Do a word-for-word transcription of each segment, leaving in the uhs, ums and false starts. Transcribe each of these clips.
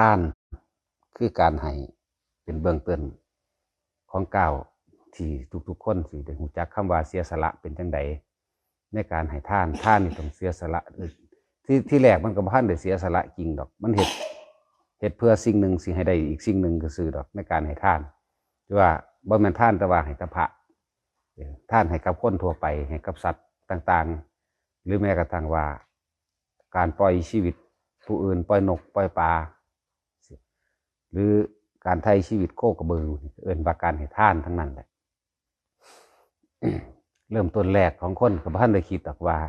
าน คือการให้เป็นเบื้องต้นของก้าวที่ทุกๆคนสิได้รู้จักคำว่าเสียสละเป็นจั่งใด ในการให้ทาน ทานนี่ต้องเสียสละ ที่ ที่แรกมันก็บ่ทันได้เสียสละจริงดอก มันเฮ็ด เฮ็ดเพื่อสิ่งหนึ่งสิให้ได้อีกสิ่งหนึ่งซื่อๆดอก ในการให้ทาน ที่ว่าบ่แม่นทานแต่ว่าให้กับพระ เออ ทานให้กับคนทั่วไป ให้กับสัตว์ต่างๆ หรือแม้กระทั่งว่า การปล่อยชีวิตผู้อื่น ปล่อยนก ปล่อยปลา หรือการไถ่ชีวิตโคกระบือ เอิ้นว่าการให้ทานทั้งนั้นแหละ เริ่มต้นแรกของคนก็บ่ทันได้คิดดอกว่า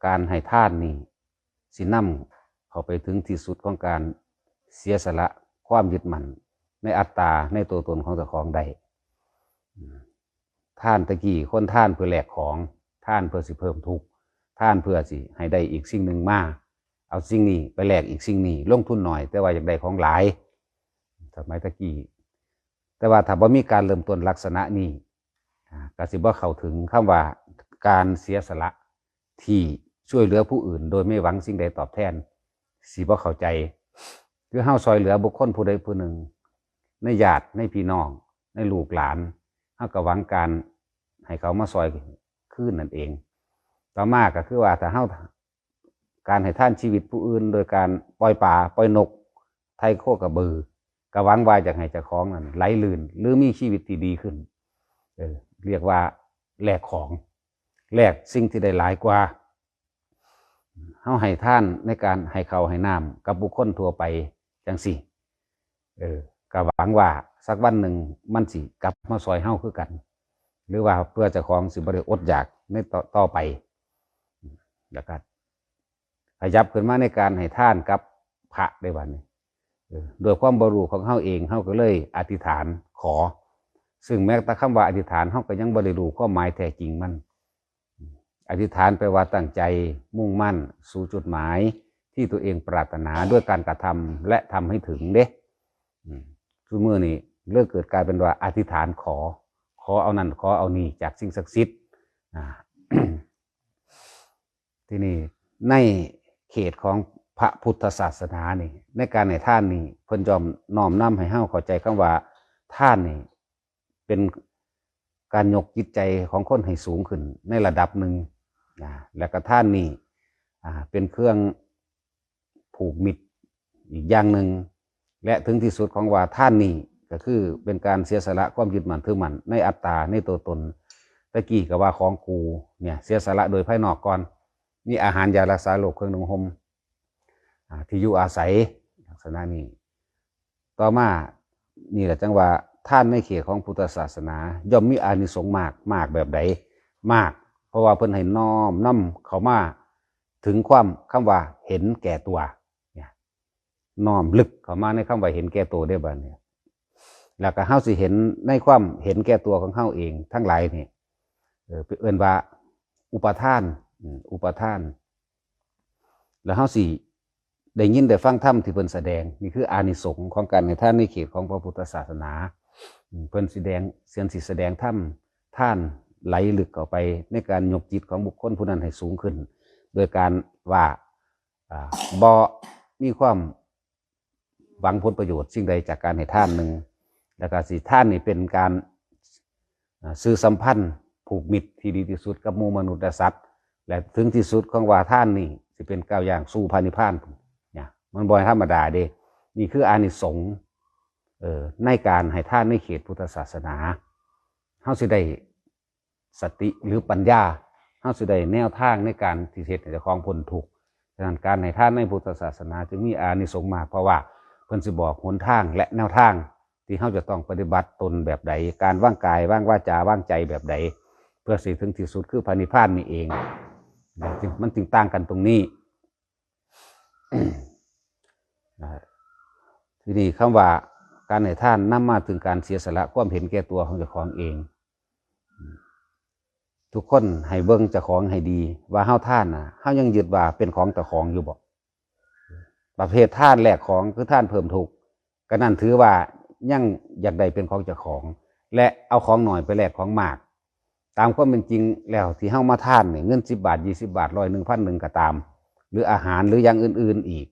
การให้ทานนี่สินำเข้าไปถึงที่สุดของการเสียสละความยึดมั่นในอัตตา ในตัวตนของเจ้าของได้ ทานตะกี้คนทานเพื่อแลกของ ทานเพื่อสิเพิ่มทุกข์ ทานเพื่อสิให้ได้อีกสิ่งหนึ่งมา เอาสิ่งนี้ไปแลกอีกสิ่งนี้ ลงทุนหน่อย แต่ว่าอยากได้ของหลาย สมัยตะกี้ แต่ว่าถ้าบ่มีการเริ่มต้นลักษณะนี้ อ่า ก็สิบ่เข้าถึงคำว่าการเสียสละที่ช่วยเหลือผู้อื่นโดยไม่หวังสิ่งใดตอบแทน สิบ่เข้าใจ คือเฮาช่วยเหลือบุคคลผู้ใดผู้หนึ่ง ในญาติ ในพี่น้อง ในลูกหลาน เฮาก็หวังการให้เขามาช่วยคืนนั่นเอง ต่อมาก็คือว่าถ้าเฮา การให้ทานชีวิตผู้อื่นโดยการปล่อยปลา ปล่อยนก ไถ่โคกระบือ ก็หวังว่าอยากให้เจ้าของนั้นไหลลื่น หรือมีชีวิตที่ดีขึ้น เออ เรียกว่าแลกของ แลกสิ่งที่ได้หลายกว่า เฮาให้ทานในการให้ข้าวให้น้ำกับบุคคลทั่วไปจั่งซี้ เออ ก็หวังว่าสักวันหนึ่งมันสิกลับมาช่วยเฮาคือกัน หรือว่าเพื่อเจ้าของสิบ่ได้อดอยากในต่อ ต่อไป แล้วก็ขยับขึ้นมาในการให้ทานกับพระได้บัดนี้ เออ ด้วยความบ่รู้ของเฮาเอง เฮาก็เลยอธิษฐานขอ ซึ่งแม้แต่คำว่าอธิษฐาน เฮาก็ยังบ่ได้รู้ความหมายแท้จริงมัน อธิษฐานแปลว่าตั้งใจมุ่งมั่นสู่จุดหมายที่ตัวเองปรารถนาด้วยการกระทำและทำให้ถึงเด้ อืม ซุมื้อนี้เลยเกิดกลายเป็นว่าอธิษฐานขอ ขอเอานั่นขอเอานี่จากสิ่งศักดิ์สิทธิ์ อ่า ทีนี้ในเขตของพระพุทธศาสนานี่ ในการให้ทานนี่ เพิ่นย่อมน้อมนำให้เฮาเข้าใจคำว่าทานนี่ เป็นการยกจิตใจของคนให้สูงขึ้นในระดับหนึ่งนะ และก็ทานนี่ อ่า เป็นเครื่องผูกมิตรอีกอย่างหนึ่ง และถึงที่สุดของว่าทานนี่ก็คือเป็นการเสียสละความยึดมั่นถือมั่นในอัตตา ในตัวตน ตะกี้ก็ว่าของกูเนี่ย เสียสละโดยภายนอกก่อน มีอาหารยารักษาโรค เครื่องนุ่งห่ม อ่า ที่อยู่อาศัย ลักษณะนี้ ต่อมานี่แหละจั่งว่าทานในเขตของพุทธศาสนา ย่อมมีอานิสงส์มาก มากแบบใด มาก เพราะว่าเพิ่นให้น้อมนำเข้ามาถึงความคำว่าเห็นแก่ตัว เนี่ย น้อมลึกเข้ามาในคำว่าเห็นแก่ตัวได้บัดนี้ แล้วก็เฮาสิเห็นในความเห็นแก่ตัวของเฮาเองทั้งหลายนี่ เออ เอิ้นว่าอุปาทาน อืม อุปาทาน แล้วเฮาสิได้ยินได้ฟังธรรมที่เพิ่นแสดง นี่คืออานิสงส์ของการให้ทานในเขตของพระพุทธศาสนา อืม เพิ่นสิแดง เพิ่นสิแสดงธรรม ทานไหลลึกเข้าไปในการยกจิตของบุคคลผู้นั้นให้สูงขึ้น โดยการว่า อ่า บ่มีความหวังผลประโยชน์สิ่งใดจากการให้ทานหนึ่ง แล้วก็สิทานนี่เป็นการ อ่า สื่อสัมพันธ์ผูกมิตรที่ดีที่สุดกับหมู่มนุษย์และสัตว์ และถึงที่สุดของว่าทานนี่สิเป็นก้าวย่างสู่พระนิพพานเนี่ย มันบ่ธรรมดาเด้ นี่คืออานิสงส์ เอ่อ ในการให้ทานในเขตพุทธศาสนา เฮาสิได้สติหรือปัญญา เฮาสิได้แนวทางในการที่เฮ็ดให้เจ้าของพ้นทุกข์ ฉะนั้นการให้ทานในพุทธศาสนาจึงมีอานิสงส์มาก เพราะว่าเพิ่นสิบอกหนทางและแนวทางที่เฮาจะต้องปฏิบัติตนแบบใด การวางกายวางวาจาวางใจแบบใด เพื่อสิถึงที่สุดคือพระนิพพานนี่เอง มันจึงต่างกันตรงนี้ นะฮะ ทีนี้คำว่าการให้ทานนำมาถึงการเสียสละความเห็นแก่ตัวของเจ้าของเอง ทุกคนให้เบิ่งเจ้าของให้ดี ว่าเฮาทานน่ะ เฮายังยึดว่าเป็นของเจ้าของอยู่บ่ ประเภททานแลกของคือทานเพิ่มทุกข์ ก็นั่นถือว่ายังอยากได้เป็นของเจ้าของ และเอาของน้อยไปแลกของมาก ตามความเป็นจริงแล้วที่เฮามาทานเนี่ย เงินสิบบาท ยี่สิบบาท ร้อยหนึ่ง พันหนึ่ง ก็ตาม หรืออาหารหรืออย่างอื่นๆอีก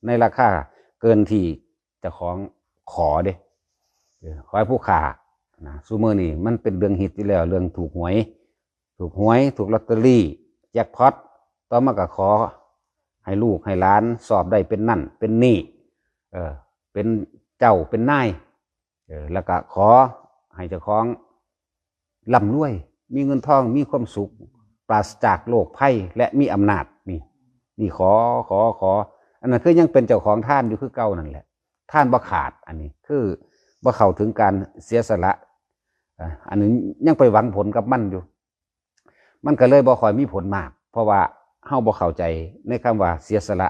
ในราคา เกินที่เจ้าของขอเด้ เออ ขอให้ผู้ข้านะ ซุมื้อนี้มันเป็นเรื่องฮิตอยู่แล้ว เรื่องถูกหวย ถูกหวย ถูกลอตเตอรี่ แจ็คพอต ต่อมาก็ขอให้ลูกให้หลานสอบได้เป็นนั่นเป็นนี่ เออ เป็นเจ้าเป็นนาย เออ แล้วก็ขอให้เจ้าของร่ำรวย มีเงินทอง มีความสุข ปราศจากโรคภัย และมีอำนาจ นี่ นี่ขอ ขอ ขอ อันนั้นคือยังเป็นเจ้าของทานอยู่คือเก่านั่นแหละ ทานบ่ขาด อันนี้คือบ่เข้าถึงการเสียสละ อ่ะ อันนี้ยังไปหวังผลกับมันอยู่ มันก็เลยบ่ค่อยมีผลมาก เพราะว่าเฮาบ่เข้าใจในคำว่าเสียสละ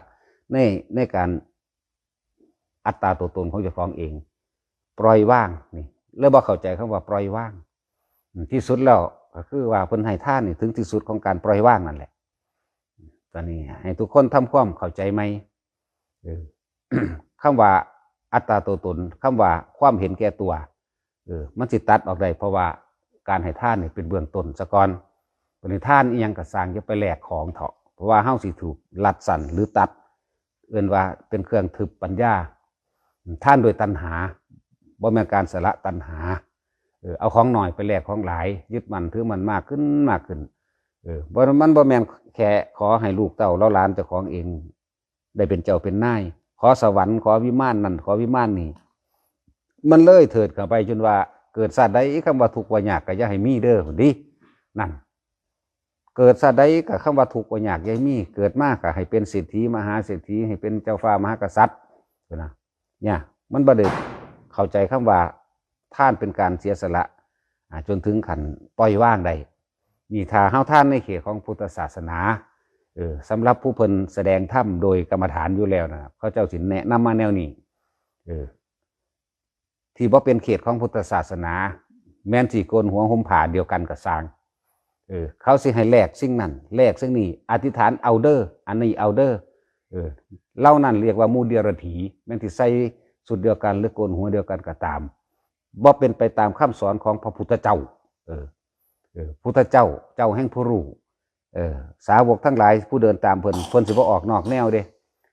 ใน ในการอัตตาตัวตนของเจ้าของเอง ปล่อยวาง นี่ เลยบ่เข้าใจคำว่าปล่อยวาง อืม ที่สุดแล้วก็คือว่าเพิ่นให้ทานนี่ถึงที่สุดของการปล่อยวางนั่นแหละ ตอนนี้ให้ทุกคนทำความเข้าใจใหม่ เออ คำว่าอัตตาตัวตน คำว่าความเห็นแก่ตัว เออ มันสิตัดออกได้ เพราะว่าการให้ทานนี่เป็นเบื้องต้นซะก่อน บัดนี้ทานอิหยังก็ซ่าง อย่าไปแลกของเถาะ เพราะว่าเฮาสิถูกลัดสั้นหรือตัด เอิ้นว่าเป็นเครื่องทึบปัญญา ทานโดยตัณหา บ่แม่นการสละตัณหา เออ เอาของน้อยไปแลกของหลาย ยึดมั่นถือมั่นมากขึ้น มากขึ้น เออ บ่ มันบ่แม่นแค่ขอให้ลูกเต้าเหล่าหลานเจ้าของเอง ได้เป็นเจ้าเป็นนาย ขอสวรรค์ ขอวิมานนั่น ขอวิมานนี่ มันเลยเถิดเข้าไปจนว่า เกิดชาติใดคำว่าทุกข์ว่ายากก็อย่าให้มีเด้อ พุ้นติ นั่น เกิดชาติใดก็คำว่าทุกข์ว่ายากอย่าให้มี เกิดมาก็ให้เป็นเศรษฐีมหาเศรษฐี ให้เป็นเจ้าฟ้ามหากษัตริย์ พุ้นนะ เนี่ย มันบ่ได้เข้าใจคำว่าทานเป็นการเสียสละ อ่า จนถึงขั้นปล่อยวางได้ นี่ถ้าเฮาทานในเขตของพุทธศาสนา เออ สำหรับผู้เพิ่นแสดงธรรมโดยกรรมฐานอยู่แล้วนะ เขาเจ้าสิแนะนำมาแนวนี้ เออ ที่บ่เป็นเขตของพุทธศาสนา แม้นสิโกนหัวห่มผ้าเดียวกันก็ซ่าง เออ เขาสิให้แลกสิ่งนั้น แลกสิ่งนี้ อธิษฐานเอาเด้อ อันนี้เอาเด้อ เออ เหล่านั้นเรียกว่าหมู่เดียรถี แม้นสิใส่ชุดเดียวกันหรือโกนหัวเดียวกันก็ตาม บ่เป็นไปตามคำสอนของพระพุทธเจ้า เออ เออ พุทธเจ้า เจ้าแห่งผู้รู้ เออ สาวกทั้งหลายผู้เดินตามเพิ่น เพิ่นสิบ่ออกนอกแนวเด้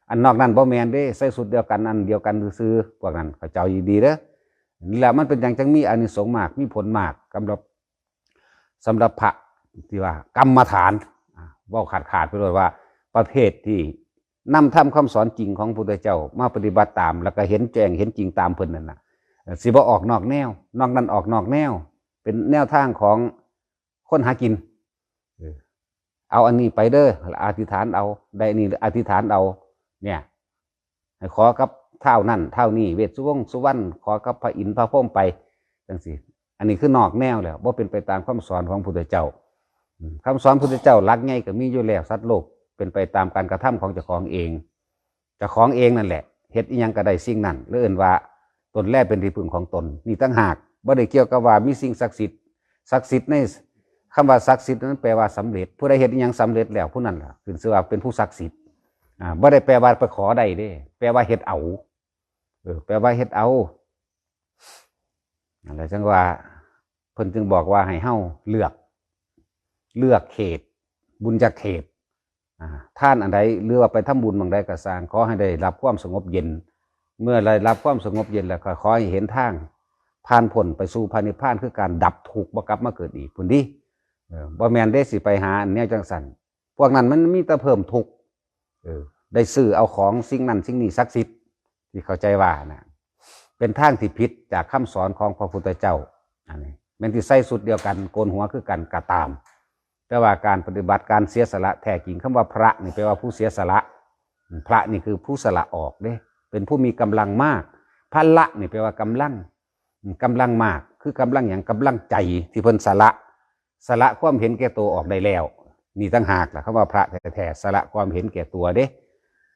อันนอกนั้นบ่แม่นเด้ ใส่ชุดเดียวกัน อันเดียวกันซื่อๆ พวกนั้นเข้าใจดีเด้อ นี่แหละมันเป็นหยังจังมีอานิสงส์มาก มีผลมาก สำหรับ สำหรับพระที่ว่ากรรมฐาน อ่า เว้าขาดๆ ไปเลยว่า ประเภทที่นำธรรมคำสอนจริงของพระพุทธเจ้ามาปฏิบัติตาม แล้วก็เห็นแจ้งเห็นจริงตามเพิ่นนั่นน่ะ เอ่อ สิบ่ออกนอกแนว นอกนั้นออกนอกแนว เป็นแนวทางของคนหากิน เออ เอาอันนี้ไปเด้อ อธิษฐานเอา ได้อันนี้อธิษฐานเอา เนี่ย ให้ขอกับท้าวนั่นท้าวนี่ เวสสุวงศ์สุวรรณ ขอกับพระอินทร์พระพรหมไป จังซี่ อันนี้คือนอกแนวแล้ว บ่เป็นไปตามคำสอนของพุทธเจ้า อืม คำสอนพุทธเจ้าหลักใหญ่ก็มีอยู่แล้ว สัตว์โลกเป็นไปตามการกระทำของเจ้าของเอง เจ้าของเองนั่นแหละ เฮ็ดอิหยังก็ได้สิ่งนั้น หรือเอิ้นว่าตนแลเป็นที่พึ่งของตน นี่ต่างหาก บ่ได้เกี่ยวกับว่ามีสิ่งศักดิ์สิทธิ์ ศักดิ์สิทธิ์ในคำว่าศักดิ์สิทธิ์นั้นแปลว่าสำเร็จ ผู้ใดเฮ็ดอิหยังสำเร็จแล้วผู้นั้นล่ะ ขึ้นชื่อว่าเป็นผู้ศักดิ์สิทธิ์ อ่า บ่ได้แปลว่าไปขอได้เด้ แปลว่าเฮ็ดเอา เออ แปลว่าเฮ็ดเอา นั่นแหละจังว่า เพิ่นจึงบอกว่าให้เฮาเลือก เลือกเขต บุญญาเขต อ่า ทานอันใด หรือว่าไปทำบุญหม่องใดก็ซ่าง ขอให้ได้รับความสงบเย็น เมื่อได้รับความสงบเย็นแล้วก็ขอให้เห็นทาง ผ่านพ้นไปสู่พระนิพพาน คือการดับทุกข์ บ่กลับมาเกิดอีก พุ้นติ เออ บ่แม่นเด้สิไปหาอันแนวจังซั่น พวกนั้นมันมีแต่เพิ่มทุกข์ เออ ได้ซื้อเอาของสิ่งนั้นสิ่งนี้ศักดิ์สิทธิ์ ที่เข้าใจว่านะ เป็นทางที่ผิดจากคำสอนของพระพุทธเจ้า อันนี้ แม้นสิใส่ชุดเดียวกัน โกนหัวคือกันก็ตาม แต่ว่าการปฏิบัติการเสียสละแท้จริง คำว่าพระนี่แปลว่าผู้เสียสละ พระนี่คือผู้สละออกเด้ เป็นผู้มีกำลังมาก พละนี่แปลว่ากำลัง กำลังมาก คือกำลังหยัง กำลังใจที่เพิ่นสละ สละความเห็นแก่ตัวออกได้แล้ว นี่ต่างหากล่ะ คำว่าพระแท้ๆ สละความเห็นแก่ตัวเด้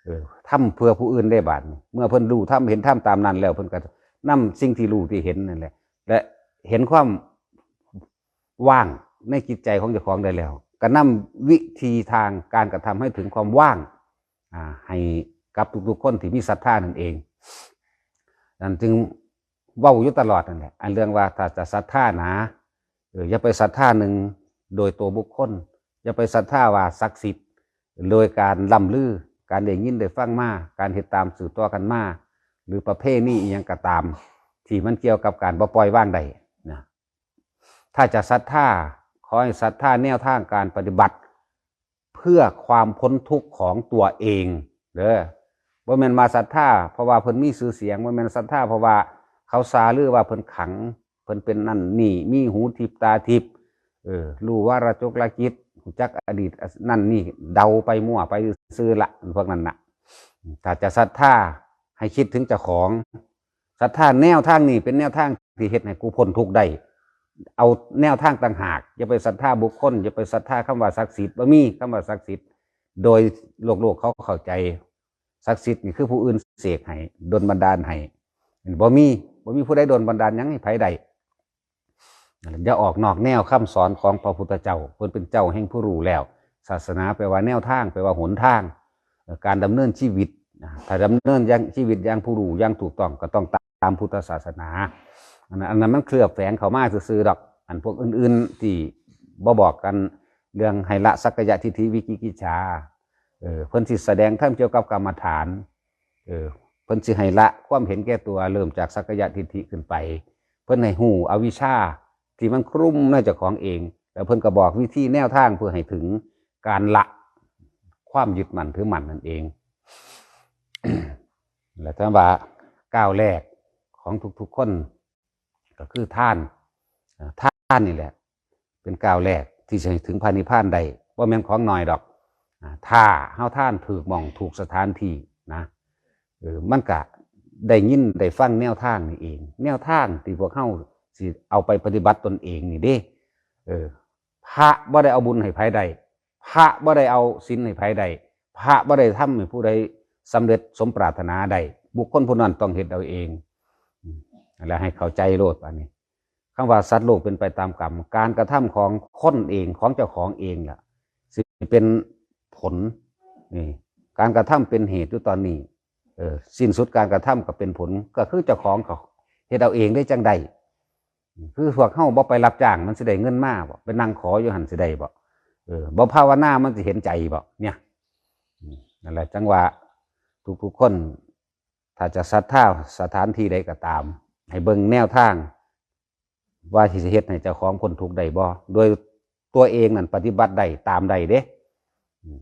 เออ ทำเพื่อผู้อื่นได้บาดนี้ เมื่อเพิ่นรู้ธรรมเห็นธรรมตามนั้นแล้ว เพิ่นก็นำสิ่งที่รู้ที่เห็นนั่นแหละ และเห็นความว่างในจิตใจของเจ้าของได้แล้ว ก็นำวิธีทางการกระทำให้ถึงความว่าง อ่า ให้กับทุกๆคนที่มีศรัทธานั่นเอง นั่นจึงเว้าอยู่ตลอดนั่นแหละ อันเรื่องว่าถ้าจะศรัทธาหนา เออ อย่าไปศรัทธาหนึ่งโดยตัวบุคคล อย่าไปศรัทธาว่าศักดิ์สิทธิ์ โดยการล่ำลือ การได้ยินได้ฟังมา การเฮ็ดตามสืบต่อกันมา หรือประเพณีอิหยังก็ตาม ที่มันเกี่ยวกับการบ่ปล่อยวางได้นะ ถ้าจะศรัทธา ขอให้ศรัทธาแนวทางการปฏิบัติ เพื่อความพ้นทุกข์ของตัวเองเด้อ บ่แม่นมาศรัทธาเพราะว่าเพิ่นมีชื่อเสียง บ่แม่นศรัทธาเพราะว่าเขาซาลือว่าเพิ่นขลัง เพิ่นเป็นนั่นนี่ มีหูทิพย์ตาทิพย์ เออ รู้วาระจกรกิจ รู้จักอดีตนั่นนี่ เดาไปมั่วไปซื่อละ พวกนั้นน่ะ ถ้าจะศรัทธาให้คิดถึงเจ้าของ ศรัทธาแนวทางนี้เป็นแนวทางที่เฮ็ดให้กูพ้นทุกข์ได้ เอาแนวทางต่างหาก อย่าไปศรัทธาบุคคล อย่าไปศรัทธาคำว่าศักดิ์สิทธิ์ บ่มีคำว่าศักดิ์สิทธิ์ โดยโลกๆเขาเข้าใจ ศักดิ์สิทธิ์นี่คือผู้อื่นเสกให้ ดลบันดาลให้ บ่มี บ่มีผู้ใดดลบันดาลหยังให้ไผได้ อย่าออกนอกแนวคำสอนของพระพุทธเจ้า เพิ่นเป็นเจ้าแห่งผู้รู้แล้ว ศาสนาแปลว่าแนวทาง แปลว่าหนทาง เอ่อ การดำเนินชีวิตนะ ถ้าดำเนินอย่างชีวิตอย่างผู้รู้อย่างถูกต้อง ก็ต้องตามพุทธศาสนา อันนั้น อันนั้นมันเคลือบแฝงเข้ามาซื่อๆดอก อันพวกอื่นๆที่บ่บอกกันเรื่องให้ละสักกายทิฏฐิวิจิกิจฉา เออ เพิ่นสิแสดงธรรมเกี่ยวกับกรรมฐาน เออ เพิ่นสิให้ละความเห็นแก่ตัว เริ่มจากสักกายทิฏฐิขึ้นไป เพิ่นให้ฮู้อวิชชาที่มันคลุมในเจ้าของเอง แล้วเพิ่นก็บอกวิธีแนวทางเพื่อให้ถึงการละความยึดมั่นถือมั่นนั่นเอง และท่านว่าก้าวแรกของทุกๆคนก็คือทาน อ่า ทานนี่แหละ เป็นก้าวแรกที่จะให้ถึงพระนิพพานได้ บ่แม่นของน้อยดอก อ่า ถ้าเฮาทานถูกหม่องถูกสถานที่นะ เออ มันก็ได้ยินได้ฟังแนวทางนี่เอง แนวทางที่พวกเฮาสิเอาไปปฏิบัติตนเองนี่เด้ เออ พระบ่ได้เอาบุญให้ไผได้ พระบ่ได้เอาศีลให้ไผได้ พระบ่ได้ทำให้ผู้ใดสำเร็จสมปรารถนาได้ บุคคลผู้นั้นต้องเฮ็ดเอาเอง อืม แล้วให้เข้าใจโลดอันนี้ คำว่าสัตว์โลกเป็นไปตามกรรม การกระทำของคนเอง ของเจ้าของเองล่ะ สิเป็นผล นี่ การกระทำเป็นเหตุอยู่ตอนนี้ เออ สิ้นสุดการกระทำก็เป็นผล ก็คือเจ้าของเขาเฮ็ดเอาเองได้จังใด คือพวกเฮาบ่ไปรับจ้างมันสิได้เงินมาบ่ ไปนั่งขออยู่หั่นสิได้บ่ เออ บ่ภาวนามันสิเห็นใจบ่ เนี่ย อืม นั่นแหละจังว่าทุกๆคน ถ้าจะศรัทธาสถานที่ใดก็ตาม ให้เบิ่งแนวทาง ว่าสิเฮ็ดให้เจ้าของพ้นทุกข์ได้บ่ โดยตัวเองนั่นปฏิบัติได้ตามได้เด้ อืม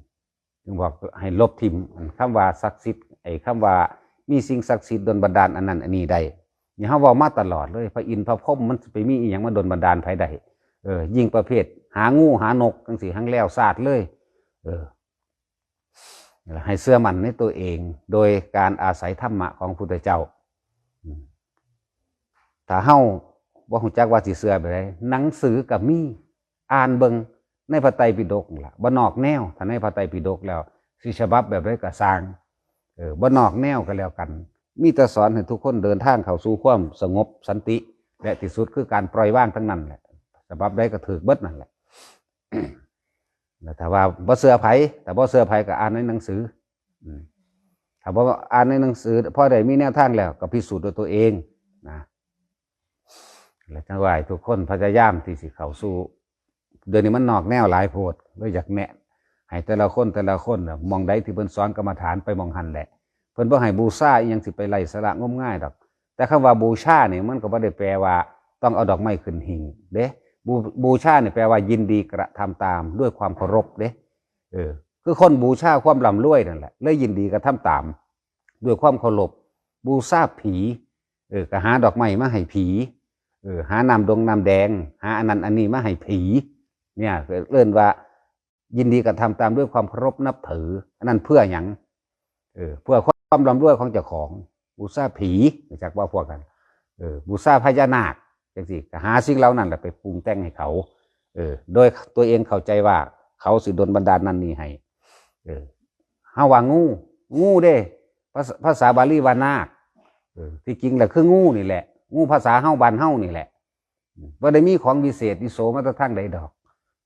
จึงบอกให้ลบทิ่มอันคำว่าศักดิ์สิทธิ์ ไอ้คำว่ามีสิ่งศักดิ์สิทธิ์ดลบันดาลอันนั้นอันนี้ได้ นี่เฮาเว้ามาตลอดเลย พระอินทร์พระพรหมมันสิไปมีอีหยังมาดลบันดาลไผได้ เออ ยิ่งประเภทหางูหานกจังซี่ หังแล้วซาดเลย เออ ให้เชื่อมั่นในตัวเอง โดยการอาศัยธรรมะของพระพุทธเจ้า อืม ถ้าเฮาบ่ฮู้จักว่าสิเชื่อแบบใด หนังสือก็มี อ่านเบิ่งในพระไตรปิฎกนั่นล่ะ บ่นอกแนว ถ้าในพระไตรปิฎกแล้ว สิฉบับแบบใดก็ซ่าง เออ บ่นอกแนวก็แล้วกัน มีแต่สอนให้ทุกคนเดินทางเข้าสู่ความสงบสันติ และที่สุดคือการปล่อยวางทั้งนั้นแหละ ฉบับใดก็ถูกเบิดนั่นแหละ แล้วถ้าว่าบ่เชื่อไผ ถ้าบ่เชื่อไผก็อ่านในหนังสือ อืม ถ้าบ่อ่านในหนังสือ พอได้มีแนวทางแล้วก็พิสูจน์ด้วยตัวเองนะ และจังว่าให้ทุกคนพยายามที่สิเข้าสู่ เดี๋ยวนี้มันนอกแนวหลายโพด เลยอยากแนะ ให้แต่ละคนแต่ละคนน่ะ หม่องใดที่เพิ่นสอนกรรมฐานไปหม่องหั้นแหละ เพิ่นบ่ให้บูชาอิหยังสิไปไร้สาระงมงายดอก แต่คำว่าบูชานี่มันก็บ่ได้แปลว่าต้องเอาดอกไม้ขึ้นหิ้งเด้ บู- บูชานี่แปลว่ายินดีกระทำตามด้วยความเคารพเด้ เออ คือคนบูชาความร่ำรวยนั่นแหละ เลยยินดีกระทำตามด้วยความเคารพ บูชาผี เออ ก็หาดอกไม้มาให้ผี เออ หาน้ำดงน้ำแดง หาอันนั้นอันนี้มาให้ผี เนี่ย เอิ้นว่ายินดีกระทำตามด้วยความเคารพนับถือ อันนั้นเพื่อหยัง เออ เพื่อความร่ำรวยของเจ้าของ บูชาผี รู้จักบ่พวกนั้น เออ บูชาพญานาค จังซี่ ก็หาสิ่งเหล่านั้นแหละไปปรุงแต่งให้เขา เออ โดยตัวเองเข้าใจว่าเขาสิดลบันดาลนั่นนี่ให้ เออ เฮาว่างู งูเด้ ภาษา- ภาษาบาลีว่านาค เออ ที่จริงแล้วคืองูนี่แหละ งูภาษาเฮาบ้านเฮานี่แหละ อืม บ่ได้มีของวิเศษวิโสมาแต่ทางใดดอก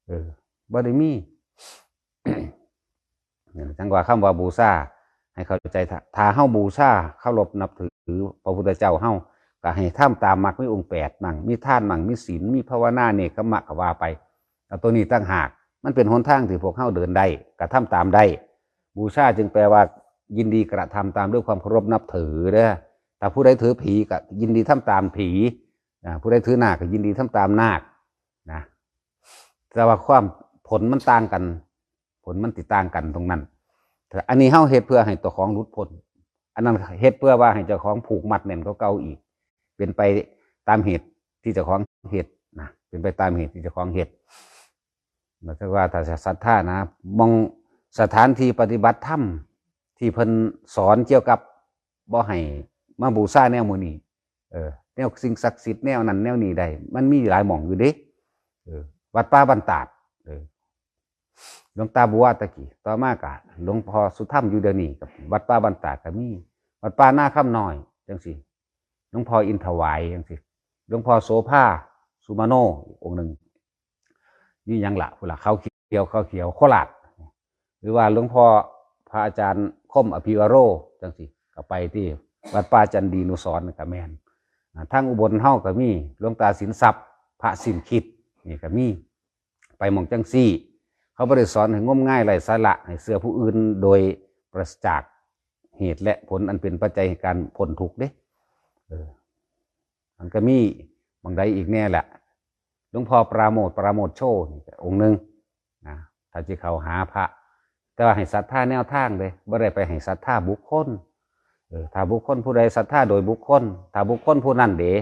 เออ บ่ได้มี จังว่าคำว่าบูชา ให้เข้าใจ ถ้า- ถ้าเฮาบูชาเคารพนับถือพระพุทธเจ้าเฮา ก็ให้ทำตามมรรคมีองค์แปดมั่ง มีทานมั่ง มีศีล มีภาวนา เนกขัมมะ ก็ว่าไป เอาตัวนี้ต่างหาก มันเป็นหนทางที่พวกเฮาเดินได้ กระทำตามได้ บูชาจึงแปลว่ายินดีกระทำตามด้วยความเคารพนับถือเด้อ ถ้าผู้ใดถือผีก็ยินดีทำตามผี อ่า ผู้ใดถือนาคก็ยินดีทำตามนาคนะ แต่ว่าความผลมันต่างกัน ผลมันติต่างกันตรงนั้น แต่อันนี้เฮาเฮ็ดเพื่อให้เจ้าของหลุดพ้น อันนั้นเฮ็ดเพื่อว่าให้เจ้าของผูกมัดแน่นกว่าเก่าอีก เป็นไปตามเหตุที่เจ้าของเฮ็ดนะ เป็นไปตามเหตุที่เจ้าของเฮ็ด หมายถึงว่าถ้าศรัทธานะ มองสถานที่ปฏิบัติธรรมที่เพิ่นสอนเกี่ยวกับบ่ให้มาบูชาแนวหมู่นี้ เออ แนวสิ่งศักดิ์สิทธิ์แนวนั้นแนวนี้ได้ มันมีหลายหม่องอยู่เด้ เออ วัดป่าบ้านตาด เออ หลวงตาบัวตะกี้ ต่อมาก็หลวงพ่อสุธรรมอยู่เดี๋ยวนี้ กับวัดป่าบ้านตาดก็มี วัดป่านาคำน้อยจังซี่ หลวงพ่ออินถวายจังซี่ หลวงพ่อโสภา สุมาโน องค์หนึ่ง นี่ยังละพุ้นละ เขาเขียว เขาเขียว โคราช หรือว่าหลวงพ่อพระอาจารย์คมอภิวโรจังซี่ ก็ไปที่วัดป่าจันดีนุสรณ์ก็แม่น อ่า ทางอุบลเฮาก็มีหลวงตาสินทรัพย์ พระสิ้นคิด นี่ก็มี ไปหม่องจังซี่ เขาบ่ได้สอนให้งมงายไร้สาระ ให้เชื่อผู้อื่นโดยปราศจากเหตุและผลอันเป็นปัจจัยให้การพ้นทุกข์เด้ เออ มันก็มีหม่องใดอีกแน่แหละ หลวงพ่อปราโมทย์ ปราโมทย์โชติ นี่ก็องค์หนึ่งนะ ถ้าสิเข้าหาพระ แต่ว่าให้ศรัทธาแนวทางเด้ บ่ได้ไปให้ศรัทธาบุคคล เออ ถ้าบุคคลผู้ใดศรัทธาโดยบุคคล ถ้าบุคคลผู้นั้นเด้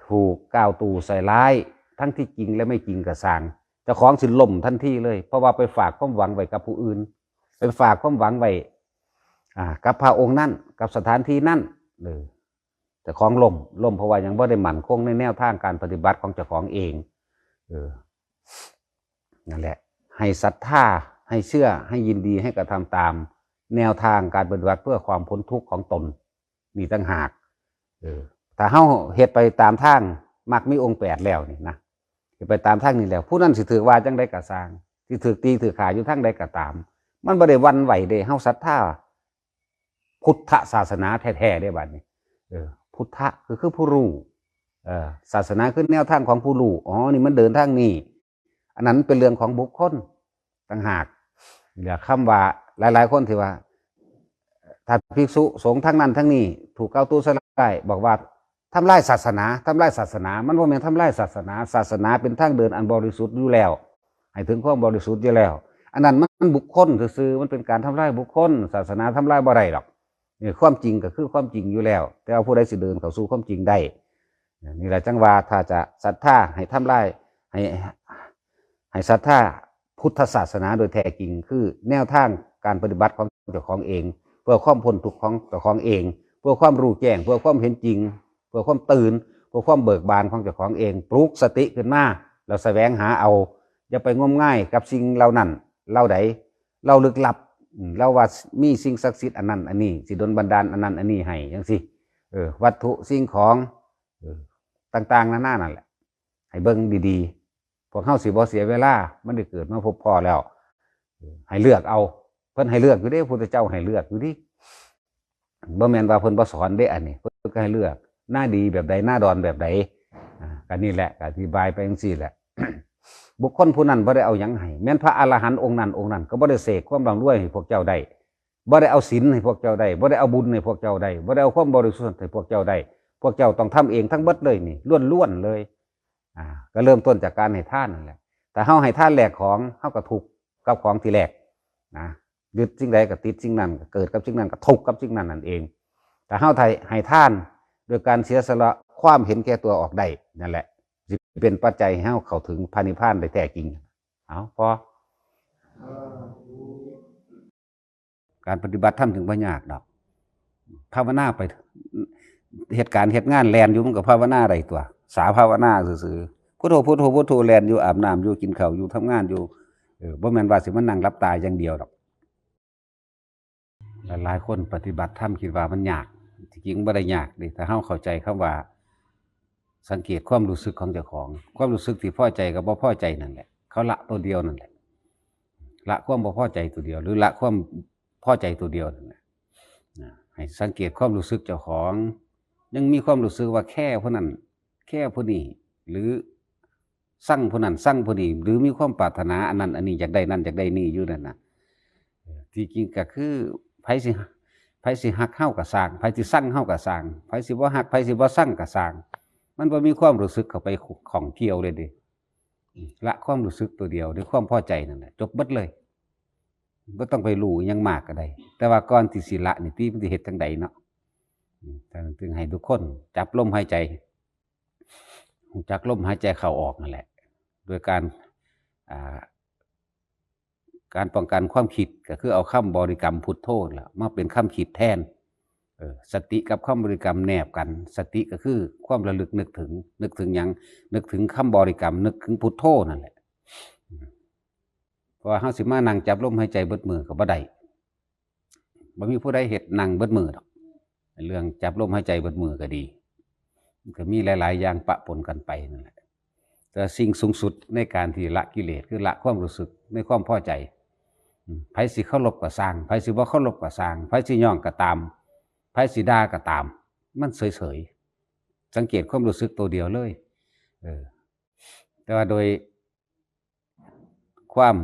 ถูกก้าวตู่ใส่ร้าย ทั้งที่จริงและไม่จริงก็ซ่าง เจ้าของสิล้มทันทีเลย เพราะว่าไปฝากความหวังไว้กับผู้อื่น ไปฝากความหวังไว้ อ่า กับพระองค์นั้น กับสถานที่นั้น เออ เจ้าของล้ม ล้มเพราะว่ายังบ่ได้มั่นคงในแนวทางการปฏิบัติของเจ้าของเอง เออ นั่นแหละ ให้ศรัทธา ให้เชื่อ ให้ยินดี ให้กระทำตามแนวทางการปฏิบัติเพื่อความพ้นทุกข์ของตน นี่ต่างหาก เออ ถ้าเฮาเฮ็ดไปตามทางมรรคมีองค์แปดแล้วนี่นะ เฮ็ดไปตามทางนี้แล้ว ผู้นั้นสิถือว่าจังใดก็ซ่าง สิถือตีถือฆ่าอยู่ทางใดก็ตาม มันบ่ได้หวั่นไหวเด้ เฮาศรัทธาพุทธศาสนาแท้ๆเด้บัดนี้ เออ พุทธะก็คือผู้รู้ เออ ศาสนาคือแนวทางของผู้รู้ อ๋อ นี่มันเดินทางนี้ อันนั้นเป็นเรื่องของบุคคลต่างหาก นี่แหละคำว่าหลายๆคนที่ว่า ถ้าภิกษุสงฆ์ทั้งนั้นทั้งนี้ ถูกก้าวตู่ใส่ร้าย บอกว่าทำลายศาสนา ทำลายศาสนา มันบ่แม่นทำลายศาสนา ศาสนาเป็นทางเดินอันบริสุทธิ์อยู่แล้ว ให้ถึงความบริสุทธิ์อยู่แล้ว อันนั้นมันบุคคลซื่อๆ มันเป็นการทำลายบุคคล ศาสนาทำลายบ่ได้ดอก นี่ความจริงก็คือความจริงอยู่แล้ว แต่ว่าผู้ใดสิเดินเข้าสู่ความจริงได้ นี่แหละจังว่าถ้าจะศรัทธาให้ทำลาย ให้ ให้ศรัทธาพุทธศาสนาโดยแท้จริง คือแนวทางการปฏิบัติของเจ้าของเอง เพื่อความพ้นทุกข์ของเจ้าของเอง เพื่อความรู้แจ้ง เพื่อความเห็นจริง เพื่อความตื่น เพื่อความเบิกบานของเจ้าของเอง ปลุกสติขึ้นมา แล้วแสวงหาเอา อย่าไปงมงายกับสิ่งเหล่านั้น เหล่าใด เหล่าลึกลับ อืม เหล่าว่ามีสิ่งศักดิ์สิทธิ์อันนั้นอันนี้ สิดลบันดาลอันนั้นอันนี้ให้จังซี่ เออ วัตถุสิ่งของ เออ ต่างๆนานานั่นแหละ ให้เบิ่งดีๆ พวกเฮาสิบ่เสียเวลา มันได้เกิดมาพบพ้อแล้ว เออ ให้เลือกเอา เพิ่นให้เลือกอยู่เด้ พุทธเจ้าให้เลือกอยู่เด้ บ่แม่นว่าเพิ่นบ่สอนเด้ อันนี้ เพิ่นก็ให้เลือก หน้าดีแบบใด หน้าดอนแบบใด อ่า ก็นี่แหละ ก็อธิบายไปจังซี่แหละ บุคคลผู้นั้นบ่ได้เอาหยังให้ แม้นพระอรหันต์องค์นั้นองค์นั้น ก็บ่ได้เสกความร่ำรวยให้พวกเจ้าได้ บ่ได้เอาศีลให้พวกเจ้าได้ บ่ได้เอาบุญให้พวกเจ้าได้ บ่ได้เอาความบริสุทธิ์ให้พวกเจ้าได้ พวกเจ้าต้องทำเองทั้งเบิดเลยนี่ ล้วนๆเลย อ่า ก็เริ่มต้นจากการให้ทานนั่นแหละ ถ้าเฮาให้ทานแลกของ เฮาก็ทุกข์กับของที่แลกนะ ยึดสิ่งใดก็ติดสิ่งนั้น ก็เกิดกับสิ่งนั้น ก็ทุกข์กับสิ่งนั้นนั่นเอง ถ้าเฮาให้ ให้ทานโดยการเสียสละความเห็นแก่ตัวออกได้ นั่นแหละ สิเป็นปัจจัยให้เฮาเข้าถึงพระนิพพานได้แท้จริง เอา พอ การปฏิบัติธรรมถึงบ่ยากดอก ภาวนาไป เหตุการณ์เหตุงานแล่นอยู่ มันก็ภาวนาได้ตัว สาภาวนาซื่อๆ พุทโธ พุทโธ พุทโธ แล่นอยู่ อาบน้ำอยู่ กินข้าวอยู่ ทำงานอยู่ เออ บ่แม่นว่าสิมานั่งหลับตาอย่างเดียวดอก หลายๆคนปฏิบัติธรรมคิดว่ามันยาก ที่จริงบ่ได้ยากเด้ ถ้าเฮาเข้าใจคำว่า สังเกตความรู้สึกของเจ้าของ ความรู้สึกที่พอใจกับบ่พอใจนั่นแหละ เขาละตัวเดียวนั่นแหละ ละความบ่พอใจตัวเดียว หรือละความพอใจตัวเดียวนั่นแหละ นะ ให้สังเกตความรู้สึกเจ้าของ ยังมีความรู้สึกว่าแค่ผู้นั้น แค่ผู้นี้ หรือซังผู้นั้น ซังผู้นี้ หรือมีความปรารถนาอันนั้นอันนี้ อยากได้นั่นอยากได้นี่อยู่นั่นน่ะ เออ ที่จริงก็คือ ไผสิ ไผสิฮักเฮาก็ซ่าง ไผสิซังเฮาก็ซ่าง ไผสิบ่ฮัก ไผสิบ่ซังก็ซ่าง มันบ่มีความรู้สึกเข้าไปข้องเกี่ยวเลยเด้ ละความรู้สึกตัวเดียวด้วยความพอใจนั่นแหละ จบเบิดเลย บ่ต้องไปรู้อิหยังมากก็ได้ แต่ว่าก่อนที่สิละนี่ติ มันสิเฮ็ดจั่งใดเนาะ อืม ฉะนั้นจึงให้ทุกคนจับลมหายใจ รู้จักลมหายใจเข้าออกนั่นแหละ โดยการ อ่า การป้องกันความคิดก็คือเอาคำบริกรรมพุทโธนั่นล่ะมาเป็นคำคิดแทน เออ สติกับคำบริกรรมแนบกัน สติก็คือความระลึกนึกถึง นึกถึงหยัง นึกถึงคำบริกรรม นึกถึงพุทโธนั่นแหละ อืม เพราะว่าเฮาสิมานั่งจับลมหายใจเบิดมื้อก็บ่ได้ บ่มีผู้ใดเฮ็ดนั่งเบิดมื้อดอก เรื่องจับลมหายใจเบิดมื้อก็ดี มันก็มีหลายๆอย่างปะปนกันไปนั่นแหละ แต่สิ่งสูงสุดในการที่ละกิเลสคือละความรู้สึกในความพอใจ อืม ไผสิเคารพก็ซ่าง ไผสิบ่เคารพก็ซ่าง ไผสิย่องก็ตาม ไผสิด่าก็ตาม มันเฉยๆ สังเกตความรู้สึกตัวเดียวเลย เออ แต่ว่าโดยความ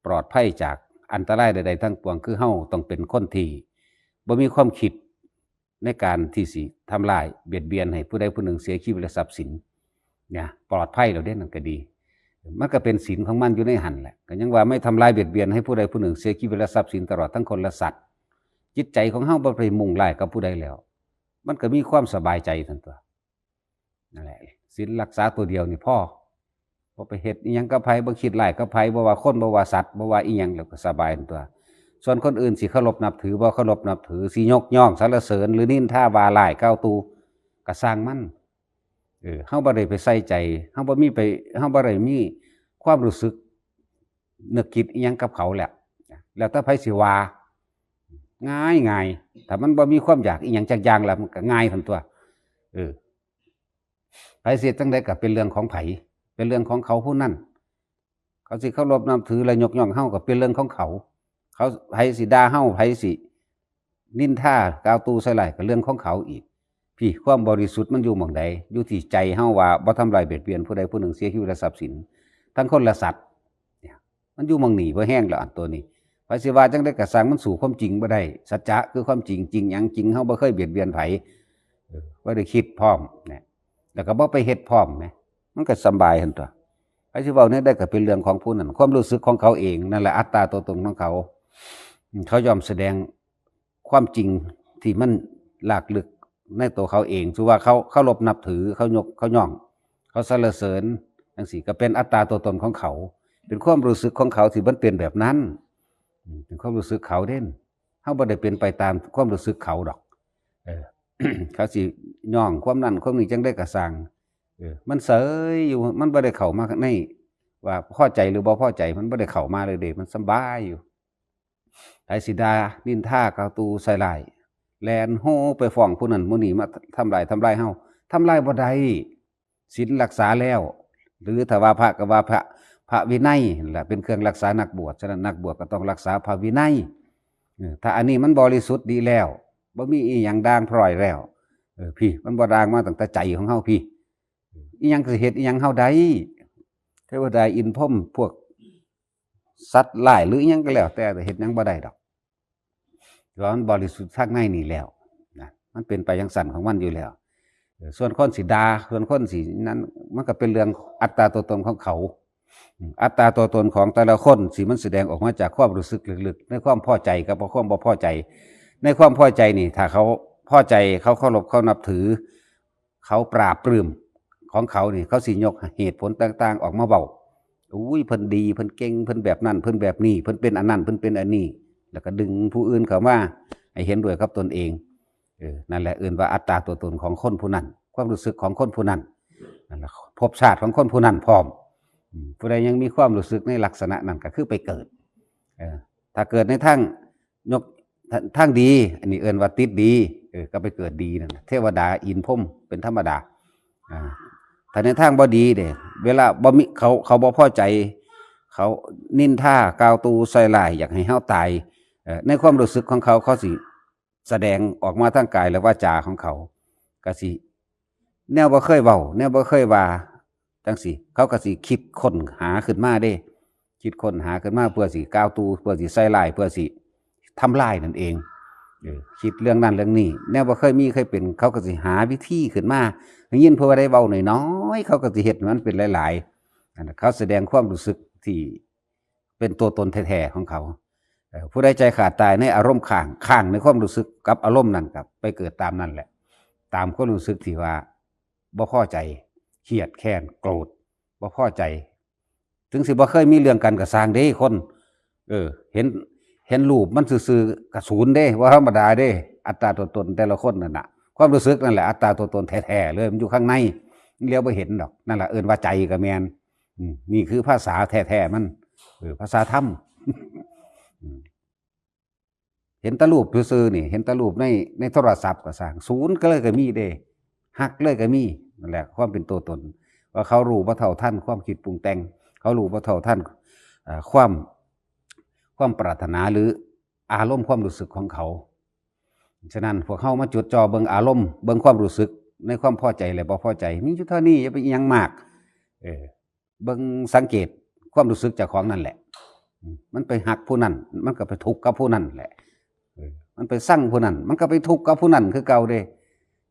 ปลอดภัยจากอันตรายใดๆทั้งปวง คือเฮาต้องเป็นคนที่บ่มีความคิดในการที่สิทำลายเบียดเบียนให้ผู้ใดผู้หนึ่งเสียชีวิตและทรัพย์สิน เนี่ย ปลอดภัยแล้วเด้ นั่นก็ดี มันก็เป็นศีลของมันอยู่ในหั่นแหละ ก็ยังว่าไม่ทำลายเบียดเบียนให้ผู้ใดผู้หนึ่งเสียชีวิตและทรัพย์สิน ตลอดทั้งคนและสัตว์ จิตใจของเฮาบ่ไปมุ่งร้ายกับผู้ใดแล้ว มันก็มีความสบายใจซั่นตั๊ว นั่นแหละ ศีลรักษาตัวเดียวนี่พอ บ่ไปเฮ็ดอิหยังกับไผ บ่คิดร้ายกับไผ บ่ว่าคน บ่ว่าสัตว์ บ่ว่าอิหยัง แล้วก็สบายตั๊ว ส่วนคนอื่นสิเคารพนับถือ บ่เคารพนับถือ สิยกย่องสรรเสริญ หรือนินทาว่าร้ายกล่าวตู่ ก็ซ่างมัน เออ เฮาบ่ได้ไปใส่ใจ เฮาบ่มีไป เฮาบ่ได้มีความรู้สึก นึกคิดอิหยังกับเขาแหละ แล้วแต่ไผสิว่า ง่ายๆ ถ้ามันบ่มีความอยากอิหยังจักอย่างแล้ว มันก็ง่ายซั่นตั๊ว เออ ไผสิเฮ็ดจั่งใดก็เป็นเรื่องของไผ เป็นเรื่องของเขาผู้นั้น เขาสิเคารพนับถือและยกย่องเฮาก็เป็นเรื่องของเขา เขา ไผสิด่าเฮา ไผสินินทากล่าวตู่ใส่ร้ายก็เรื่องของเขาอีก พี่ ความบริสุทธิ์มันอยู่หม่องใด อยู่ที่ใจเฮาว่าบ่ทำลายเบียดเบียนผู้ใดผู้หนึ่งเสียชีวิตและทรัพย์สิน ทั้งคนและสัตว์ เนี่ย มันอยู่หม่องนี้ บ่แฮงแล้วอันตัวนี้ ไผสิว่าจั่งใดก็ซ่าง มันสู้ความจริงบ่ได้ สัจจะคือความจริง จริงหยัง จริงเฮาบ่เคยเบียดเบียนไผ เออ บ่ได้คิดพร้อม เนี่ย แล้วก็บ่ไปเฮ็ดพร้อม แหม มันก็สำบายหั่นตั๊ว ไผสิเว้าแนวใดก็เป็นเรื่องของผู้นั้น ความรู้สึกของเขาเอง นั่นแหละอัตตาตัวตนของเขา อืม เขาย่อมแสดงความจริงที่มันลากลึกในตัวเขาเอง ถือว่าเขาเคารพนับถือ เขายก เขาย่อง เขาสรรเสริญ จั่งซี้ก็เป็นอัตตาตัวตนของเขา เป็นความรู้สึกของเขาที่มันเป็นแบบนั้น อืม เป็นความรู้สึกเขาเด้ เฮาบ่ได้เป็นไปตามความรู้สึกเขาดอก เออ เขาสิย่องความนั้นความนี้จั่งใดก็ซ่าง เออ มันเฉยอยู่ มันบ่ได้เข้ามาในว่าพอใจหรือบ่พอใจ มันบ่ได้เข้ามาเลยเด้ มันสำบายอยู่ ไผสิด่านินทากล่าวตู่ใส่ร้าย แล่นโฮไปฟ้องผู้นั้นผู้นี้มาทำลาย ทำลายเฮา ทำลายบ่ได้ ศีลรักษาแล้ว หรือถ้าว่าพระก็ว่าพระ พระวินัยนั่นแหละเป็นเครื่องรักษานักบวช ฉะนั้นนักบวชก็ต้องรักษาพระวินัย เออ ถ้าอันนี้มันบริสุทธิ์ดีแล้ว บ่มีอีหยังด่างพร้อยแล้ว เออ พี่ มันบ่ด่างมาตั้งแต่ใจของเฮาพี่ อีหยังสิเฮ็ดอีหยังเฮาได้ เทวดาอินทร์พรหมพวกสัตว์ร้ายหรืออีหยังก็แล้วแต่ เฮ็ดหยังบ่ได้ดอก เพราะมันบริสุทธิ์ทางในนี่แล้วนะ มันเป็นไปจั่งซั่นของมันอยู่แล้ว เออ ส่วนคนสิด่า ส่วนคนสินั้น มันก็เป็นเรื่องอัตตาตัวตนของเขา อืม อัตตาตัวตนของแต่ละคนสิมันแสดงออกมาจากความรู้สึกลึกๆ ในความพอใจกับความบ่พอใจ ในความพอใจนี่ ถ้าเขาพอใจ เขาเคารพ เขานับถือ เขาปราบปลื้มของเขานี่ เขาสิยกเหตุผลต่างๆ ออกมาเว้า อุ้ย เพิ่นดี เพิ่นเก่ง เพิ่นแบบนั้น เพิ่นแบบนี้ เพิ่นเป็นอันนั้น เพิ่นเป็นอันนี้ แล้วก็ดึงผู้อื่นเข้ามาให้เห็นด้วยกับตนเอง เออ นั่นแหละเอิ้นว่าอัตตาตัวตนของคนผู้นั้น ความรู้สึกของคนผู้นั้น นั่นแหละภพชาติของคนผู้นั้นพร้อม อืม ผู้ใดยังมีความรู้สึกในลักษณะนั้นก็คือไปเกิด เออ ถ้าเกิดในทาง ยก ทาง ทางดี อันนี้เอิ้นว่าติดดี เออ ก็ไปเกิดดีนั่นน่ะ เทวดาอินทร์พรหมเป็นธรรมดา อ่า ถ้าในทางบ่ดีเด้ เวลาบ่มี เขา เขาบ่พอใจ เขานินทากล่าวตู่ใส่ร้าย อยากให้เฮาตาย เอ่อ ในความรู้สึกของเขา เขาสิแสดงออกมาทางกายและวาจาของเขา ก็สิ แนวบ่เคยเว้า แนวบ่เคยว่า จั่งซี้ เขาก็สิคิดค้นหาขึ้นมาเด้ คิดค้นหาขึ้นมาเพื่อสิกล่าวตู่ เพื่อสิใส่ร้าย เพื่อสิทำลายนั่นเอง เออ คิดเรื่องนั้นเรื่องนี้ แนวบ่เคยมีเคยเป็น เขาก็สิหาวิธีขึ้นมา ได้ยินเพิ่นว่าได้เว้าน้อยๆ เขาก็สิเฮ็ดให้มันเป็นหลายๆ อันนั้นเขาแสดงความรู้สึกที่เป็นตัวตนแท้ๆ ของเขา เอ่อ ผู้ใดใจขาดตายในอารมณ์ค้าง ค้างในความรู้สึกกับอารมณ์นั้น ก็ไปเกิดตามนั่นแหละ ตามความรู้สึกที่ว่าบ่พอใจ เครียดแค้น โกรธ บ่พอใจ ถึงสิบ่เคยมีเรื่องกันก็ซ่างเด้คน เออ เห็น เห็นรูปมันซื่อๆ ก็ศูนย์เด้ บ่ธรรมดาเด้ อัตตาตัวตนแต่ละคนนั่นน่ะ ความรู้สึกนั่นแหละ อัตตาตัวตนแท้ๆ เลย มันอยู่ข้างใน มันเหลียวบ่เห็นดอก นั่นล่ะเอิ้นว่าใจก็แม่น อืม นี่คือภาษาแท้ๆ มัน เออ ภาษาธรรม อืม เห็นแต่รูปซื่อๆ นี่ เห็นแต่รูปใน ในโทรศัพท์ก็ซ่าง ศูนย์ก็เลยก็มีเด้ ฮักเลยก็มี นั่นแหละ ความเป็นตัวตน ว่าเขารู้บ่เท่าทันความคิดปรุงแต่ง เขารู้บ่เท่าทัน เอ่อ ความ ความปรารถนาหรืออารมณ์ความรู้สึกของเขา ฉะนั้นพวกเฮามาจดจ่อเบิ่งอารมณ์ เบิ่งความรู้สึกในความพอใจและบ่พอใจ มีอยู่เท่านี้ อย่าไปอิหยังมาก เออ เบิ่งสังเกตความรู้สึกเจ้าของนั่นแหละ อืม มันไปฮักผู้นั้น มันก็ไปทุกข์กับผู้นั้นแหละ เออ มันไปซังผู้นั้น มันก็ไปทุกข์กับผู้นั้นคือเก่าเด้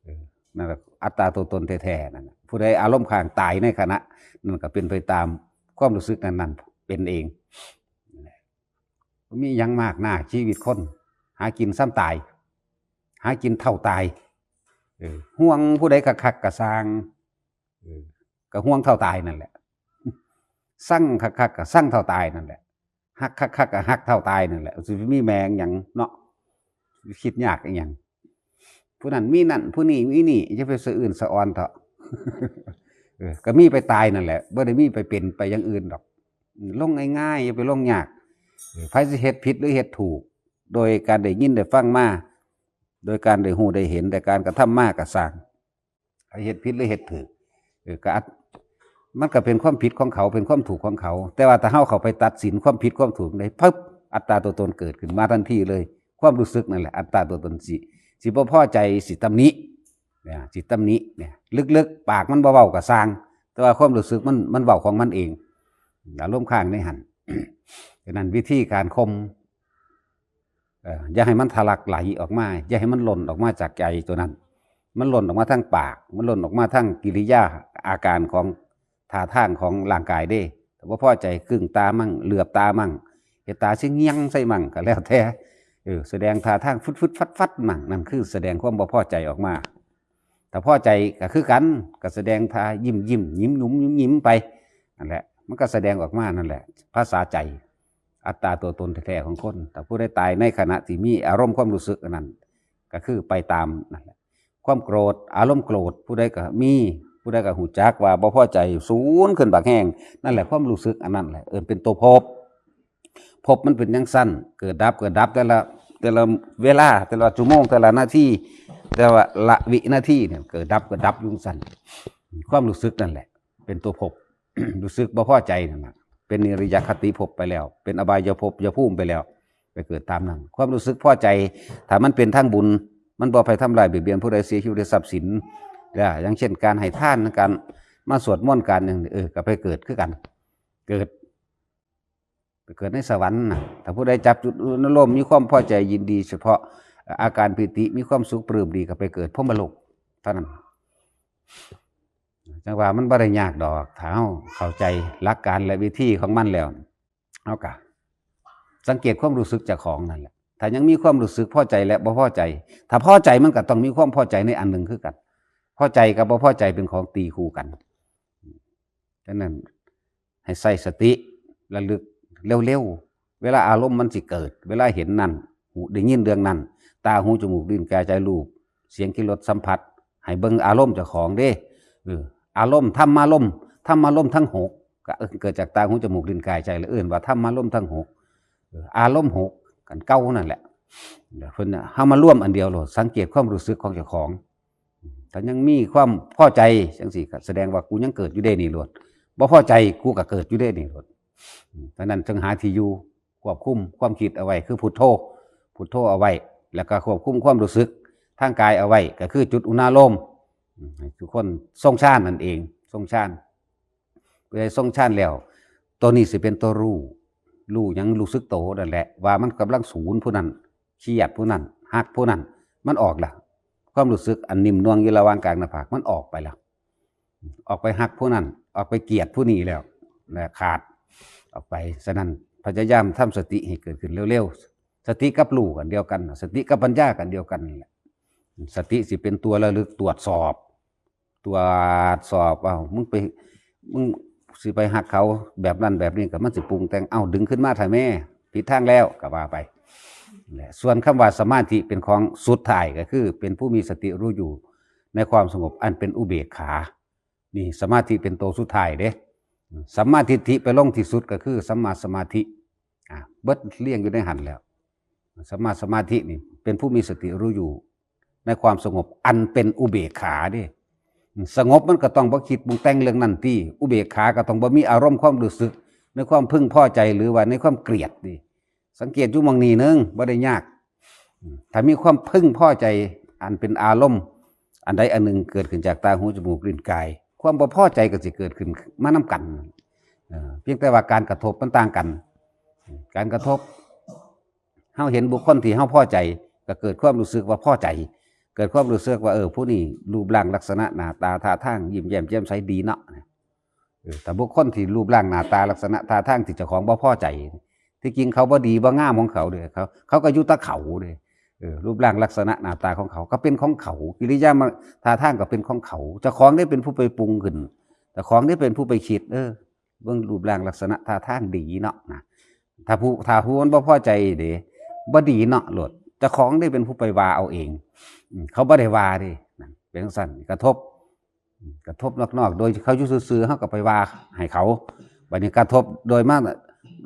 เออ นั่นแหละ อัตตาตัวตนแท้ๆ นั่นน่ะ ผู้ใดอารมณ์ค้างตายในขณะนั้นก็เป็นไปตามความรู้สึกนั้นๆ เป็นเอง บ่มีหยังมากหน้าชีวิตคน หากินซ่ำตาย หากินเฒ่าตาย เออ ห่วงผู้ใดคักๆ ก็ซ่าง เออ ก็ห่วงเฒ่าตายนั่นแหละ ซังคักๆ ก็ซังเฒ่าตายนั่นแหละ ฮักคักๆ ก็ฮักเฒ่าตายนั่นแหละ สิมีแม่งหยังเนาะ คิดยากอีหยัง ผู้นั้นมีนั่น ผู้นี้มีนี่ อย่าไปสะอื้นสะออนเถาะ เออ ก็มีไปตายนั่นแหละ บ่ได้มีไปเป็นไปอย่างอื่นดอก อืม ลงง่ายๆ อย่าไปลงยาก เออ ไผสิเฮ็ดผิดหรือเฮ็ดถูก โดยการได้ยินได้ฟังมา โดยการได้ฮู้ได้เห็น แต่การกระทำมาก็ซ่าง ไผเฮ็ดผิดหรือเฮ็ดถูก เออ ก็อาจ มันก็เป็นความผิดของเขา เป็นความถูกของเขา แต่ว่าถ้าเฮาเข้าไปตัดสินความผิดความถูกได้ ปึ๊บ อัตตาตัวตนเกิดขึ้นมาทันทีเลย ความรู้สึกนั่นแหละ อัตตาตัวตนสิ สิบ่พอใจ สิตำหนิ เนี่ย สิตำหนิ เนี่ย ลึกๆ ปากมันบ่เว้าก็ซ่าง แต่ว่าความรู้สึกมัน มันเว้าของมันเอง อารมณ์ค้างในหั่น ฉะนั้นวิธีการข่ม เอ่อ อย่าให้มันทะลักไหลออกมา อย่าให้มันหล่นออกมาจากใจตัวนั้น มันหล่นออกมาทางปาก มันหล่นออกมาทางกิริยาอาการของท่าทางของร่างกายเด้ ถ้าบ่พอใจกึ้งตามั่ง เหลือบตามั่ง เฮ็ดตาสิเงี่ยงใส่มั่ง ก็แล้วแต่ เออ แสดงท่าทางฟึดๆ ฟัดๆ มั่ง นั่นคือแสดงความบ่พอใจออกมา ถ้าพอใจก็คือกัน ก็แสดงท่ายิ้มๆ ยิ้มหยุมยิ้มหยิมไป นั่นแหละ มันก็แสดงออกมานั่นแหละ ภาษาใจ อัตตาตัวตนแท้ๆ ของคน ถ้าผู้ใดตายในขณะที่มีอารมณ์ความรู้สึกอันนั้น ก็คือไปตามนั่นแหละ ความโกรธ อารมณ์โกรธ ผู้ใดก็มี ผู้ใดก็ฮู้จักว่าบ่พอใจ สูนขึ้นบักแฮง นั่นแหละ ความรู้สึกอันนั้นแหละ เอิ้นเป็นตัวภพ ภพมันเป็นจั่งซั้น เกิดดับ เกิดดับ แต่ละ แต่ละเวลา แต่ละชั่วโมง แต่ละนาที แต่ละวินาทีเนี่ย เกิดดับ เกิดดับอยู่จั่งซั้น ความรู้สึกนั่นแหละ เป็นตัวภพ รู้สึกบ่พอใจนั่นน่ะ เป็นนิรยคติภพไปแล้ว เป็นอบายภพ ยภูมิไปแล้ว ไปเกิดตามนั้น ความรู้สึกพอใจ ถ้ามันเป็นทางบุญ มันบ่ไปทำร้ายเบียดเบียนผู้ใด เสียชีวิต หรือทรัพย์สิน เด้อ อย่างเช่น การให้ทาน การมาสวดมนต์ การหยัง เออ ก็ไปเกิดคือกัน เกิด ไปเกิดในสวรรค์น่ะ ถ้าผู้ใดจับจุดอุณาโลม มีความพอใจยินดีเฉพาะอาการปีติ มีความสุขปลื้มดี ก็ไปเกิดพรหมโลกเท่านั้น จั่งว่ามันบ่ได้ยากดอก ถ้าเฮาเข้าใจหลักการและวิธีของมันแล้ว เฮาก็สังเกตความรู้สึกเจ้าของนั่นแหละ ถ้ายังมีความรู้สึกพอใจและบ่พอใจ ถ้าพอใจมันก็ต้องมีความพอใจในอันหนึ่งคือกัน พอใจกับบ่พอใจเป็นของตีคู่กัน ฉะนั้นให้ใช้สติระลึกเร็วๆ เวลาอารมณ์มันสิเกิด เวลาเห็นนั่น หู ได้ยินเรื่องนั้น ตา หู จมูก ลิ้น กาย ใจ รูป เสียง กลิ่น รส สัมผัส ให้เบิ่งอารมณ์เจ้าของเด้ เออ อารมณ์ ธรรมารมณ์ ธรรมารมณ์ทั้งหก ก็เกิดจากตา หู จมูก ลิ้น กาย ใจ แล้วเอิ้นว่าธรรมารมณ์ทั้งหก เออ อารมณ์หก กันเก่านั่นแหละ เดี๋ยวเพิ่นน่ะ เฮามารวมอันเดียวโลด สังเกตความรู้สึกของเจ้าของ ถ้ายังมีความพอใจจั่งซี้ ก็แสดงว่ากูยังเกิดอยู่เด้นี่โลด บ่พอใจกูก็เกิดอยู่เด้นี่โลด อืม ฉะนั้นจึงหาที่อยู่ ควบคุมความคิดเอาไว้ คือพุทโธ พุทโธเอาไว้ แล้วก็ควบคุมความรู้สึกทางกายเอาไว้ ก็คือจุดอุณาโลม อืม ให้ทุกคนทรงฌานนั่นเอง ทรงฌาน เพื่อให้ทรงฌานแล้ว ตัวนี้สิเป็นตัวรู้ รู้หยัง รู้สึกโตนั่นแหละ ว่ามันกำลังสูนผู้นั้น เครียดผู้นั้น ฮักผู้นั้น มันออกละ ความรู้สึกอันนิ่มนวลอยู่ระหว่างกลางหน้าผาก มันออกไปแล้ว ออกไปฮักผู้นั้น ออกไปเกลียดผู้นี้แล้วนะ ขาดออกไป ฉะนั้นพยายามทำสติให้เกิดขึ้นเร็วๆ สติกับรู้กันเดียวกัน สติกับปัญญากันเดียวกันนี่แหละ สติสิเป็นตัวระลึกตรวจสอบ ตรวจสอบ เอ้า มึงไป มึงสิไปฮักเขาแบบนั้นแบบนี้ ก็มันสิปรุงแต่ง เอ้า ดึงขึ้นมาถ่ายแม่ ผิดทางแล้ว ก็ว่าไป และส่วนคำว่าสมาธิเป็นของสุดท้าย ก็คือเป็นผู้มีสติรู้อยู่ในความสงบอันเป็นอุเบกขา นี่สมาธิเป็นตัวสุดท้ายเด้ สัมมาทิฏฐิไปลงที่สุดก็คือสัมมาสมาธิ อ่ะ เบิดเรียงอยู่ในหันแล้ว สัมมาสมาธินี่เป็นผู้มีสติรู้อยู่ในความสงบอันเป็นอุเบกขาเด้ สงบมันก็ต้องบ่คิดปรุงแต่งเรื่องนั้นติ อุเบกขาก็ต้องบ่มีอารมณ์ความรู้สึกในความพึงพอใจหรือว่าในความเกลียดติ สังเกตอยู่หม่องนี้หนึ่ง บ่ได้ยาก อืม ถ้ามีความพึงพอใจอันเป็นอารมณ์ อันใดอันหนึ่งเกิดขึ้นจากตา หู จมูก ลิ้น กาย ความบ่พอใจก็สิเกิดขึ้นมานำกัน เออ เพียงแต่ว่าการกระทบมันต่างกัน การกระทบ เฮาเห็นบุคคลที่เฮาพอใจ ก็เกิดความรู้สึกว่าพอใจ เกิดความรู้สึกว่า เออ ผู้นี้รูปร่างลักษณะหน้าตาท่าทางยิ้มแย้มแจ่มใสดีเนาะ เออ แต่บุคคลที่รูปร่างหน้าตาลักษณะท่าทางที่เจ้าของบ่พอใจ ที่จริงเขาบ่ดีบ่งามของเขาเด้ เขา เขาก็อยู่แต่เขาเด้ เออ รูปร่างลักษณะหน้าตาของเขาก็เป็นของเขา กิริยาท่าทางก็เป็นของเขา เจ้าของได้เป็นผู้ไปปรุงขึ้น เจ้าของได้เป็นผู้ไปคิด เออ เบิ่งรูปร่างลักษณะท่าทางดีเนาะนะ ถ้าผู้ ถ้าผู้มันบ่พอใจเด้ บ่ดีเนาะโลด เจ้าของได้เป็นผู้ไปว่าเอาเอง อืม เขาบ่ได้ว่าเด้ นั่น เป็นจั่งซั้น กระทบ อืม กระทบนอกๆ โดยเขาอยู่ซื่อๆ เฮาก็ไปว่าให้เขา บัดนี้กระทบโดยมา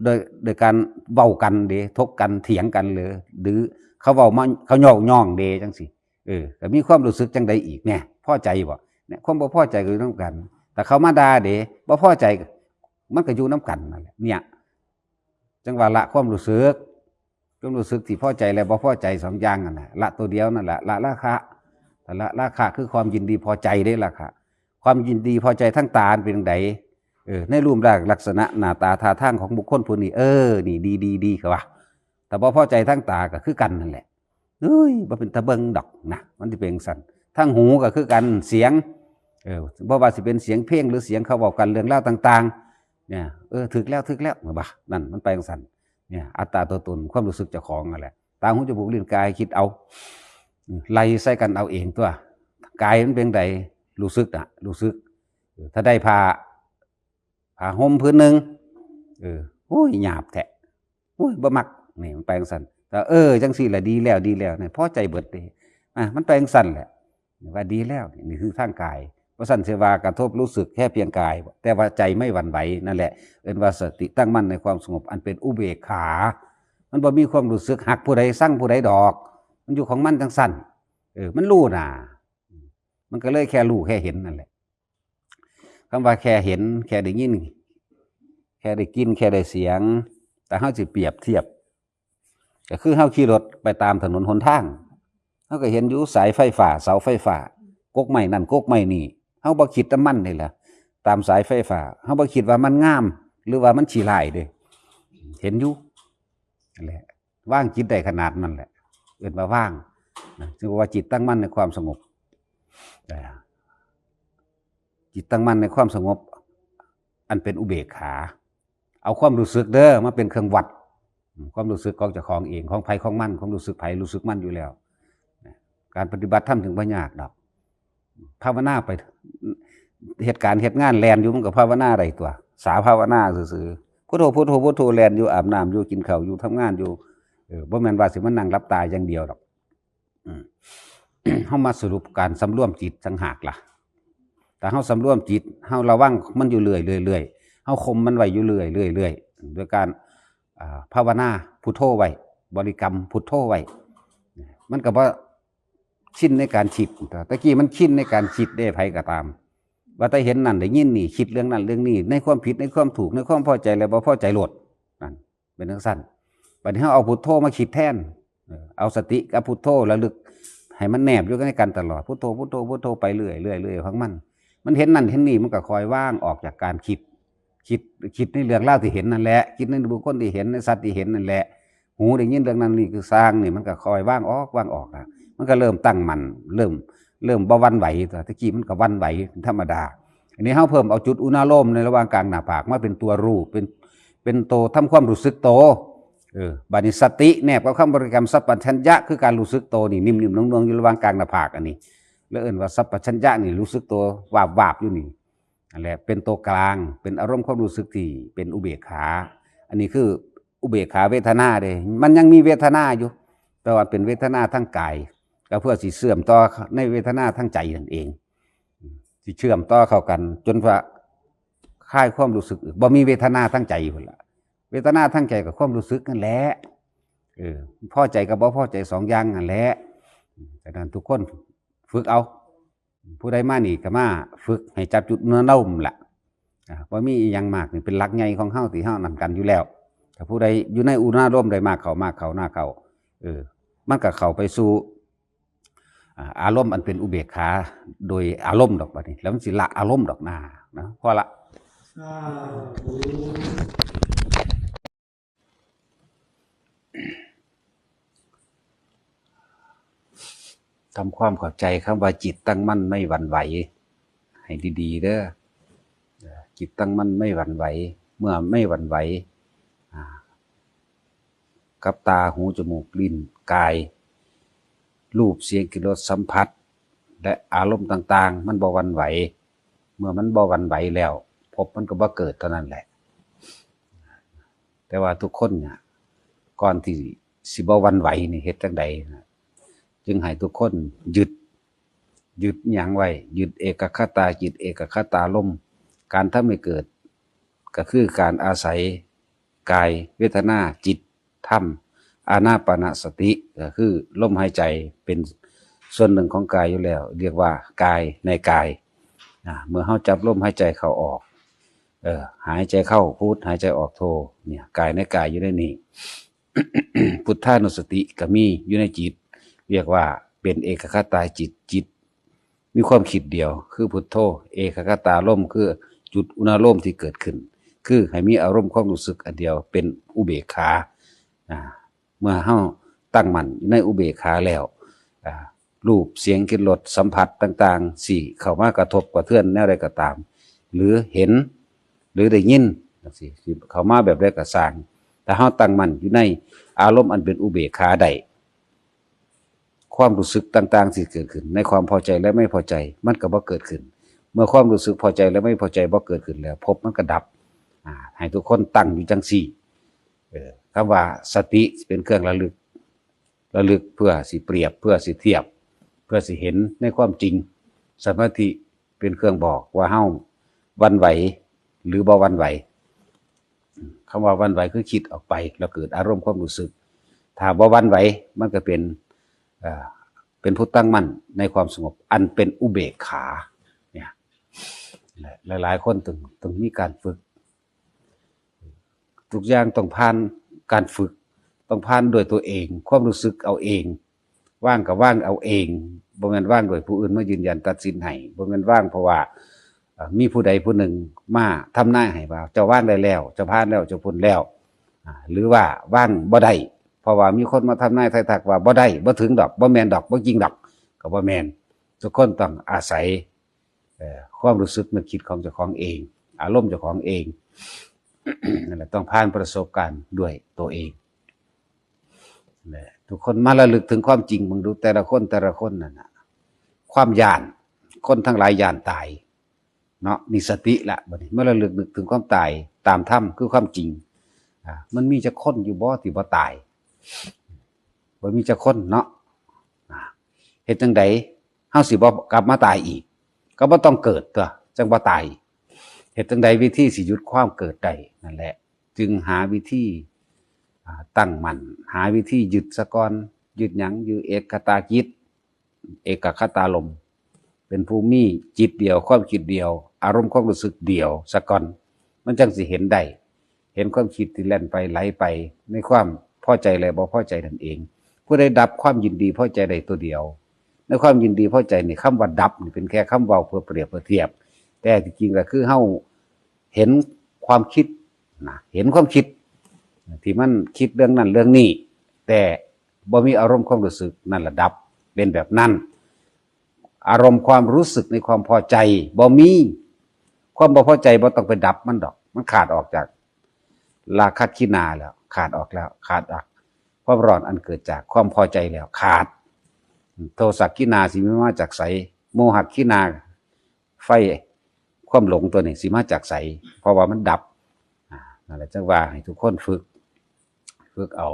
โดย โดยการเว้ากันเด้ ถกกัน เถียงกันเลย หรือเขาเว้ามา เขาเย้าย้องเด้จั่งซี้ เออ ก็มีความรู้สึกจั่งใดอีกแหน่ พอใจบ่ เนี่ย ความบ่พอใจก็อยู่นำกัน แต่เขามาด่าเด้ บ่พอใจ มันก็อยู่นำกันนั่นแหละ เนี่ย จั่งว่าละความรู้สึก ความรู้สึกที่พอใจและบ่พอใจสองอย่างนั่นแหละ ละตัวเดียวนั่นแหละ ละราคะ แต่ละราคะคือความยินดีพอใจเด้ ราคะ ความยินดีพอใจทางตาเป็นจั่งใด เออ ในรูปร่างลักษณะหน้าตาท่าทางของบุคคลผู้นี้ เออ นี่ดี ดี ดี เขาว่า แต่บ่พอใจทางตาก็คือกันนั่นแหละ เฮ้ย บ่เป็นตาเบิ่งดอกนะ มันสิเป็นจั่งซั้น ทางหูก็คือกัน เสียง เออ บ่ว่าสิเป็นเสียงเพลงหรือเสียงเขาเว้ากันเรื่องราวต่างๆ เนี่ย เออ ถืกแล้ว ถืกแล้ว บ่า นั่น มันไปจั่งซั้น เนี่ย อัตตาตัวตน ความรู้สึกเจ้าของนั่นแหละ ตา หู จมูก ลิ้น กาย คิดเอา อืม ไล่ใส่กันเอาเองตัว กายมันเป็นใด รู้สึกอะ รู้สึก เออ ถ้าได้ผ้า ผ้าห่มผืนหนึ่ง เออ โอ้ย หยาบแท้ โอ้ย บ่มัก นี่ มันไปจั่งซั้น แต่ เออ จั่งซี้แหละ ดีแล้ว ดีแล้ว เนี่ย พอใจเบิดเด้ อ่ะ มันไปจั่งซั้นแหละ ว่าดีแล้ว นี่คือทางกาย บ่ซั้นสิว่ากระทบรู้สึกแค่เพียงกาย แต่ว่าใจไม่หวั่นไหว นั่นแหละ เอิ้นว่าสติตั้งมั่นในความสงบอันเป็นอุเบกขา มันบ่มีความรู้สึกฮักผู้ใด ซังผู้ใดดอก มันอยู่ของมันจั่งซั้น เออ มันรู้น่ะ มันก็เลยแค่รู้แค่เห็นนั่นแหละ คำว่าแค่เห็น แค่ได้ยิน แค่ได้กลิ่น แค่ได้เสียง แต่เฮาสิเปรียบเทียบ ก็คือเฮาขี่รถไปตามถนนหนทาง เฮาก็เห็นอยู่สายไฟฟ้า เสาไฟฟ้า กกไม้นั่นกกไม้นี่ เฮาบ่คิดนำมันนี่แหละ ตามสายไฟฟ้า เฮาบ่คิดว่ามันงาม หรือว่ามันขี้ร้ายเด้ เห็นอยู่ นั่นแหละ วางจิตได้ขนาดนั้นแหละ เอิ้นว่าวาง นะ จึงว่าจิตตั้งมั่นในความสงบ อ่า จิตตั้งมั่นในความสงบ อันเป็นอุเบกขา เอาความรู้สึกเด้อ มาเป็นเครื่องวัด อืม ความรู้สึกของเจ้าของเอง ของไผของมัน ความรู้สึกไผรู้สึกมันอยู่แล้ว นะ การปฏิบัติธรรมจึงบ่ยากดอก ภาวนาไป เหตุการณ์เหตุงานแล่นอยู่ มันก็ภาวนาได้ตัว สาภาวนาซื่อๆ พุทโธ พุทโธ พุทโธ แล่นอยู่ อาบน้ำอยู่ กินข้าวอยู่ ทำงานอยู่ เออ บ่แม่นว่าสิมานั่งหลับตาอย่างเดียวดอก อืม เฮามาสรุปการสำรวมจิตต่างหากล่ะ ถ้าเฮาสำรวมจิต เฮาระวังมันอยู่เรื่อยๆ เรื่อยๆ เฮาข่มมันไว้อยู่เรื่อยๆ เรื่อยๆ โดยการ อ่า ภาวนาพุทโธไว้ บริกรรมพุทโธไว้ มันก็บ่ชินในการคิด แต่กี้มันชินในการคิดเด้ ไผก็ตาม ว่าแต่เห็นนั่นได้ยินนี่ คิดเรื่องนั้นเรื่องนี้ ในความผิด ในความถูก ในความพอใจและบ่พอใจโลด นั่น เป็นจั่งซั้น บัดนี้เฮาเอาพุทโธมาคิดแทน เออ เอาสติกับพุทโธระลึก ให้มันแนบอยู่ในกันตลอด พุทโธ พุทโธ พุทโธ ไปเรื่อยๆ เรื่อยๆ ของมัน มันเห็นนั่นเห็นนี่ มันก็คอยว่างออกจากการคิด คิด คิดในเรื่องราวที่เห็นนั่นแหละ คิดในบุคคลที่เห็น ในสัตว์ที่เห็นนั่นแหละ หูได้ยินเรื่องนั้นนี่คือซ่างนี่ มันก็ค่อยวางออกวางออกนะ มันก็เริ่มตั้งมั่น เริ่ม เริ่มบ่หวั่นไหวตัว ตะกี้มันก็หวั่นไหวเป็นธรรมดา อันนี้เฮาเพิ่มเอาจุดอุณาโลมในระหว่างกลางหน้าผากมาเป็นตัวรู้ เป็น เป็นโตทำความรู้สึกโต เออ บาดนี้สติแนบกับคำบริกรรมสัพพัญชญะ คือการรู้สึกโตนี่ นิ่มๆ นวลๆ อยู่ระหว่างกลางหน้าผากอันนี้ แล้วเอิ้นว่าสัพพัญชญะนี่ รู้สึกโตวาบๆ อยู่นี่ นั่นแหละ เป็นตัวกลาง เป็นอารมณ์ความรู้สึกที่เป็นอุเบกขา อันนี้คืออุเบกขาเวทนาเด้ มันยังมีเวทนาอยู่ แต่ว่าเป็นเวทนาทางกาย ก็เพื่อสิเชื่อมต่อในเวทนาทางใจนั่นเอง สิเชื่อมต่อเข้ากัน จนว่าคลายความรู้สึก บ่มีเวทนาทางใจพุ้นล่ะ เวทนาทางใจกับความรู้สึกนั่นแหละ เออ พอใจกับบ่พอใจสองอย่างนั่นแหละ ฉะนั้นทุกคนฝึกเอา ผู้ใดมานี่ก็มาฝึกให้จับจุดอุณาโลมล่ะ อ่า บ่มีอีหยังมาก นี่เป็นหลักใหญ่ของเฮาที่เฮานำกันอยู่แล้ว ถ้าผู้ใดอยู่ในอุณาโลมได้มากเข้ามากเข้าหน้าเข้า เออ มันก็เข้าไปสู่ อ่า อารมณ์อันเป็นอุเบกขาโดยอารมณ์ดอกบัดนี้ แล้วมันสิละอารมณ์ดอกหน้านะ พอละ ทำความเข้าใจคำว่าจิตตั้งมั่นไม่หวั่นไหว ให้ดีๆ เด้อ เอ่อ จิตตั้งมั่นไม่หวั่นไหว เมื่อไม่หวั่นไหว อ่า กับตา หู จมูก ลิ้น กาย รูป เสียง กลิ่น รส สัมผัส และอารมณ์ต่างๆ มันบ่หวั่นไหว เมื่อมันบ่หวั่นไหวแล้ว ภพมันก็บ่เกิดเท่านั้นแหละ แต่ว่าทุกคนเนี่ย ก่อนที่สิบ่หวั่นไหวนี่เฮ็ดจั่งใดนะ จึงให้ทุกคนยึด ยึดหยังไว้ ยึดเอกคตาจิต เอกคตารมณ์ การทำให้เกิด ก็คือการอาศัยกาย เวทนา จิต ธรรม อานาปานสติ ก็คือลมหายใจเป็นส่วนหนึ่งของกายอยู่แล้ว เรียกว่ากายในกาย อ่า เมื่อเฮาจับลมหายใจเข้าออก เออ หายใจเข้าพุท หายใจออกโท เนี่ย กายในกายอยู่ในนี้ พุทธานุสติก็มีอยู่ในจิต เรียกว่าเป็นเอกคตาจิต จิตมีความคิดเดียว คือพุทโธ เอกคตารมณ์ คือจุดอุณาโลมที่เกิดขึ้น คือให้มีอารมณ์ความรู้สึกอันเดียว เป็นอุเบกขา อ่า เมื่อเฮาตั้งมั่นอยู่ในอุเบกขาแล้ว อ่า รูป เสียง กลิ่น รส สัมผัสต่างๆ สิเข้ามากระทบกระเทือนแนวใดก็ตาม หรือเห็น หรือได้ยินจั่งซี้ สิเข้ามาแบบใดก็ซ่าง ถ้าเฮาตั้งมั่นอยู่ในอารมณ์อันเป็นอุเบกขาได้ ความรู้สึกต่างๆ ที่เกิดขึ้นในความพอใจและไม่พอใจ มันก็บ่เกิดขึ้น เมื่อความรู้สึกพอใจและไม่พอใจบ่เกิดขึ้นแล้ว ภพมันก็ดับ อ่า ให้ทุกคนตั้งอยู่จั่งซี้ เออ คำว่าสติเป็นเครื่องระลึก ระลึกเพื่อสิเปรียบ เพื่อสิเทียบ เพื่อสิเห็นในความจริง สมาธิเป็นเครื่องบอกว่าเฮาหวั่นไหวหรือบ่หวั่นไหว คำว่าหวั่นไหวคือคิดออกไป แล้วเกิดอารมณ์ความรู้สึก ถ้าบ่หวั่นไหว มันก็เป็น เอ่อ เป็นผู้ตั้งมั่นในความสงบ อันเป็นอุเบกขา เนี่ย หลายๆ คนต้อง ต้องมีการฝึก ทุกอย่างต้องผ่านการฝึก ต้องผ่านด้วยตัวเอง ความรู้สึกเอาเอง วางก็วางเอาเอง บ่แม่นวางโดยผู้อื่นมายืนยันตัดสินให้ บ่แม่นวางเพราะว่า เอ่อ มีผู้ใดผู้หนึ่งมาทำนายให้ว่า เจ้าวางได้แล้ว เจ้าผ่านแล้ว เจ้าพ้นแล้ว อ่า หรือว่าวางบ่ได้ เพราะว่ามีคนมาทำนายทายทักว่าบ่ได้ บ่ถึงดอก บ่แม่นดอก บ่จริงดอก ก็บ่แม่น ทุกคนต้องอาศัย เอ่อ ความรู้สึกนึกคิดของเจ้าของเอง อารมณ์เจ้าของเอง นั่นแหละ ต้องผ่านประสบการณ์ด้วยตัวเอง นั่นแหละ ทุกคนมาระลึกถึงความจริง มึงดูแต่ละคน แต่ละคนนั่นน่ะ ความย้าน คนทั้งหลายย้านตาย เนาะ นี่สติละ บัดนี้มาระลึกนึกถึงความตายตามธรรม คือความจริง อ่า มันมีจักคนอยู่บ่ที่บ่ตาย บ่มีจักคนเนาะ อ่า เฮ็ดจั่งใดเฮาสิบ่กลับมาตายอีก ก็บ่ต้องเกิดตั๊ว จั่งบ่ตาย เฮ็ดจั่งใดวิธีสิหยุดความเกิดได้ นั่นแหละ จึงหาวิธี อ่า ตั้งมั่น หาวิธียึดซะก่อน ยึดหยัง ยึดเอกคตาจิต เอกคตารมณ์ เป็นผู้มีจิตเดียว ความคิดเดียว อารมณ์ความรู้สึกเดียวซะก่อน มันจั่งสิเห็นได้ เห็นความคิดที่แล่นไปไหลไป ในความพอใจและบ่พอใจนั่นเอง ผู้ใดดับความยินดีพอใจได้ตัวเดียว ในความยินดีพอใจนี่ คำว่าดับนี่เป็นแค่คำเว้าเพื่อเปรียบเพื่อเทียบ แต่ที่จริงก็คือเฮาเห็นความคิดนะ เห็นความคิด ที่มันคิดเรื่องนั้นเรื่องนี้ แต่บ่มีอารมณ์ความรู้สึก นั่นละดับ เป็นแบบนั้น อารมณ์ความรู้สึกในความพอใจบ่มี ความบ่พอใจบ่ต้องไปดับมันดอก มันขาดออกจากราคะคินาแล้ว ขาดออกแล้ว ขาดออก ความร้อนอันเกิดจากความพอใจแล้วขาด โทสะคินาสิมาจากไส โมหะคินา ไฟความหลงตัวนี้สิมาจากไส เพราะว่ามันดับ อ่า นั่นแหละจังว่าให้ทุกคนฝึก ฝึกเอา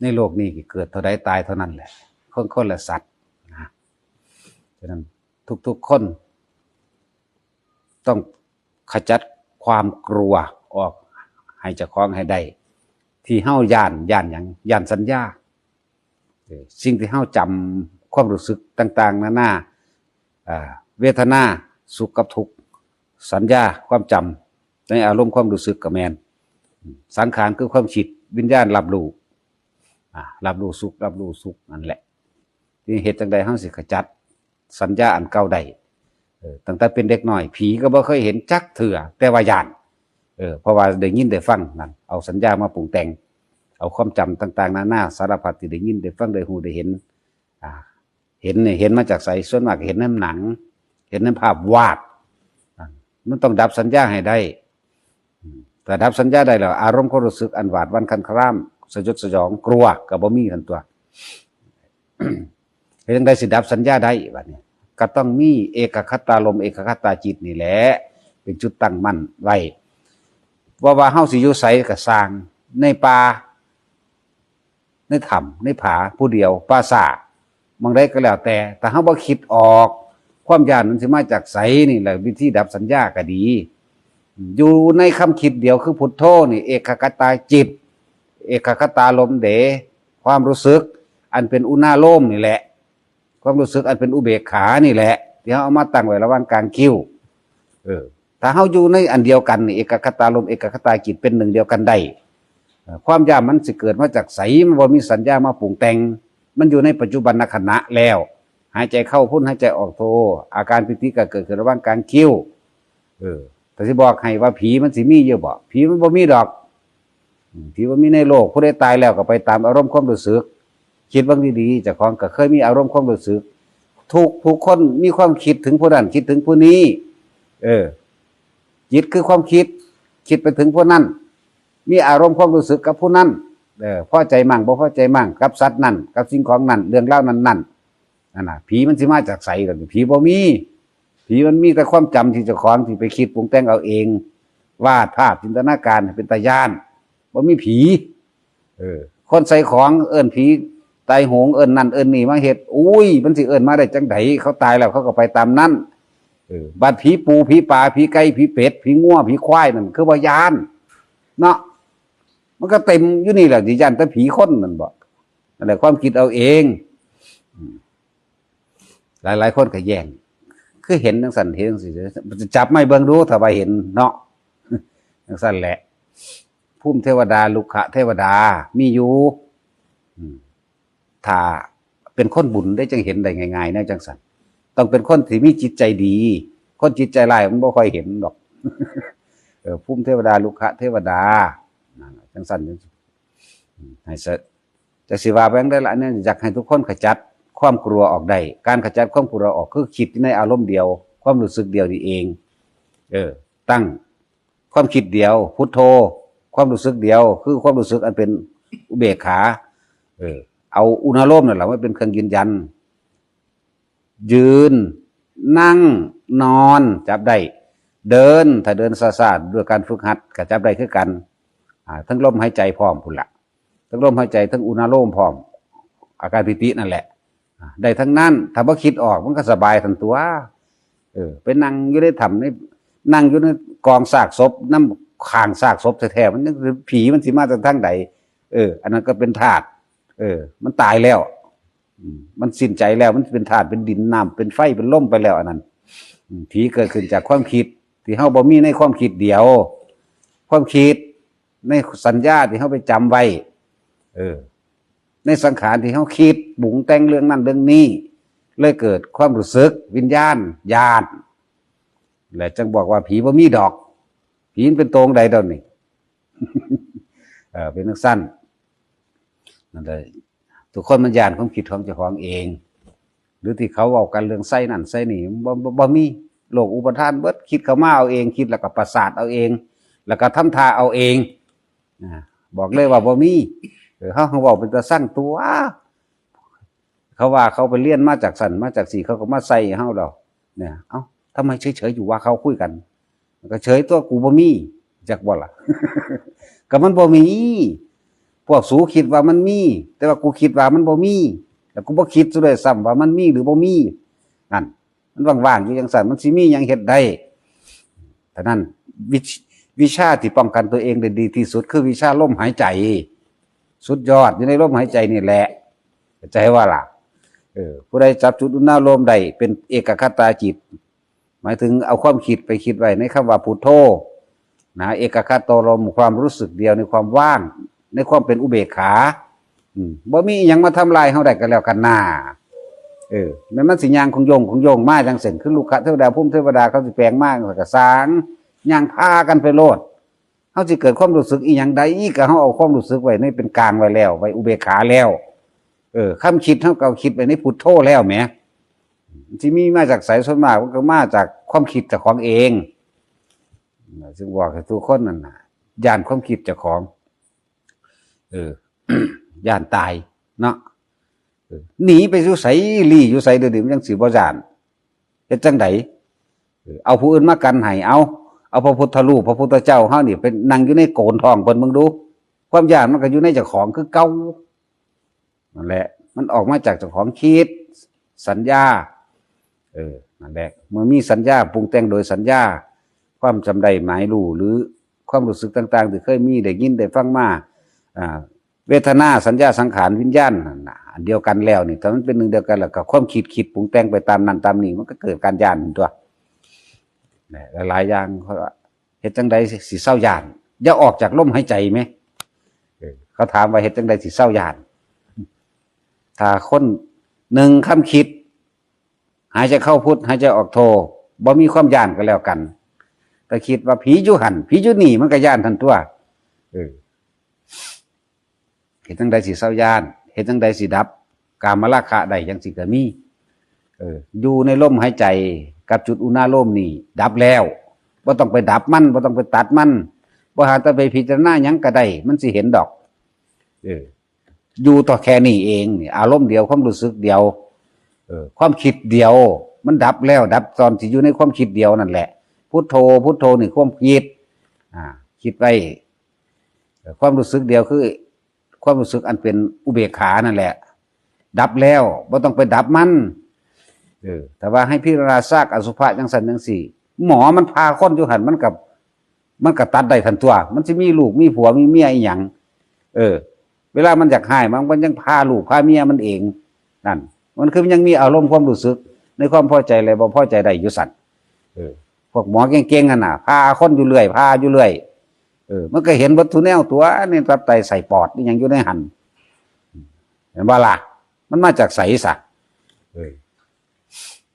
ในโลกนี้เกิดเท่าใดตายเท่านั้นแหละ คนคนละสัตว์นะ ฉะนั้นทุกๆคนต้องขจัดความกลัวออกให้เจ้าของให้ได้ ที่เฮาย้าน ย้านหยัง ย้านสัญญา เออ สิ่งที่เฮาจำ ความรู้สึกต่างๆนานา อ่า เวทนา สุขกับทุกข์ สัญญา ความจำ ในอารมณ์ความรู้สึกก็แม่น สังขารคือความคิด วิญญาณรับรู้ อ่า รับรู้สุข รับรู้ทุกข์ นั่นแหละ ที่เฮ็ดจั่งใดเฮาสิขจัดสัญญาอันเก่าได้ เออ ตั้งแต่เป็นเด็กน้อย ผีก็บ่เคยเห็นจักเทื่อ แต่ว่าย้าน เออ เพราะว่าได้ยินได้ฟังนั่น เอาสัญญามาปรุงแต่ง เอาความจำต่างๆนานา สารพัดที่ได้ยินได้ฟังได้ฮู้ได้เห็น อ่า เห็นเนี่ยเห็นมาจากไส ส่วนมากเห็นในหนัง เห็นในภาพวาด อ่า มันต้องดับสัญญาให้ได้ อืม ถ้าดับสัญญาได้แล้ว อารมณ์ความรู้สึกอันหวาดหวั่นคลวนคราม สยดสยองกลัวก็บ่มีหั่นตัว เฮ็ดจั่งใดสิดับสัญญาได้บัดนี้ ก็ต้องมีเอกคตารมณ์ เอกคตาจิตนี่แหละ เป็นจุดตั้งมั่นไว้ ว่า ว่าเฮาสิอยู่ไสก็ซ่าง ในป่า ในถ้ำ ในผา ผู้เดียว ป่าช้า หม่องใดก็แล้วแต่ ถ้าเฮาบ่คิดออก ความย้านมันสิมาจากไส นี่แหละวิธีดับสัญญาก็ดี อยู่ในคำคิดเดียวคือพุทโธนี่ เอกคตาจิต เอกคตารมณ์เด้ ความรู้สึกอันเป็นอุณาโลมนี่แหละ ความรู้สึกอันเป็นอุเบกขานี่แหละ ที่เฮาเอามาตั้งไว้ระหว่างกลางคิ้ว เออ ถ้าเฮาอยู่ในอันเดียวกันนี่ เอกคตารมณ์ เอกคตาจิตเป็นหนึ่งเดียวกันได้ เอ่อ ความย้านมันสิเกิดมาจากไส มันบ่มีสัญญามาปรุงแต่ง มันอยู่ในปัจจุบันขณะแล้ว หายใจเข้าพุท หายใจออกโธ อาการปีติก็เกิดขึ้นระหว่างกลางคิ้ว เออ แต่สิบอกให้ว่าผีมันสิมีอยู่บ่ ผีมันบ่มีดอก อืม ผีบ่มีในโลก ผู้ใดตายแล้วก็ไปตามอารมณ์ความรู้สึก คิดเบิ่งดีๆ เจ้าของก็เคยมีอารมณ์ความรู้สึก ทุก ทุกคนมีความคิดถึงผู้นั้น คิดถึงผู้นี้ เออ จิตคือความคิด คิดไปถึงผู้นั้น มีอารมณ์ความรู้สึกกับผู้นั้น เออ พอใจมั่ง บ่พอใจมั่ง กับสัตว์นั้น กับสิ่งของนั้น เรื่องราวนั้นๆ นั่นน่ะ ผีมันสิมาจากไสล่ะ ผีบ่มี ผีมันมีแต่ความจำที่เจ้าของที่ไปคิดปรุงแต่งเอาเอง วาดภาพจินตนาการให้เป็นตาย้าน บ่มีผี เออ คนใส่ของเอิ้นผีตายโหง เอิ้นนั่นเอิ้นนี่มาเฮ็ด อุ้ย มันสิเอิ้นมาได้จั่งใด เขาตายแล้วเขาก็ไปตามนั้น เออ บัดผีปู ผีปลา ผีไก่ ผีเป็ด ผีงัว ผีควายนั่น คือว่าย้าน เนาะ มันก็เต็มอยู่นี่แหละ สิย้านแต่ผีคนนั่นบ่ นั่นแหละ ความคิดเอาเอง อืม หลายๆคนก็แย้ง คือเห็นจั่งซั่น เห็นจั่งซี้ จับไม้เบิ่งดู ถ้าว่าเห็นเนาะ จั่งซั่นแหละ ภูมิเทวดา รุกขเทวดา มีอยู่ อืม ถ้าเป็นคนบุญได้จั่งเห็นได้ง่ายๆ แนวจั่งซั่น ต้องเป็นคนที่มีจิตใจดี คนจิตใจร้ายมันบ่ค่อยเห็นดอก เออ ภูมิเทวดา รุกขเทวดา นั่นล่ะ จั่งซั่น จั่งซี้ อืม ให้สะ จักสิว่าไปจั่งใดล่ะ อันนี้อยากให้ทุกคนขจัดความกลัวออกได้ การขจัดความกลัวออกคือคิดในอารมณ์เดียว ความรู้สึกเดียวนี่เอง เออ ตั้งความคิดเดียว พุทโธ ความรู้สึกเดียว คือความรู้สึกอันเป็นอุเบกขา เออ เอาอุณาโลมนั่นแหละมาเป็นเครื่องยืนยัน ยืน นั่ง นอน จับได้ เดิน ถ้าเดินช้าๆ ด้วยการฝึกหัดก็จับได้คือกัน อ่า ทั้งลมหายใจพร้อมพุ้นละ ทั้งลมหายใจ ทั้งอุณาโลมพร้อม อาการปีตินั่นแหละ อ่า ได้ทั้งนั้น ถ้าบ่คิดออกมันก็สบายทันตัว เออ ไปนั่งอยู่ในถ้ำ ใน นั่งอยู่ในกองซากศพ นำข้างซากศพแท้ๆ มันยัง ผีมันสิมาจากทางใด เออ อันนั้นก็เป็นธาตุ เออ มันตายแล้ว อืม มันสิ้นใจแล้ว มันเป็นธาตุ เป็นดิน น้ำ เป็นไฟ เป็นลมไปแล้ว อันนั้น อืม ผีเกิดขึ้นจากความคิด ที่เฮาบ่มีในความคิดเดียว ความคิด ในสัญญาที่เฮาไปจำไว้ เออ ในสังขารที่เฮาคิดปรุงแต่งเรื่องนั้นเรื่องนี้ เลยเกิดความรู้สึก วิญญาณ ย้าน และจั่งบอกว่าผีบ่มีดอก ผีมันเป็นโตจั่งใดดอกนี่ เออ เป็นจั่งซั่น นั่นแหละ ทุกคนมันย้านความคิดของเจ้าของเอง หรือที่เขาเว้ากันเรื่องไส้นั่นไส้นี่ บ่ บ่ บ่มี โลกอุปาทานเบิด คิดเข้ามาเอาเอง คิดแล้วก็ประสาทเอาเอง แล้วก็ทำท่าเอาเอง อ่า บอกเลยว่าบ่มี เออ เฮาเว้าเป็นตาซังตัว เขาว่าเขาไปเรียนมาจากสั่นมาจากสี่ เขาก็มาใส่เฮาแล้ว เนี่ย เอ้า ทำไมเฉยๆอยู่ว่าเขาคุยกัน ก็เฉยตัว กูบ่มี จักบ่ล่ะ ก็มันบ่มี พวกสูคิดว่ามันมี แต่ว่ากูคิดว่ามันบ่มี แล้วกูบ่คิดซะด้วยซ้ำว่ามันมีหรือบ่มี นั่น มันว่างๆอยู่จังซั่น มันสิมีหยังเฮ็ดได้ ฉะนั้น วิช- วิชาที่ป้องกันตัวเองได้ดีที่สุด คือวิชาลมหายใจ สุดยอดอยู่ในลมหายใจนี่แหละ เข้าใจว่าล่ะ เออ ผู้ใดจับจุดอุณาโลมได้เป็นเอกคตาจิต หมายถึงเอาความคิดไปคิดไว้ในคำว่าพุทโธ นะ เอกคตาลม ความรู้สึกเดียวในความว่าง ในความเป็นอุเบกขา อืม บ่มีอิหยังมาทำลายเฮาได้ก็แล้วกันนา เออ แม้นมันสิย่างของโยงของโยงมาจังซั่น คือลูกขะเทวดา ภูมิเทวดาเขาสิแปลงมาก็สร้าง ย่างพากันไปโลด เฮาสิเกิดความรู้สึกอีหยังใดก็เฮาเอาความรู้สึกไว้ในเป็นกลางไว้แล้ว ไว้อุเบกขาแล้ว เออ ความคิดเฮาก็เอาคิดไว้ในพุทโธแล้วแหม มันสิมีมาจากไส ส่วนมากมันก็มาจากความคิดเจ้าของเอง ซึ่งบอกให้ทุกคนนั่นน่ะ ย้านความคิดเจ้าของ เออ ย้านตายเนาะ เออ หนีไปอยู่ไส ลี้อยู่ไส เดี๋ยวนี้มันยังสิบ่ย้าน เฮ็ดจั่งใด เออ เอาผู้อื่นมากันให้ เอา เอาพระพุทธรูป พระพุทธเจ้าเฮานี่ไปนั่งอยู่ในโกนท้องเพิ่นเบิ่งดู ความย้านมันก็อยู่ในเจ้าของคือเก่า นั่นแหละ มันออกมาจากเจ้าของคิด สัญญา เออ นั่นแหละ เมื่อมีสัญญาปรุงแต่งโดยสัญญา ความจำได้หมายรู้ หรือความรู้สึกต่างๆ ที่เคยมี ได้ยิน ได้ฟังมา อ่า เวทนา สัญญา สังขาร วิญญาณ นั่นน่ะ อันเดียวกันแล้วนี่ ถ้ามันเป็นหนึ่งเดียวกันแล้วก็ความคิด คิดปรุงแต่งไปตามนั้นตามนี้ มันก็เกิดการย้านตัว นะ หลายๆอย่าง เขาว่า เฮ็ดจั่งใดสิเซาย้าน อย่าออกจากลมหายใจแหม เออ เขาถามว่าเฮ็ดจั่งใดสิเซาย้าน ถ้าคน หนึ่ง ความคิด หายใจเข้าพุท หายใจออกโท บ่มีความย้านก็แล้วกัน แต่คิดว่าผีอยู่หั่น ผีอยู่นี่ มันก็ย้านหั่นตัว เออ เฮ็ดจั่งใดสิเซาย้าน เฮ็ดจั่งใดสิดับกามราคะได้ จั่งซี้ก็มี เออ อยู่ในลมหายใจกับจุดอุณาโลมนี่ดับแล้ว บ่ต้องไปดับมัน บ่ต้องไปตัดมัน บ่หาแต่ไปพิจารณาหยังก็ได้ มันสิเห็นดอก เออ อยู่ต่อแค่นี้เองนี่ อารมณ์เดียว ความรู้สึกเดียว เออ ความคิดเดียว มันดับแล้ว ดับตอนที่อยู่ในความคิดเดียวนั่นแหละ พุทโธ พุทโธนี่ความคิด อ่า คิดไว้ เออ ความรู้สึกเดียวคือ ความรู้สึกอันเป็นอุเบกขานั่นแหละ ดับแล้ว บ่ต้องไปดับมัน เออ แต่ว่าให้พิจารณาซากอสุภะจั่งซั่นจั่งซี้ หมอมันผ่าคนอยู่หั่น มันก็ มันก็ตัดได้ทันตัว มันสิมีลูกมีผัวมีเมียอีหยัง เออ เวลามันอยากฮ้าย มัน มันยังพาลูกพาเมียมันเอง นั่น มันคือมันยังมีอารมณ์ความรู้สึก ในความพอใจและบ่พอใจได้อยู่ซั่น เออ พวกหมอเก่งๆนั่นน่ะ ผ่าคนอยู่เรื่อย ผ่าอยู่เรื่อย เออ มันก็เห็นเบิดทุกแนวตัว ในตับไตไส้ปอด อีหยังอยู่ในหั่น เห็นบ่ล่ะ มันมาจากไสซะ เออ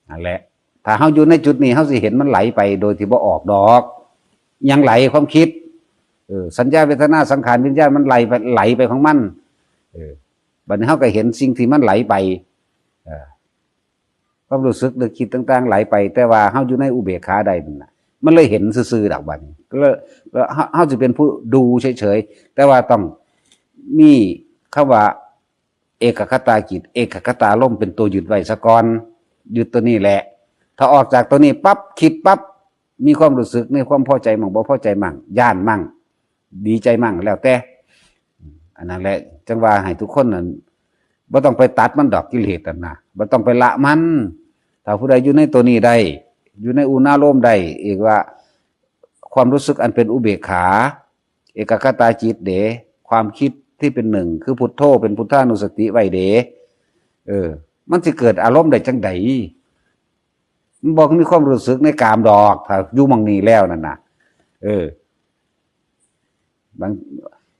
นั่นแหละ ถ้าเฮาอยู่ในจุดนี้ เฮาสิเห็นมันไหลไปโดยที่บ่ออกดอก หยังไหล ความคิด เออ สัญญา เวทนา สังขาร วิญญาณ มันไหลไป ไหลไปของมัน เออ บัดนี้เฮาก็เห็นสิ่งที่มันไหลไป เออ ความรู้สึกนึกคิดต่างๆไหลไป แต่ว่าเฮาอยู่ในอุเบกขาได้นั่นน่ะ มันเลยเห็นซื่อๆดอกบัดนี้ ก็เลย ก็เฮา เฮาสิเป็นผู้ดูเฉยๆ แต่ว่าต้องมีคำว่า เอกคตาจิต เอกคตารมณ์เป็นตัวยึดไว้ซะก่อน ยึดตัวนี้แหละ ถ้าออกจากตัวนี้ปั๊บ คิดปั๊บ มีความรู้สึก มีความพอใจมั่ง บ่พอใจมั่ง ย้านมั่ง ดีใจมั่ง แล้วแต่ อันนั้นแหละ จั่งว่าให้ทุกคนนั่น บ่ต้องไปตัดมันดอก กิเลสนั่นนะ บ่ต้องไปละมัน ถ้าผู้ใดอยู่ในตัวนี้ได้ อยู่ในอุณาโลมได้ เอกว่า ความรู้สึกอันเป็นอุเบกขา เอกคตาจิตเด้ ความคิดที่เป็นหนึ่ง คือพุทโธ เป็นพุทธานุสติไว้เด้ เออ มันสิเกิดอารมณ์ได้จั่งใด มันบ่มีความรู้สึกในกามดอก ถ้าอยู่หม่องนี้แล้วนั่นน่ะ เออ บาง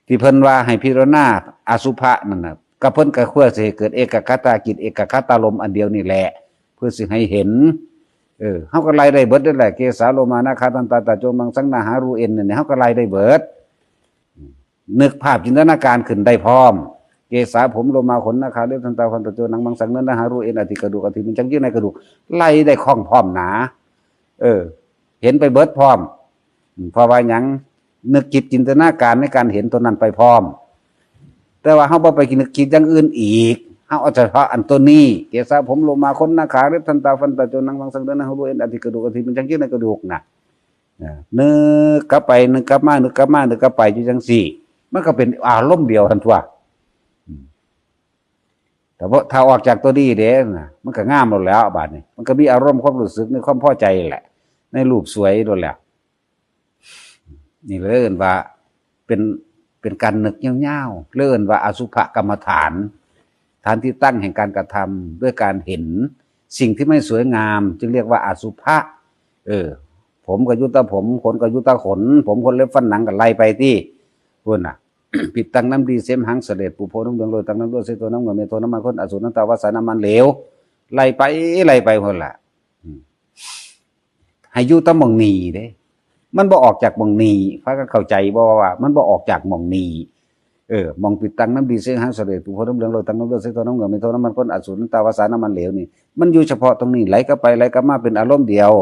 ที่เพิ่นว่าให้พิจารณาอสุภะนั่นน่ะ ก็เพิ่นก็เพื่อสิให้เกิดเอกคตาจิต เอกคตารมณ์อันเดียวนี่แหละ เพื่อสิให้เห็น เออ เฮาก็ไล่ได้เบิดนั่นแหละ เกสาโลมานาคาทันตาตาโจมังสังนาหารูเอ็นเนี่ย เฮาก็ไล่ได้เบิด นึกภาพจินตนาการขึ้นได้พร้อม เกศาผมโลมาขนหน้าขาเล็บทันตาฟันตะโจหนังมังสังเนื้อหนังหารูเอ็นอัฐิกระดูกอัฐิมันจังยื่นในกระดูก ไล่ได้คล่องพร้อมหนา เออ เห็นไปเบิดพร้อมอืมเพราะว่าหยังนึกคิดจินตนาการในการเห็นตัวนั้นไปพร้อม แต่ว่าเฮาบ่ไปนึกคิดอย่างอื่นอีก เฮาเอาเฉพาะอันตัวนี้ เกศาผมโลมาขนหน้าขาเล็บทันตาฟันตะโจหนังมังสังเนื้อหนังหารูเอ็นอัฐิกระดูกอัฐิมันจังยื่นในกระดูกน่ะ นะนึกกลับไปนึกกลับมานึกกลับมานึกกลับไปอยู่จังซี่ มันก็เป็นอารมณ์เดียวทันทั่วอืมแต่พอถ้าออกจากตัวนี้เด้นะมันก็งามหมดแล้วบาดนี้ มันก็มีอารมณ์ความรู้สึกในความพอใจแหละ ในรูปสวยโดนแล้ว นี่เลยเอิ้นว่าเป็นเป็นการนึกยาวๆเลยเอิ้นว่าอสุภกรรมฐาน ฐานที่ตั้งแห่งการกระทำด้วยการเห็นสิ่งที่ไม่สวยงาม จึงเรียกว่าอสุภะ เออ ผมก็อยู่แต่ผม ขนก็อยู่แต่ขน ผมขนเล็บฟันหนังก็ไล่ไปที่พุ่นน่ะ ปิดตังน้ำดีเสมหังเสลดปูโพน้ำเหลืองโรยตังน้ำเลือดเสโทน้ำเหงื่อเมโทน้ำมันข้นอสูรน้ำตาวัสสาน้ำมันเหลว ไล่ไปไล่ไปพุ่นล่ะ อืม ให้อยู่แต่หม่องนี้เด้ มันบ่ออกจากหม่องนี้ พากันเข้าใจบ่ว่า มันบ่ออกจากหม่องนี้ เออ หม่องปิดตังน้ำดีเสมหังเสลดปูโพน้ำเหลืองโรยตังน้ำเลือดเสโทน้ำเหงื่อเมโทน้ำมันข้นอสูรน้ำตาวัสสาน้ำมันเหลวนี่ มันอยู่เฉพาะตรงนี้ ไหลกลับไปไหลกลับมาเป็นอารมณ์เดียว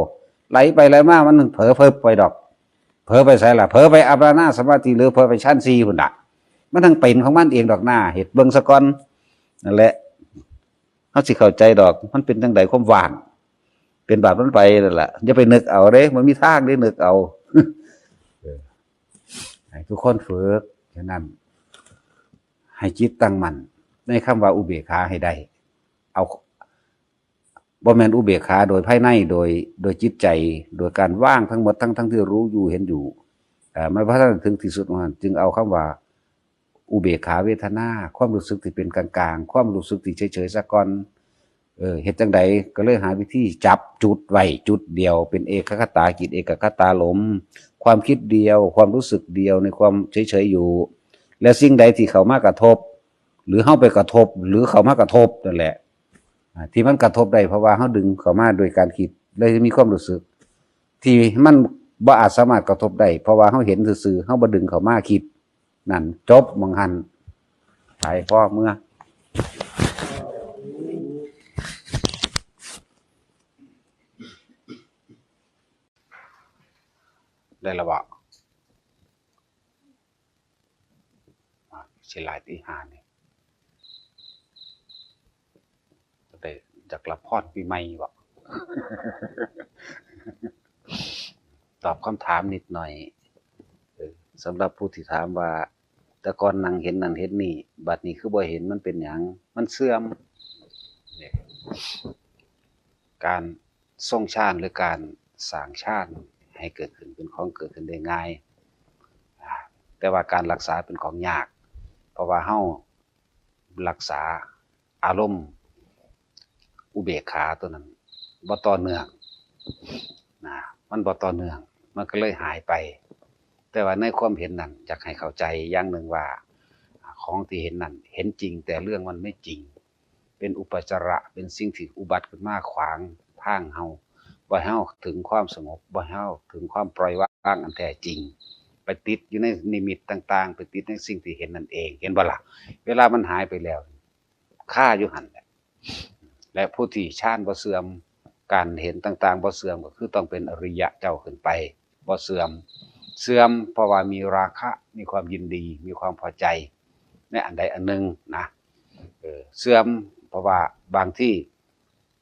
ไหลไปไหลมา มันเผลอเผลอไปดอก เผลอไปไสล่ะ เผลอไปอัปปนาสมาธิ หรือเผลอไปฌานสี่พุ่นน่ะ มันทั้งเป็นของมันเองดอกหน้า เฮ็ดเบิ่งซะก่อน นั่นแหละ เฮาสิเข้าใจดอก มันเป็นจังใดความว่าง เป็นบาปมันไปนั่นล่ะ อย่าไปนึกเอาเด้ มันมีทางได้นึกเอา เออ ให้ทุกคนฝึก ฉะนั้น ให้จิตตั้งมั่น ในคำว่าอุเบกขาให้ได้ เอา บ่แม่นอุเบกขาโดยภายใน โดย โดยจิตใจ โดยการวางทั้งหมด ทั้ง ทั้งที่รู้อยู่เห็นอยู่ เอ่อ มันบ่ทันถึงที่สุดของมัน จึงเอาคำว่า อุเบกขาเวทนา ความรู้สึกที่เป็นกลางๆ ความรู้สึกที่เฉยๆ ซะก่อน เออ เฮ็ดจั่งใด ก็เลยหาวิธีจับจุดไว้จุดเดียว เป็นเอกคตาจิต เอกคตาลม ความคิดเดียว ความรู้สึกเดียวในความเฉยๆ อยู่ และสิ่งใดที่เข้ามากระทบ หรือเฮาไปกระทบ หรือเข้ามากระทบนั่นแหละ อ่า ที่มันกระทบได้ เพราะว่าเฮาดึงเข้ามาโดยการคิด เลยมีความรู้สึก ที่มันบ่อาจสามารถกระทบได้ เพราะว่าเฮาเห็นซื่อๆ เฮาบ่ดึงเข้ามาคิด นั่น จบหม่องหั่น ไป พอเมือ ได้ละบ่ อ่ะ สิหลายตีห้านี่ ได้อยากรับพรปีใหม่บ่ ตอบคำถามนิดหน่อย เออ สำหรับผู้ที่ถามว่า แต่ก่อนนั่งเห็นนั่นเห็นนี่ บัดนี้คือบ่เห็น มันเป็นหยัง มันเสื่อม เนี่ย การทรงฌานหรือการสร้างฌานให้เกิดขึ้นเป็นของเกิดขึ้นได้ง่าย อ่า แต่ว่าการรักษาเป็นของยาก เพราะว่าเฮารักษาอารมณ์อุเบกขาตัวนั้นบ่ต่อเนื่อง นะ มันบ่ต่อเนื่อง มันก็เลยหายไป แต่ว่าในความเห็นนั้นอยากให้เข้าใจอย่างหนึ่งว่า ของที่เห็นนั้นเห็นจริง แต่เรื่องมันไม่จริง เป็นอุปจาระ เป็นสิ่งที่อุบัติขึ้นมาขวางทางเฮา บ่ให้เฮาถึงความสงบ บ่ให้เฮาถึงความปล่อยวางอันแท้จริง ไปติดอยู่ในนิมิตต่างๆ ไปติดในสิ่งที่เห็นนั่นเอง เห็นบ่ล่ะ เวลามันหายไปแล้ว คาอยู่หั่นแหละ และผู้ที่ฌานบ่เสื่อม การเห็นต่างๆ บ่เสื่อม ก็คือต้องเป็นอริยะเจ้าขึ้นไป บ่เสื่อม เสื่อมเพราะว่ามีราคะ มีความยินดี มีความพอใจ ในอันใดอันหนึ่งนะ เออ เสื่อมเพราะว่าบางที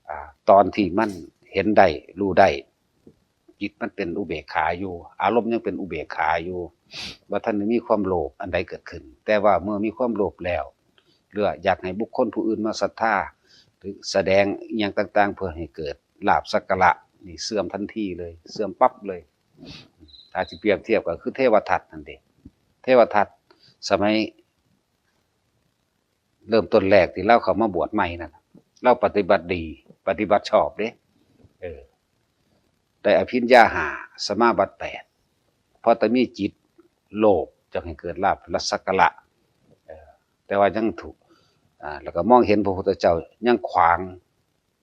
อ่า ตอนที่มันเห็นได้ รู้ได้ จิตมันเป็นอุเบกขาอยู่ อารมณ์ยังเป็นอุเบกขาอยู่ บ่ทันได้มีความโลภอันใดเกิดขึ้น แต่ว่าเมื่อมีความโลภแล้ว หรืออยากให้บุคคลผู้อื่นมาศรัทธา หรือแสดงอิหยังต่างๆ เพื่อให้เกิดลาภสักการะ นี่เสื่อมทันทีเลย เสื่อมปั๊บเลย ถ้าสิเปรียบเทียบก็คือเทวทัตนั่นเด้ เทวทัตสมัย เริ่มต้นแรกที่ลาวเข้ามาบวชใหม่นั่นน่ะ ลาวปฏิบัติดี ปฏิบัติชอบเด้ เออ ได้อภิญญาห้า สมาบัติแปด เพราะแต่มีจิตโลภอยากให้เกิดลาภสักการะ เออ แต่ว่ายังถูก อ่า แล้วก็มองเห็นพระพุทธเจ้ายังขวาง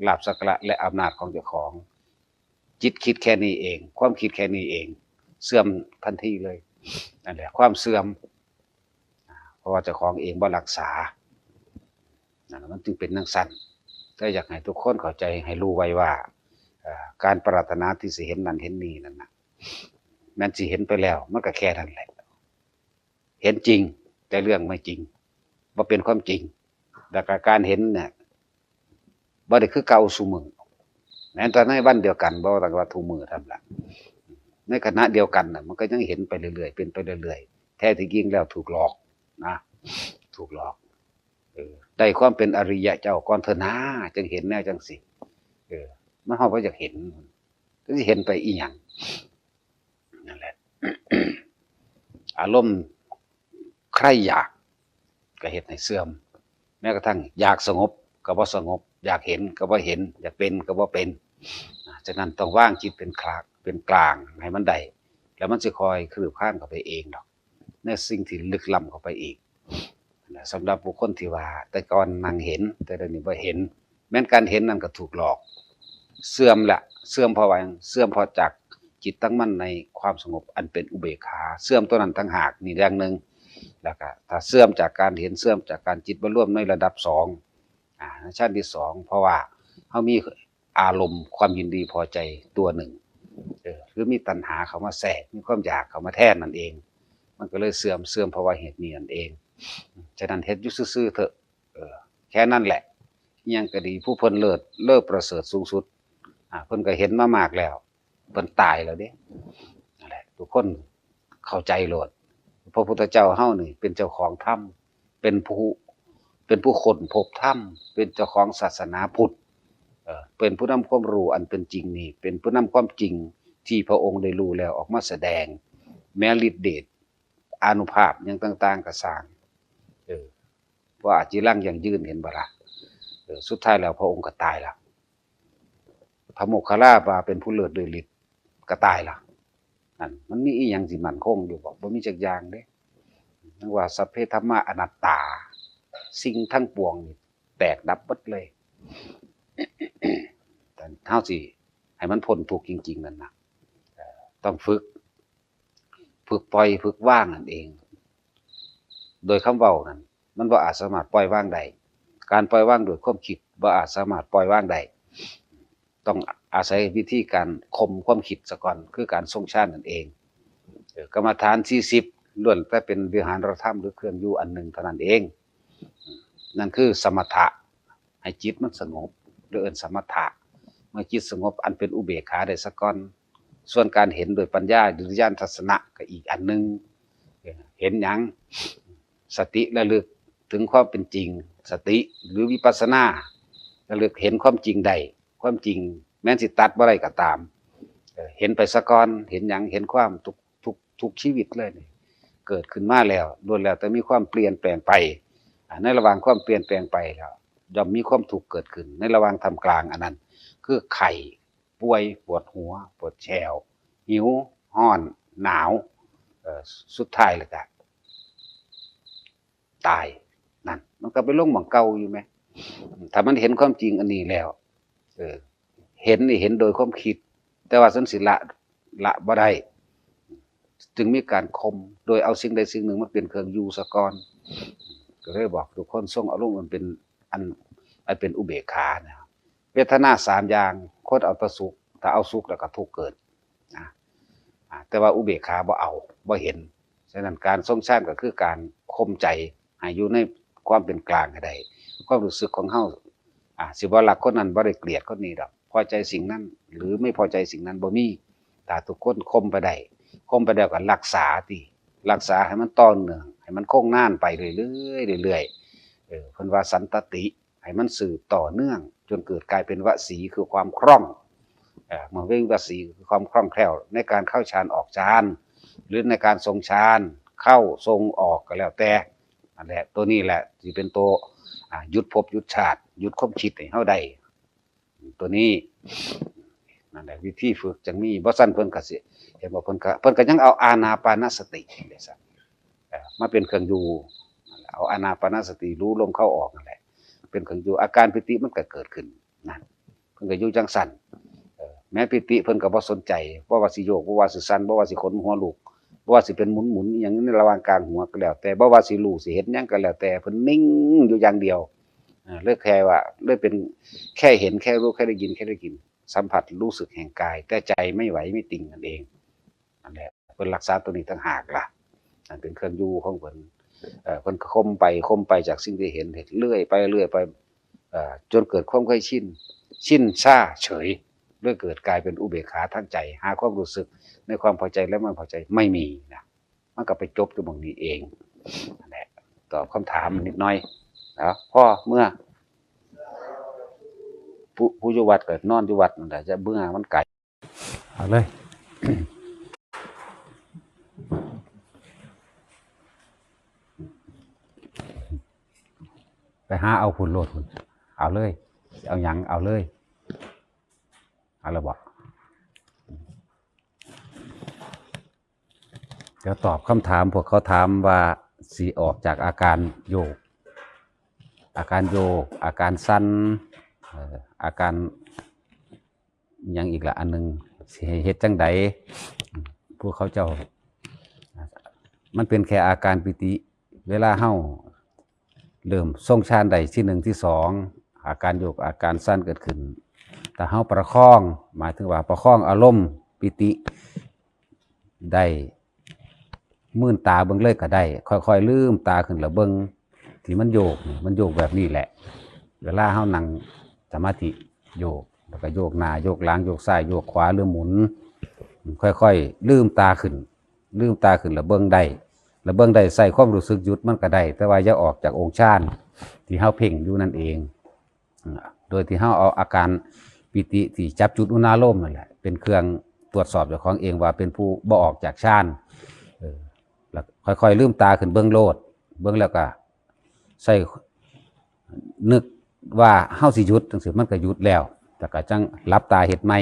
ลาภสักการะและอำนาจของเจ้าของ จิตคิดแค่นี้เอง ความคิดแค่นี้เอง เสื่อมทันทีเลย นั่นแหละ ความเสื่อม เพราะว่าเจ้าของเองบ่รักษา นั่นน่ะ มันจึงเป็นจั่งซั้น แต่อยากให้ทุกคนเข้าใจให้รู้ไว้ว่า เอ่อ การปรารถนาที่สิเห็นนั่นเห็นนี่นั่นน่ะ แม่นสิเห็นไปแล้ว มันก็แค่นั้นแหละ เห็นจริง แต่เรื่องไม่จริง บ่เป็นความจริง แล้วก็การเห็นเนี่ย บ่ได้คือเก่าซุมื้อ แม้แต่ในวันเดียวกัน บ่ต้องว่าทุกมื้อเท่านั้นล่ะ ในขณะเดียวกันน่ะ มันก็ยังเห็นไปเรื่อยๆ เป็นไปเรื่อยๆ แท้ที่จริงแล้วถูกหลอกนะ ถูกหลอก เออ ได้ความเป็นอริยะเจ้าก่อนเถอะนา จั่งเห็นแนวจั่งซี้ เออ มัน เฮาบ่อยากเห็น จั่งสิเห็นไปอีหยัง นั่นแหละ อารมณ์ใคร่อยาก ก็เฮ็ดให้เสื่อม แม้กระทั่งอยากสงบก็บ่สงบ อยากเห็นก็บ่เห็น อยากเป็นก็บ่เป็น อ่า ฉะนั้นต้องวางจิตเป็นคลาก เป็นกลางให้มันได้ แล้วมันสิค่อยคืบคลานเข้าไปเองดอก ในสิ่งที่ลึกล้ำเข้าไปอีก นะ สำหรับบุคคลที่ว่าแต่ก่อนนั่งเห็น แต่เดี๋ยวนี้บ่เห็น แม้นการเห็นนั่นก็ถูกหลอก เสื่อมละ เสื่อมเพราะว่าหยัง เสื่อมเพราะจากจิตตั้งมั่นในความสงบอันเป็นอุเบกขา เสื่อมตัวนั้นต่างหาก นี่อย่างหนึ่ง แล้วก็ถ้าเสื่อมจากการเห็น เสื่อมจากการจิตบ่รวมในระดับสอง อ่า ในชั้นที่สอง เพราะว่าเฮามีอารมณ์ความยินดีพอใจตัวหนึ่ง เออ คือมีตัณหาเข้ามาแทรก มีความอยากเข้ามาแทนนั่นเอง มันก็เลยเสื่อม เสื่อมเพราะว่าเหตุนี้นั่นเอง ฉะนั้นเฮ็ดอยู่ซื่อๆเถอะ เออ แค่นั้นแหละ อิหยังก็ดี ผู้เพิ่นเลิศ เลิศประเสริฐสูงสุด อ่า เพิ่นก็เห็นมามากแล้ว เพิ่นตายแล้วเด้ นั่นแหละ ทุกคนเข้าใจโลด พระพุทธเจ้าเฮานี่เป็นเจ้าของธรรม เป็นผู้ เป็นผู้ค้นพบธรรม เป็นเจ้าของศาสนาพุทธ เอ่อ เป็นผู้นำความรู้อันเป็นจริงนี่ เป็นผู้นำความจริงที่พระองค์ได้รู้แล้วออกมาแสดง แม้ฤทธิ์เดช อานุภาพหยังต่างๆก็ซ่าง เออ ว่าอาจิรังยั่งยืน เห็นบ่ล่ะ เออ สุดท้ายแล้วพระองค์ก็ตายละ พระโมคคัลลาว่าเป็นผู้เลิศด้วยฤทธิ์ ก็ตายละ นั่น มันมีอีหยังสิมั่นคงอยู่บ่ บ่มีจักอย่างเด้ ยังว่าสัพเพธัมมาอนัตตา สิ่งทั้งปวงนี่แตกดับหมดเลย แต่เฮาสิให้มันพ้นทุกข์จริงๆนั่นน่ะ เอ่อ ต้องฝึก ฝึกปล่อย ฝึกวางนั่นเอง โดยคำเว้านั่น มันบ่อาจสามารถปล่อยวางได้ การปล่อยวางโดยความคิดบ่อาจสามารถปล่อยวางได้ ต้องอาศัยวิธีการข่มความคิดซะก่อน คือการทรงฌานนั่นเอง เอ่อ กรรมฐานสี่สิบล้วนแต่เป็นวิหารธรรมหรือเครื่องอยู่อันหนึ่งเท่านั้นเอง นั่นคือสมถะ ให้จิตมันสงบ หรือเอิ้นสมถะ เมื่อจิตสงบอันเป็นอุเบกขาได้ซะก่อน ส่วนการเห็นโดยปัญญาหรือญาณทัศนะก็อีกอันหนึ่ง เห็นหยัง สติระลึกถึงความเป็นจริง สติหรือวิปัสสนา ระลึกเห็นความจริงได้ ความจริงแม้นสิตัดบ่ได้ก็ตาม เอ่อ เห็นไปซะก่อน เห็นหยัง เห็นความทุก ทุก ทุกชีวิตเลยนี่ เกิดขึ้นมาแล้ว ล้วนแล้วแต่มีความเปลี่ยนแปลงไป อ่า ในระหว่างความเปลี่ยนแปลงไปแล้ว ย่อมมีความทุกข์เกิดขึ้น ในระหว่างท่ามกลางอันนั้น คือไข้ ป่วย ปวดหัว ปวดแข้ว หิว ร้อน หนาว เอ่อ สุดท้ายแล้วก็ตาย นั่น มันก็ไปลงหม่องเก่าอยู่แหม ถ้ามันเห็นความจริงอันนี้แล้ว เออ เห็นนี่เห็นโดยความคิด แต่ว่าสันสิละ ละบ่ได้ จึงมีการข่ม โดยเอาสิ่งใดสิ่งหนึ่งมาเป็นเครื่องอยู่ซะก่อน ก็เลยบอกทุกคนทรงอารมณ์อันเป็น อัน อันเป็นอุเบกขานะ เวทนาสามอย่าง คนเอาแต่สุข ถ้าเอาสุขแล้วก็ทุกข์เกิดนะ อ่า แต่ว่าอุเบกขาบ่เอา บ่เห็น ฉะนั้นการทรงฌานก็คือการข่มใจให้อยู่ในความเป็นกลางให้ได้ ความรู้สึกของเฮา อ่า สิบ่รักคนนั้น บ่ได้เกลียดคนนี้ดอก พอใจสิ่งนั้น หรือไม่พอใจสิ่งนั้นบ่มี ถ้าทุกคนข่มไปได้ ข่มไปแล้วก็รักษาติ รักษาให้มันต่อเนื่อง ให้มันคงนานไปเรื่อยๆ เรื่อยๆ เออ เพิ่นว่าสันตติ ให้มันสืบต่อเนื่อง จนเกิดกลายเป็นวสี คือความคล่อง เอ่อ เมื่อเว้นวสี คือความคล่องแคล่วในการเข้าฌานออกฌาน หรือในการทรงฌาน เข้าทรงออกก็แล้วแต่ นั่นแหละ ตัวนี้แหละที่เป็นตัว อ่า หยุดภพหยุดชาติ หยุดความคิดให้เฮาได้ ตัวนี้ นั่นแหละ วิธีฝึกจั่งมี บ่ซั้นเพิ่นก็สิ เห็นบ่ เพิ่นก็ เพิ่นก็ยังเอาอานาปานสติเด้ซั่น เอ่อ มาเป็นเครื่องอยู่ นั่นแหละ เอาอานาปานสติรู้ลมเข้าออกนั่นแหละ เป็นเครื่องอยู่ อาการปีติมันก็เกิดขึ้น นั่น เพิ่นก็อยู่จั่งซั้น เอ่อ แม้ปีติเพิ่นก็บ่สนใจ บ่ว่าสิโยก บ่ว่าสิสั่น บ่ว่าสิขนหัวลุก บ่ว่าสิเป็นหมุนๆ อีหยังในระหว่างกลางหัวก็แล้วแต่ บ่ว่าสิรู้สิเห็นหยังก็แล้วแต่ เพิ่นนิ่งอยู่อย่างเดียว อ่าเลยแค่ว่าเลยเป็นแค่เห็นแค่รู้แค่ได้ยินแค่ได้กลิ่นสัมผัสรู้สึกแห่งกาย แต่ใจไม่ไหวไม่ติงนั่นเอง นั่นแหละเพิ่นรักษาตัวนี้ต่างหากล่ะ นั่นเป็นเครื่องอยู่ของเพิ่น เอ่อเพิ่นก็คมไปคมไปจากสิ่งที่เห็นเรื่อยไปเรื่อยไป เอ่อจนเกิดความเคยชิน ชินชาเฉย เลยเกิดกลายเป็นอุเบกขาทางใจ หาความรู้สึกในความพอใจและไม่พอใจไม่มีนะ มันก็ไปจบอยู่หม่องนี้เองนั่นแหละ ตอบคำถามนิดหน่อยนะ พอเมือ ผู้ผู้อยู่วัดก็นอนอยู่วัดนั่นแหละ จะเมือมันไกล เอาเลย ไปหาเอาพุ้นโลดพุ้น เอาเลย เอาหยังเอาเลย เอาละบ่ เดี๋ยวตอบคำถาม พวกเขาถามว่าสิออกจากอาการโยก อาการโยก อาการสั่น เอ่อ อาการหยังอีกละอันหนึ่ง สิให้เฮ็ดจั่งใด ผู้เขาเจ้า มันเป็นแค่อาการปีติ เวลาเฮาเริ่มทรงฌานได้ที่หนึ่งที่สอง อาการโยกอาการสั่นเกิดขึ้น ถ้าเฮาประคอง หมายถึงว่าประคองอารมณ์ปีติได้ มื่นตาเบิ่งเลยก็ได้ ค่อยๆลืมตาขึ้นแล้วเบิ่ง ที่มันโยกนี่มันโยกแบบนี้แหละ เวลาเฮานั่งสมาธิโยก แล้วก็โยกหน้าโยกหลังโยกซ้ายโยกขวาหรือหมุน ค่อยๆลืมตาขึ้น ลืมตาขึ้นแล้วเบิ่งได้ แล้วเบิ่งได้ใส่ความรู้สึกหยุดมันก็ได้ แต่ว่าอย่าออกจากองค์ฌานที่เฮาเพ่งอยู่นั่นเอง โดยที่เฮาเอาอาการปีติที่จับจุดอุณาโลมนั่นแหละ เป็นเครื่องตรวจสอบเจ้าของเองว่าเป็นผู้บ่ออกจากฌาน เออ แล้วค่อยๆลืมตาขึ้นเบิ่งโลด เบิ่งแล้วก็ใส่นึกว่าเฮาสิหยุดจังซี่ มันก็หยุดแล้ว แล้วก็จั่งหลับตาเฮ็ดใหม่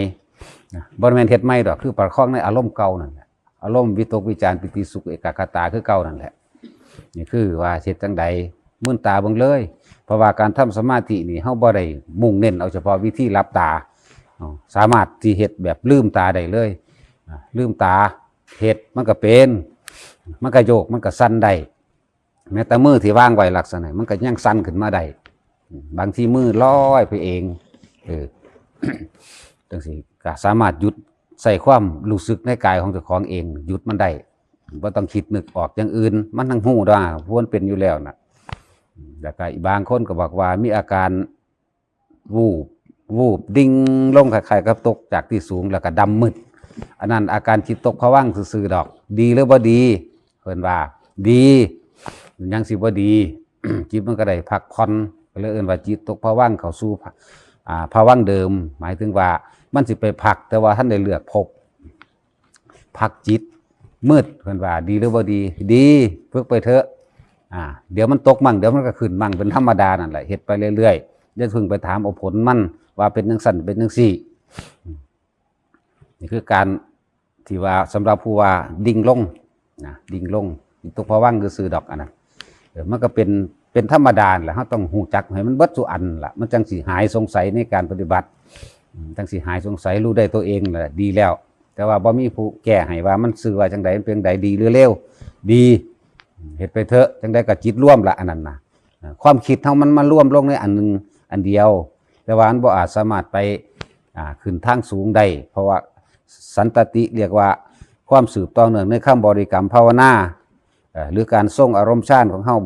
นะ บ่แม่นเฮ็ดใหม่ดอก คือประคองในอารมณ์เก่านั่นแหละ อารมณ์วิตกวิจารปีติสุขเอกัคคตาคือเก่านั่นแหละ นี่คือว่าเฮ็ดจั่งใด มื่นตาเบิ่งเลย เพราะว่าการทำสมาธินี่เฮาบ่ได้มุ่งเน้นเอาเฉพาะวิธีหลับตา เนาะ สามารถที่เฮ็ดแบบลืมตาได้เลย อ่า ลืมตาเฮ็ดมันก็เป็น มันก็โยก มันก็สั่นได้ แม้แต่มือที่วางไว้ลักษณะ มันก็ยังสั่นขึ้นมาได้ บางทีมือลอยไปเอง เออ จั่งซี้ก็สามารถหยุด ใส่ความรู้สึกในกายของเจ้าของเอง หยุดมันได้ บ่ต้องคิดนึกออกอย่างอื่น มันทั้งฮู้ว่ามันเป็นอยู่แล้วน่ะ แล้วก็อีกบางคนก็บอกว่ามีอาการ วูบ วูบดิ่งลงคล้ายๆกับตกจากที่สูงแล้วก็ดำมืด อันนั้นอาการจิตตกผวังค์ซื่อๆดอก ดีหรือบ่ดี เพิ่นว่า ดี ยังสิบ่ดี จิตมันก็ได้พักผ่อน ก็เลยเอิ้นว่าจิตตกผวังค์เข้าสู่ อ่า ผวังค์เดิม หมายถึงว่ามันสิไปพัก แต่ว่าทันได้เลือกภพ พักจิต มืด เพิ่นว่า ดีหรือบ่ดี ดี ฝึกไปเถอะ อ่า เดี๋ยวมันตกมั่ง เดี๋ยวมันก็ขึ้นมั่ง เป็นธรรมดานั่นแหละ เฮ็ดไปเรื่อยๆ อย่าเพิ่งไปถามเอาผลมัน ว่าเป็นจั่งซั่น เป็นจั่งซี่ นี่คือการที่ว่าสำหรับผู้ว่าดิ่งลงนะ ดิ่งลง ตกผวังค์ซื่อๆดอกอันนั้น เออ มันก็เป็น เป็นธรรมดาแหละ เฮาต้องฮู้จักให้มันเบิดซุอันล่ะ มันจั่งสิหายสงสัยในการปฏิบัติ อืม จั่งสิหายสงสัย รู้ได้ตัวเองแหละ ดีแล้ว แต่ว่าบ่มีผู้แก้ให้ว่ามันซื่อว่าจั่งใด มันเป็นใด ดีหรือเลว ดี เฮ็ดไปเถอะ จั่งใดก็จิตรวมละอันนั้นนะ อ่า ความคิดเฮามันมารวมลงในอันหนึ่งอันเดียว แต่ว่ามันบ่อาจสามารถไป อ่า ขึ้นทางสูงได้ เพราะว่าสันตติเรียกว่าความสืบต่อเนื่องในคำบริกรรมภาวนา เอ่อ หรือการทรงอารมณ์ฌานของเฮา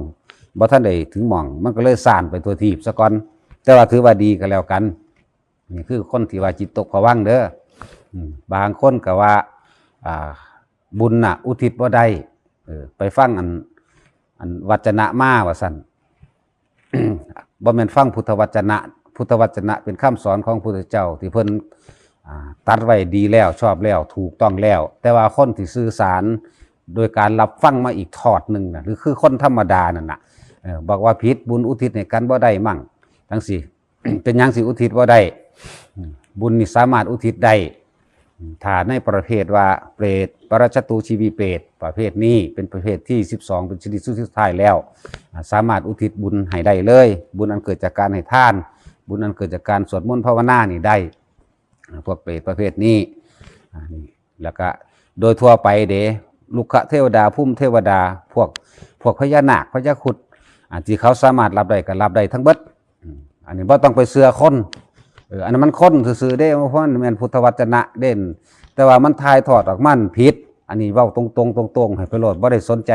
บ่ทันได้ถึงหม่อง มันก็เลยซ่านไปทั่วทีปซะก่อน แต่ว่าถือว่าดีก็แล้วกัน นี่คือคนที่ว่าจิตตกผวังค์เด้อ อืม บางคนก็ว่า อ่า บุญน่ะอุทิศบ่ได้ เออ ไปฟังอัน อันวัจนะมาว่าซั่น บ่แม่นฟังพุทธวจนะ พุทธวจนะเป็นคำสอนของพุทธเจ้าที่เพิ่น อ่า ตรัสไว้ดีแล้ว ชอบแล้ว ถูกต้องแล้ว แต่ว่าคนที่สื่อสารโดยการรับฟังมาอีกทอดหนึ่งน่ะ หรือคือคนธรรมดานั่นน่ะ เออ บอกว่าผิด บุญอุทิศให้กันบ่ได้มั่ง จั่งซี้ เป็นหยังสิอุทิศบ่ได้ อืม บุญนี่สามารถอุทิศได้ อืม ถ้าในประเภทว่าเปรต ปรัจจตูชีวีเปรต ประเภทนี้เป็นประเภทที่สิบสอง เป็นชนิดสุดท้ายแล้ว อ่า สามารถอุทิศบุญให้ได้เลย บุญอันเกิดจากการให้ทาน บุญอันเกิดจากการสวดมนต์ภาวนานี่ได้ อ่า พวกเปรตประเภทนี้ อ่า นี่ แล้วก็โดยทั่วไปเด้ ลุกขเทวดา ภูมิเทวดา พวก พวกพญานาค พญาครุฑ อ่า ที่เขาสามารถรับได้ก็รับได้ทั้งเบิด อืม อันนี้บ่ต้องไปเชื่อคน เออ อันนั้นมันคนซื่อๆเด้ เพราะมันแม่นพุทธวจนะเด่น แต่ว่ามันถ่ายทอดออกมาผิด อันนี้เว้าตรงๆตรงๆให้ไปโลด บ่ได้สนใจ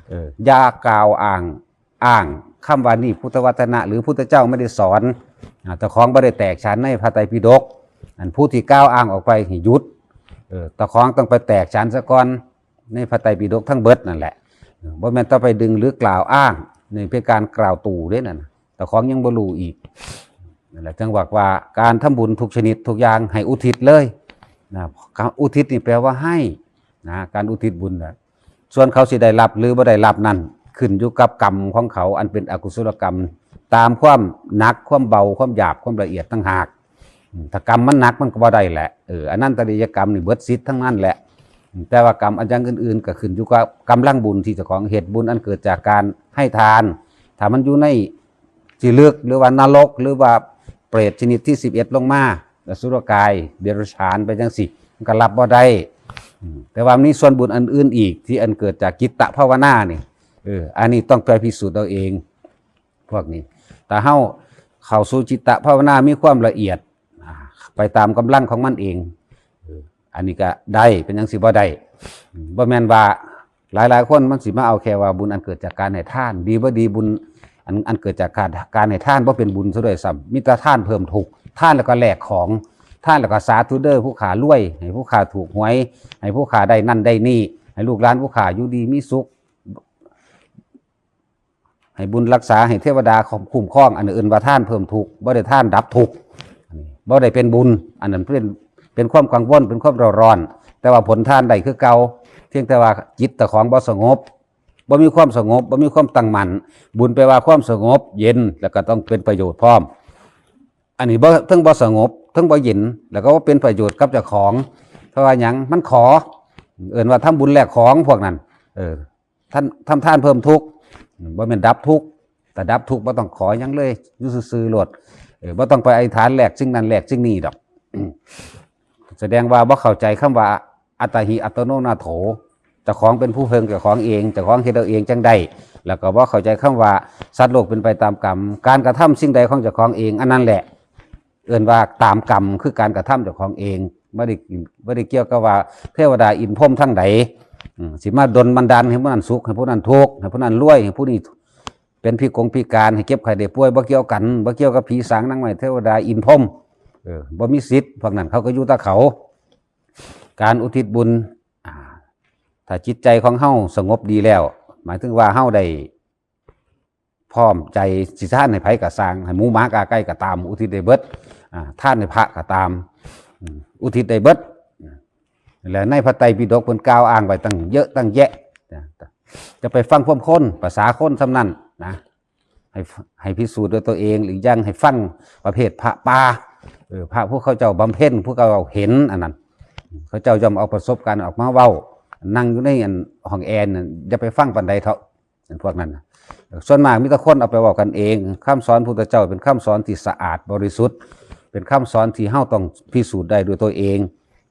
เออ อย่ากล่าวอ้าง อ้างคำว่านี่พุทธวจนะ หรือพุทธเจ้าไม่ได้สอน อ่า เจ้าของบ่ได้แตกฉานในพระไตรปิฎก อันผู้ที่กล่าวอ้างออกไปให้หยุด เออ เจ้าของต้องไปแตกฉานซะก่อน ในพระไตรปิฎกทั้งเบิดนั่นแหละ เออ บ่แม่นต้องไปดึงหรือกล่าวอ้าง นี่เป็นการกล่าวตู่เด้นั่นน่ะ เจ้าของยังบ่รู้อีก นั่นแหละ จึงบอกว่าการทำบุญทุกชนิดทุกอย่างให้อุทิศเลยนะ อุทิศนี่แปลว่าให้นะ การอุทิศบุญนะ ส่วนเขาสิได้รับหรือบ่ได้รับนั่น ขึ้นอยู่กับกรรมของเขา อันเป็นอกุศลกรรม ตามความหนัก ความเบา ความหยาบ ความละเอียดต่างหาก อืม ถ้ากรรมมันหนักมันก็บ่ได้แหละ เออ อนันตริยกรรมนี่เบิดสิทธิ์ทั้งนั้นแหละ แต่ว่ากรรมอันอย่างอื่นๆก็ขึ้นอยู่กับกำลังบุญที่เจ้าของเฮ็ด บุญอันเกิดจากการให้ทาน ถ้ามันอยู่ในที่ลึก หรือว่านรก หรือว่าเปรตชนิดที่สิบเอ็ดลงมา อสุรกาย เดรัจฉาน ไปจังซี่ มันก็รับบ่ได้ อืม แต่ว่ามีส่วนบุญอันอื่นอีก ที่อันเกิดจากจิตตภาวนานี่ เออ อันนี้ต้องไปพิสูจน์เอาเอง พวกนี้ ถ้าเฮาเข้าสู่จิตตภาวนา มีความละเอียด อ่า ไปตามกำลังของมันเอง เออ อันนี้ก็ได้ เป็นจังซี่บ่ได้ อืม บ่แม่นว่า หลายๆคนมันสิมาเอาแค่ว่าบุญอันเกิดจากการให้ทาน ดีบ่ดี บุญอัน อันเกิดจากการ การให้ทานบ่เป็นบุญซะด้วยซ้ำ มีแต่ทานเพิ่มทุกข์ ทานแล้วก็แลกของ ทานแล้วก็สาธุเด้อผู้ข้ารวย ให้ผู้ข้าถูกหวย ให้ผู้ข้าได้นั่นได้นี่ ให้ลูกหลานผู้ข้าอยู่ดีมีสุข ให้บุญรักษา ให้เทวดาคุ้มครอง อันนี้เอิ้นว่าทานเพิ่มทุกข์ บ่ได้ทานดับทุกข์ อันนี้บ่ได้เป็นบุญ อันนั้นเป็น เป็นความกังวล เป็นความเร่าร้อน แต่ว่าผลทานได้คือเก่า เพียงแต่ว่าจิตเจ้าของบ่สงบ บ่มีความสงบ บ่มีความตั้งมั่น บุญแปลว่าความสงบเย็น แล้วก็ต้องเป็นประโยชน์พร้อม อันนี้บ่ เทิงบ่สงบ เทิงบ่เย็น แล้วก็บ่เป็นประโยชน์กับเจ้าของ เพราะว่าหยัง มันขอ เอิ้นว่าทำบุญแลกของพวกนั้น เออ ท่าน ทำทานเพิ่มทุกข์ บ่แม่นดับทุกข์ แต่ดับทุกข์บ่ต้องขอหยังเลย อยู่ซื่อๆโลด เออ บ่ต้องไปอธิษฐานแลกสิ่งนั้นแลกสิ่งนี้ดอก แสดงว่าบ่เข้าใจคำว่า อัตตาหิอัตโนนาโถ เจ้าของเป็นผู้เพิ่งเจ้าของเอง เจ้าของเฮ็ดเอาเองจั่งได้ แล้วก็บ่เข้าใจคำว่าสัตว์โลกเป็นไปตามกรรม การกระทำสิ่งใดของเจ้าของเอง อันนั้นแหละ เอิ้นว่าตามกรรม คือการกระทำเจ้าของเอง บ่ได้ บ่ได้เกี่ยวกับว่าเทวดาอินพรหมทางใด อืม สิมาดลบันดาลให้ผู้นั้นสุข ให้ผู้นั้นทุกข์ ให้ผู้นั้นรวย ให้ผู้นี้เป็นพิกลพิการ ให้เจ็บไข้ได้ป่วย บ่เกี่ยวกัน บ่เกี่ยวกับผีสางนางไม้เทวดาอินพรหม เออ บ่มีสิทธิ์ พวกนั้นเขาก็อยู่แต่เขา การอุทิศบุญ อ่า ถ้าจิตใจของเฮาสงบดีแล้ว หมายถึงว่าเฮาได้พร้อมใจสิทานให้ไผก็ซ่าง ให้หมูหมากาไก่ก็ตาม อุทิศได้เบิด อ่า ทานให้พระก็ตาม อืม อุทิศได้เบิด และในพระไตรปิฎกเพิ่นกล่าวอ้างไว้ตั้งเยอะตั้งแยะ จะไปฟังความคน ภาษาคนส่ำนั้นนะ ให้ ให้พิสูจน์ด้วยตัวเอง หรือยังให้ฟังประเภทพระป่า เออ พระผู้เขาเจ้าบำเพ็ญ ผู้เขาเจ้าเห็นอันนั้น เขาเจ้าย่อมเอาประสบการณ์ออกมาเว้า นั่งอยู่ในอันห้องแอร์นั่น อย่าไปฟังปานใดเถาะ พวกนั้นน่ะ ส่วนมากมีแต่คนเอาไปเว้ากันเอง คำสอนพุทธเจ้าเป็นคำสอนที่สะอาดบริสุทธิ์ เป็นคำสอนที่เฮาต้องพิสูจน์ได้ด้วยตัวเอง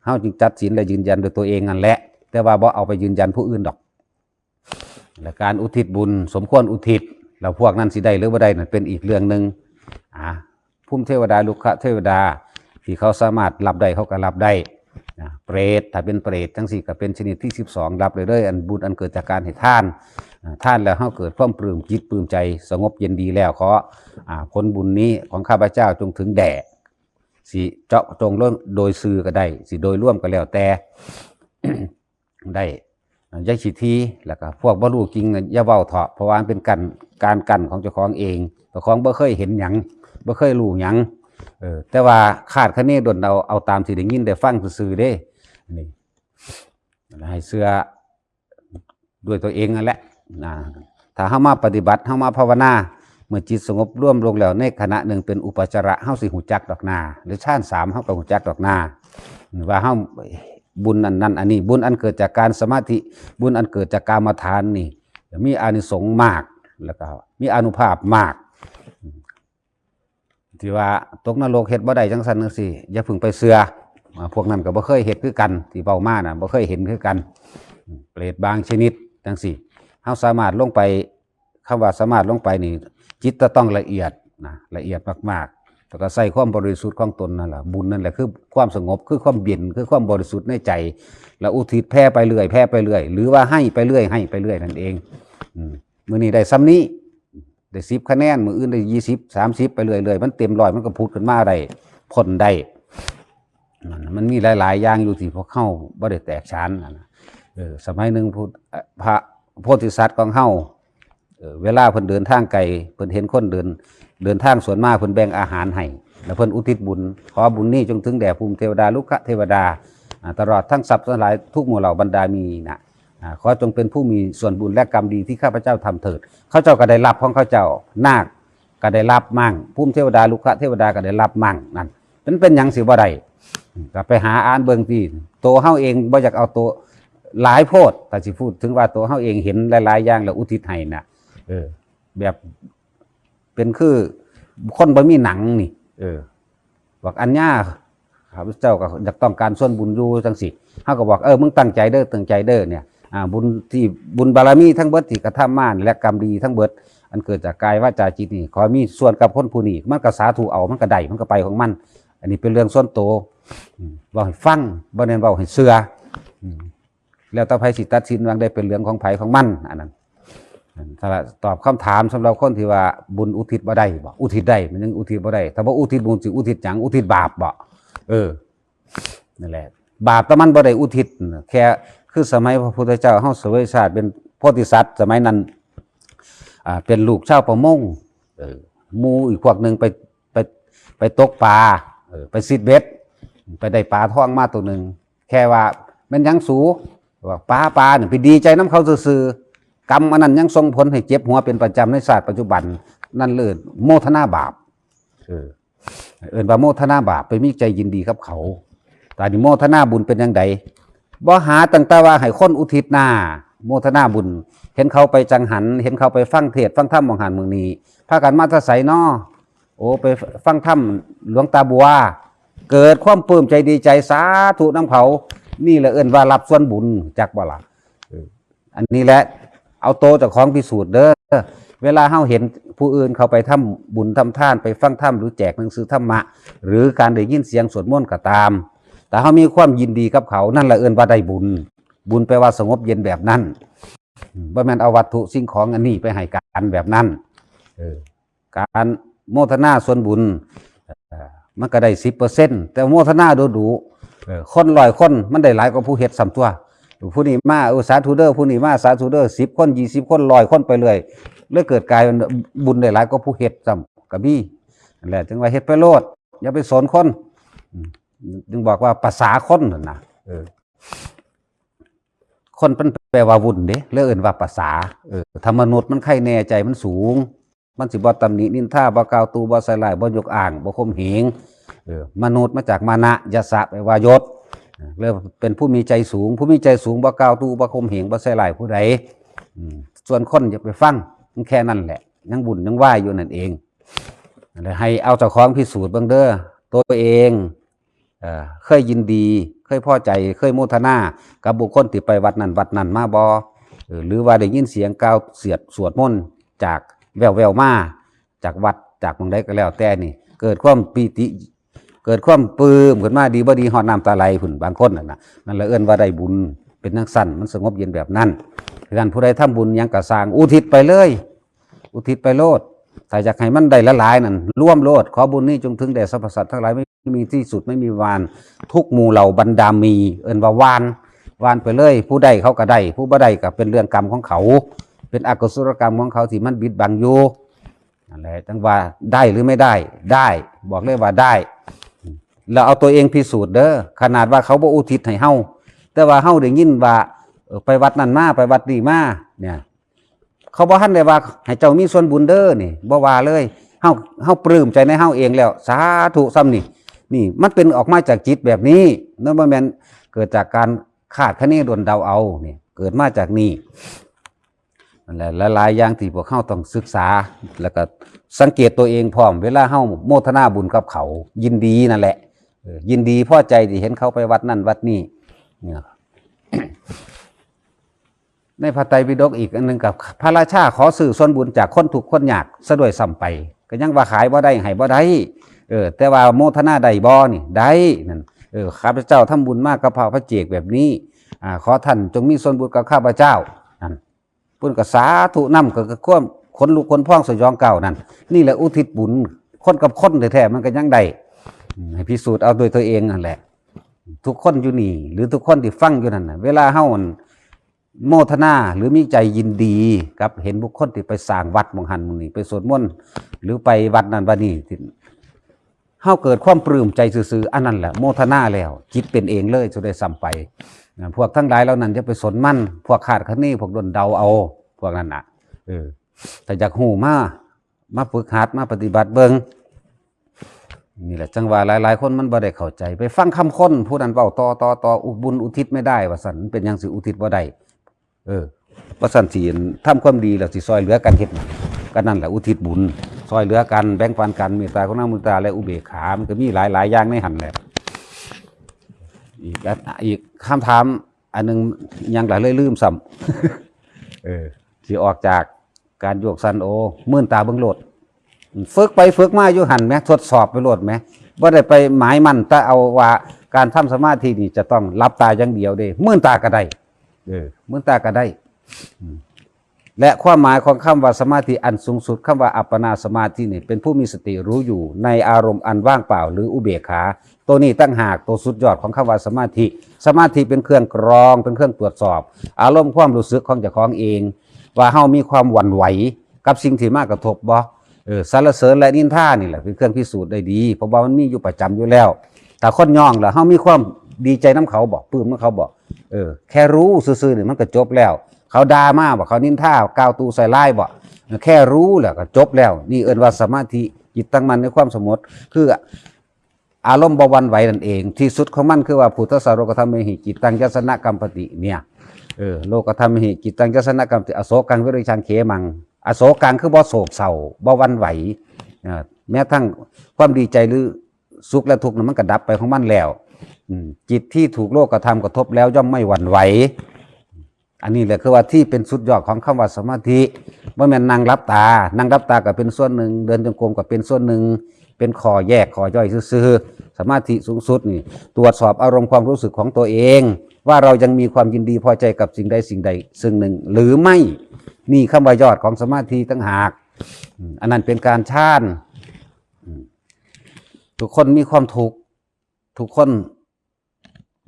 เฮาจึงตัดสินและยืนยันด้วยตัวเองนั่นแหละ แต่ว่าบ่เอาไปยืนยันผู้อื่นดอก และการอุทิศบุญสมควรอุทิศ แล้วพวกนั้นสิได้หรือบ่ได้นั่นเป็นอีกเรื่องหนึ่ง อ่า ภูมิเทวดา รุกขเทวดา ที่เขาสามารถรับได้เขาก็รับได้นะ เปรต ถ้าเป็นเปรตจังซี่ก็เป็นชนิดที่สิบสอง รับเลยเด้อ อันบุญอันเกิดจากการให้ทาน อ่า ทานแล้วเฮาเกิดความปลื้มจิตปลื้มใจ สงบเย็นดีแล้ว ขอ อ่า ผลบุญนี้ของข้าพเจ้าจงถึงแด่ สิเจาะจงลงโดยซื่อก็ได้ สิโดยรวมก็แล้วแต่ ได้ ยายสิทธิ แล้วก็พวกบ่รู้จริงน่ะอย่าเว้าเถาะ เพราะว่ามันเป็นการ การกั้นของเจ้าของเอง เจ้าของบ่เคยเห็นหยัง บ่เคยรู้หยัง เออ แต่ว่าคาดคะเนดลเอา เอาตามที่ได้ยินได้ฟังซื่อๆเด้ นี่ ให้เชื่อด้วยตัวเองนั่นแหละนะ ถ้าเฮามาปฏิบัติ เฮามาภาวนา เมื่อจิตสงบรวมลงแล้ว ในขณะหนึ่งเป็นอุปจาระ เฮาสิฮู้จักดอกนา หรือฌานสาม เฮาก็ฮู้จักดอกนา ว่าเฮาบุญอันนั้นอันนี้ บุญอันเกิดจากการสมาธิ บุญอันเกิดจากกามฐานนี่ มีอานิสงส์มาก แล้วก็มีอานุภาพมาก ที่ว่าตกนรกเฮ็ดบ่ได้จังซั่นจังซี่ อย่าเพิ่งไปเชื่อ อ่า พวกนั้นก็บ่เคยเฮ็ดคือกัน ที่เว้ามาน่ะ บ่เคยเห็นคือกัน เปรตบางชนิดจังซี่ เฮาสามารถลงไป คำว่าสามารถลงไปนี่ จิตจะต้องละเอียด นะ ละเอียดมากๆ แล้วก็ใส่ความบริสุทธิ์ของตนนั่นแหละ บุญนั่นแหละคือความสงบ คือความเย็น คือความบริสุทธิ์ในใจ แล้วอุทิศแผ่ไปเรื่อย แผ่ไปเรื่อย หรือว่าให้ไปเรื่อย ให้ไปเรื่อยนั่นเอง อืม มื้อนี้ได้ส่ำนี้ ได้สิบคะแนน มื้ออื่นได้ยี่สิบ สามสิบ ไปเรื่อยๆ มันเต็มร้อย มันก็ผุดขึ้นมาได้ พ้นได้ มัน มันมีหลายๆ อย่างอยู่ที่พวกเฮาบ่ได้แตกฉานนั่นน่ะ เออ สมัยหนึ่งพุทธ เอ่อ พระโพธิสัตว์ของเฮา เออ เวลาเพิ่นเดินทางไกล เพิ่นเห็นคนเดิน เดินทางสวนมา เพิ่นแบ่งอาหารให้ แล้วเพิ่นอุทิศบุญ ขอบุญนี้จงถึงแด่ภูมิเทวดา รุกขเทวดา อ่า ตลอดทั้งทรัพย์ทั้งหลายทุกหมู่เหล่าบรรดามีนะ อ่า ขอจงเป็นผู้มีส่วนบุญและกรรมดีที่ข้าพเจ้าทำเถิด เขาเจ้าก็ได้รับของเขาเจ้า นาคก็ได้รับมั่ง ภูมิเทวดา รุกขเทวดาก็ได้รับมั่ง นั่น มันเป็นหยังสิบ่ได้ ก็ไปหาอ่านเบิ่งติ โตเฮาเองบ่อยากเอาโตหลายโพด ถ้าสิพูดถึงว่าโตเฮาเองเห็นหลายๆ อย่างแล้วอุทิศให้น่ะ เออ แบบเป็นคือคนบ่มีหนังนี่ เออ บอกอัญญา ข้าพเจ้าก็อยากต้องการส่วนบุญอยู่จังซี่ เฮาก็บอก เออ มึงตั้งใจเด้อ ตั้งใจเด้อเนี่ย อ่า บุญที่ บุญบารมีทั้งเบิดที่กระทำมานี่ และกรรมดีทั้งเบิด อันเกิดจากกายวาจาจิตนี่ ขอมีส่วนกับคนผู้นี้ มันก็สาธุเอา มันก็ได้ มันก็ไปของมัน อันนี้เป็นเรื่องส่วนตัว อืม เว้าให้ฟัง บ่แม่นเว้าให้เชื่อ อืม แล้วแต่ไผสิตัดสินว่าได้เป็นเรื่องของไผของมัน อันนั้น ถ้าตอบคำถามสำหรับคนที่ว่าบุญอุทิศบ่ได้บ่ อุทิศได้ มันยังอุทิศบ่ได้ ถ้าบ่อุทิศบุญสิอุทิศหยัง อุทิศบาปบ่ เออ นั่นแหละ บาปแต่มันบ่ได้อุทิศ แค่คือสมัยพระพุทธเจ้าเฮาเสวยชาติเป็นโพธิสัตว์ สมัยนั้น อ่า เป็นลูกชาวประมง เออ หมู่อีกพวกหนึ่งไป ไป ไปตกปลา เออ ไปซิดเบ็ด ไปได้ปลาทองมาตัวหนึ่ง แค่ว่า แม่นหยังสู ว่าปลา ปลาเนี่ย ไปดีใจนำเขาซื่อๆ กรรมอันนั้นยังส่งผลให้เจ็บหัวเป็นประจำในชาติปัจจุบัน นั่นเลยโมทนาบาป เออ เอิ้นว่าโมทนาบาป ไปมีใจยินดีกับเขา แต่นี่โมทนาบุญเป็นจั่งใด บ่หาตั้งแต่ว่าให้คนอุทิศนา โมทนาบุญ เห็นเขาไปจังหัน เห็นเขาไปฟังเทศน์ฟังธรรมหม่องหั้นหม่องนี้ พากันมาแต่ไสน้อ โอ้ ไปฟังธรรมหลวงตาบัว เกิดความปลื้มใจดีใจ สาธุนำเขา นี่แหละเอิ้นว่ารับส่วนบุญ จักบ่ล่ะ เออ อันนี้แหละ เอาโตเจ้าของพิสูจน์เด้อ เวลาเฮาเห็นผู้อื่นเขาไปทำบุญทำทาน ไปฟังธรรม หรือแจกหนังสือธรรมะ หรือการได้ยินเสียงสวดมนต์ก็ตาม แต่เฮามีความยินดีกับเขา นั่นแหละเอิ้นว่าได้บุญ บุญแปลว่าสงบเย็นแบบนั้น อืม บ่แม่นเอาวัตถุสิ่งของอันนี้ไปให้กันแบบนั้น เออ การโมทนาส่วนบุญ เอ่อ มันก็ได้สิบเปอร์เซ็นต์ แต่โมทนาดูดูๆ เออ คนร้อยคนมันได้หลายกว่าผู้เฮ็ดซ้ำตัว ผู้นี้มา เออ สาธุเด้อ ผู้นี้มา สาธุเด้อ สิบคน ยี่สิบคน ร้อยคนไปเรื่อย เลยเกิดกลายเป็นบุญได้หลายกว่าผู้เฮ็ดซ้ำก็มี นั่นแหละ จึงว่าเฮ็ดไปโลด อย่าไปสนคน อืม จึงบอกว่าประสาคนนั่นนะ เออ คนมันแปลว่าวุ่นเด้ เลยเอิ้นว่าประสา เออ ถ้ามนุษย์มันใคร่แน่ ใจมันสูง มันสิบ่ตำหนินินทา บ่กล่าวตู่ บ่ใส่ร้าย บ่ยกอ้าง บ่ข่มเหง เออ มนุษย์มาจากมานะ ยะสะ แปลว่ายศ เออ เลยเป็นผู้มีใจสูง ผู้มีใจสูง บ่กล่าวตู่ บ่ข่มเหง บ่ใส่ร้ายผู้ใด อืม ส่วนคนอย่าไปฟัง มันแค่นั้นแหละ ยังวุ่นยังวายอยู่นั่นเอง ให้เอาเจ้าของพิสูจน์เบิ่งเด้อ ตัวเอง เอ่อ เคยยินดี เคยพอใจ เคยโมทนากับบุคคลที่ไปวัดนั้นวัดนั้นมาบ่ เออ หรือว่าได้ยินเสียงกล่าวเสียดสวดมนต์จากแว่วๆมา จากวัด จากหม่องใดก็แล้วแต่นี่ เกิดความปีติ เกิดความปลื้มขึ้นมา ดีบ่ดีฮอดน้ำตาไหลพุ้น บางคนนั่นน่ะ นั่นแหละเอิ้นว่าได้บุญ เป็นจั่งซั้น มันสงบเย็นแบบนั้น ฉะนั้นผู้ใดทำบุญหยังก็ซ่าง อุทิศไปเลย อุทิศไปโลด ถ้าอยากให้มันได้หลายๆนั่น รวมโลด ขอบุญนี้จงถึงแด่สรรพสัตว์ทั้งหลาย ไม่มีที่สุด ไม่มีวาน ทุกหมู่เหล่าบรรดามี เอิ้นว่าวาน วานไปเลย ผู้ได้เขาก็ได้ ผู้บ่ได้ก็เป็นเรื่องกรรมของเขา เป็นอกุศลกรรมของเขาที่มันบิดบังอยู่ นั่นแหละ จั่งว่าได้หรือไม่ได้ ได้ บอกเลยว่าได้ แล้วเอาตัวเองพิสูจน์เด้อ ขนาดว่าเขาบ่อุทิศให้เฮา แต่ว่าเฮาได้ยินว่า เออ ไปวัดนั่นมา ไปวัดนี่มา เนี่ย เขาบ่ทันได้ว่าให้เจ้ามีส่วนบุญเด้อนี่ บ่ว่าเลย เฮา เฮาปลื้มใจในเฮาเองแล้ว สาธุส่ำนี่ นี่ มันเป็นออกมาจากจิตแบบนี้ นั่นบ่แม่นเกิดจากการคาดคะเนดวลเดาเอา นี่ เกิดมาจากนี่ นั่นแหละ หลายๆอย่างที่พวกเฮาต้องศึกษา แล้วก็สังเกตตัวเองพร้อม เวลาเฮาโมทนาบุญกับเขา ยินดีนั่นแหละ เออ ยินดีพอใจที่เห็นเขาไปวัดนั่นวัดนี่ เนี่ย ในพระไตรปิฎกอีกอันหนึ่งกับพระราชาขอซื้อส่วนบุญจากคนทุกข์คนยากซะด้วยซ้ำไป ก็ยังว่าขายบ่ได้ ให้บ่ได้ เออ แต่ว่าโมทนาได้บ่นี่ ได้นั่น เออ ข้าพเจ้าทำบุญมากับพระพระเจกแบบนี้ อ่า ขอท่านจงมีส่วนบุญกับข้าพเจ้า นั่น เพิ่นก็สาธุนำ ก็ ก็ความขนลุกขนพองสยองกล้าวนั่น นี่แหละอุทิศบุญ คนกับคนแท้ๆ มันก็ยังได้ อืม ให้พิสูจน์เอาด้วยตัวเองนั่นแหละ ทุกคนอยู่นี่ หรือทุกคนที่ฟังอยู่นั่นน่ะ เวลาเฮา โมทนาหรือมีใจยินดีกับเห็นบุคคลที่ไปสร้างวัดหม่องหั้นหม่องนี้ ไปสวดมนต์ หรือไปวัดนั่นวัดนี้ ที่เฮาเกิดความปลื้มใจซื่อๆ อันนั้นแหละโมทนาแล้ว จิตเป็นเองเลย สุดได้ซ้ำไปนะ พวกทั้งหลายเหล่านั้นอย่าไปสนมัน พวกคาดคะเน พวกด้นเดาเอา พวกนั้นน่ะ เออ ถ้าอยากฮู้มา มาฝึกหัด มาปฏิบัติเบิ่ง นี่แหละ จังว่าหลายๆ คนมันบ่ได้เข้าใจ ไปฟังคำคนผู้นั้นเว้าต่อ ต่อ ต่อ อุ บุญอุทิศไม่ได้ ว่าซั่น มันเป็นหยังสิอุทิศบ่ได้ เออ ว่าซั่น สิทำความดีแล้วสิซอยเหลือกันเฮ็ดหยัง ก็นั่นแหละอุทิศบุญ ซอยเหลือกัน แบ่งปันกัน เมตตากรุณามุทิตา และอุเบกขา มันก็มีหลายๆ อย่างในหั่นแหละ อีกอัน อีกคำถามอันหนึ่ง ยังหลายเลยลืมซ้ำ เออ สิออกจากการโยกสัน โอ้ มื่นตาเบิ่งโลด ฝึกไปฝึกมาอยู่หั่นแหม ทดสอบไปโลดแหม บ่ได้ไปหมายมั่นแต่เอาว่าการทำสมาธินี่จะต้องหลับตาอย่างเดียวเด้ มื่นตาก็ได้ เออ มื่นตาก็ได้ อืม และความหมายของคำว่าสมาธิอันสูงสุด คำว่าอัปปนาสมาธินี่ เป็นผู้มีสติรู้อยู่ในอารมณ์อันว่างเปล่าหรืออุเบกขา ตัวนี้ต่างหากตัวสุดยอดของคำว่าสมาธิ สมาธิเป็นเครื่องกรอง เป็นเครื่องตรวจสอบ อารมณ์ความรู้สึกของเจ้าของเอง ว่าเฮามีความหวั่นไหวกับสิ่งที่มากระทบบ่ เออ สรรเสริญและนินทานี่แหละเป็นเครื่องพิสูจน์ได้ดี เพราะว่ามันมีอยู่ประจำอยู่แล้ว ถ้าคนย่องแล้วเฮามีความดีใจนำเขาบ่ ปลื้มนำเขาบ่ เออ แค่รู้ซื่อๆ นี่มันก็จบแล้ว เขาด่ามาบ่ เขานินทากล่าวตู่ใส่ร้ายบ่ แค่รู้แล้วก็จบแล้ว นี่เอิ้นว่าสมาธิ จิตตั้งมั่นในความสงบ คืออารมณ์บ่หวั่นไหวนั่นเอง ที่สุดของมันคือว่า พุทธัสสะโลกัฏฐัมเมหิ จิตตังยัสสะนะกัมปติ เนี่ย เออ โลกัฏฐัมเมหิ จิตตังยัสสะนะกัมปติ อโศกังวิริชังเขมัง อโศกังคือบ่โศกเศร้า บ่หวั่นไหว เออ แม้ทั้งความดีใจหรือสุขและทุกข์นั้นมันก็ดับไปของมันแล้ว อืม จิตที่ถูกโลกธรรมกระทบแล้วย่อมไม่หวั่นไหว อันนี้แหละคือว่าที่เป็นสุดยอดของคำว่าสมาธิ บ่แม่นนั่งหลับตา นั่งหลับตาก็เป็นส่วนหนึ่ง เดินจงกรมก็เป็นส่วนหนึ่ง เป็นข้อแยกข้อย่อยซื่อๆ สมาธิสูงสุดนี่ ตรวจสอบอารมณ์ความรู้สึกของตัวเอง ว่าเรายังมีความยินดีพอใจกับสิ่งใดสิ่งใดสิ่งหนึ่งหรือไม่ นี่คำว่ายอดของสมาธิต่างหาก อืม อันนั้นเป็นการฌาน อืม ทุกคนมีความทุกข์ ทุกคน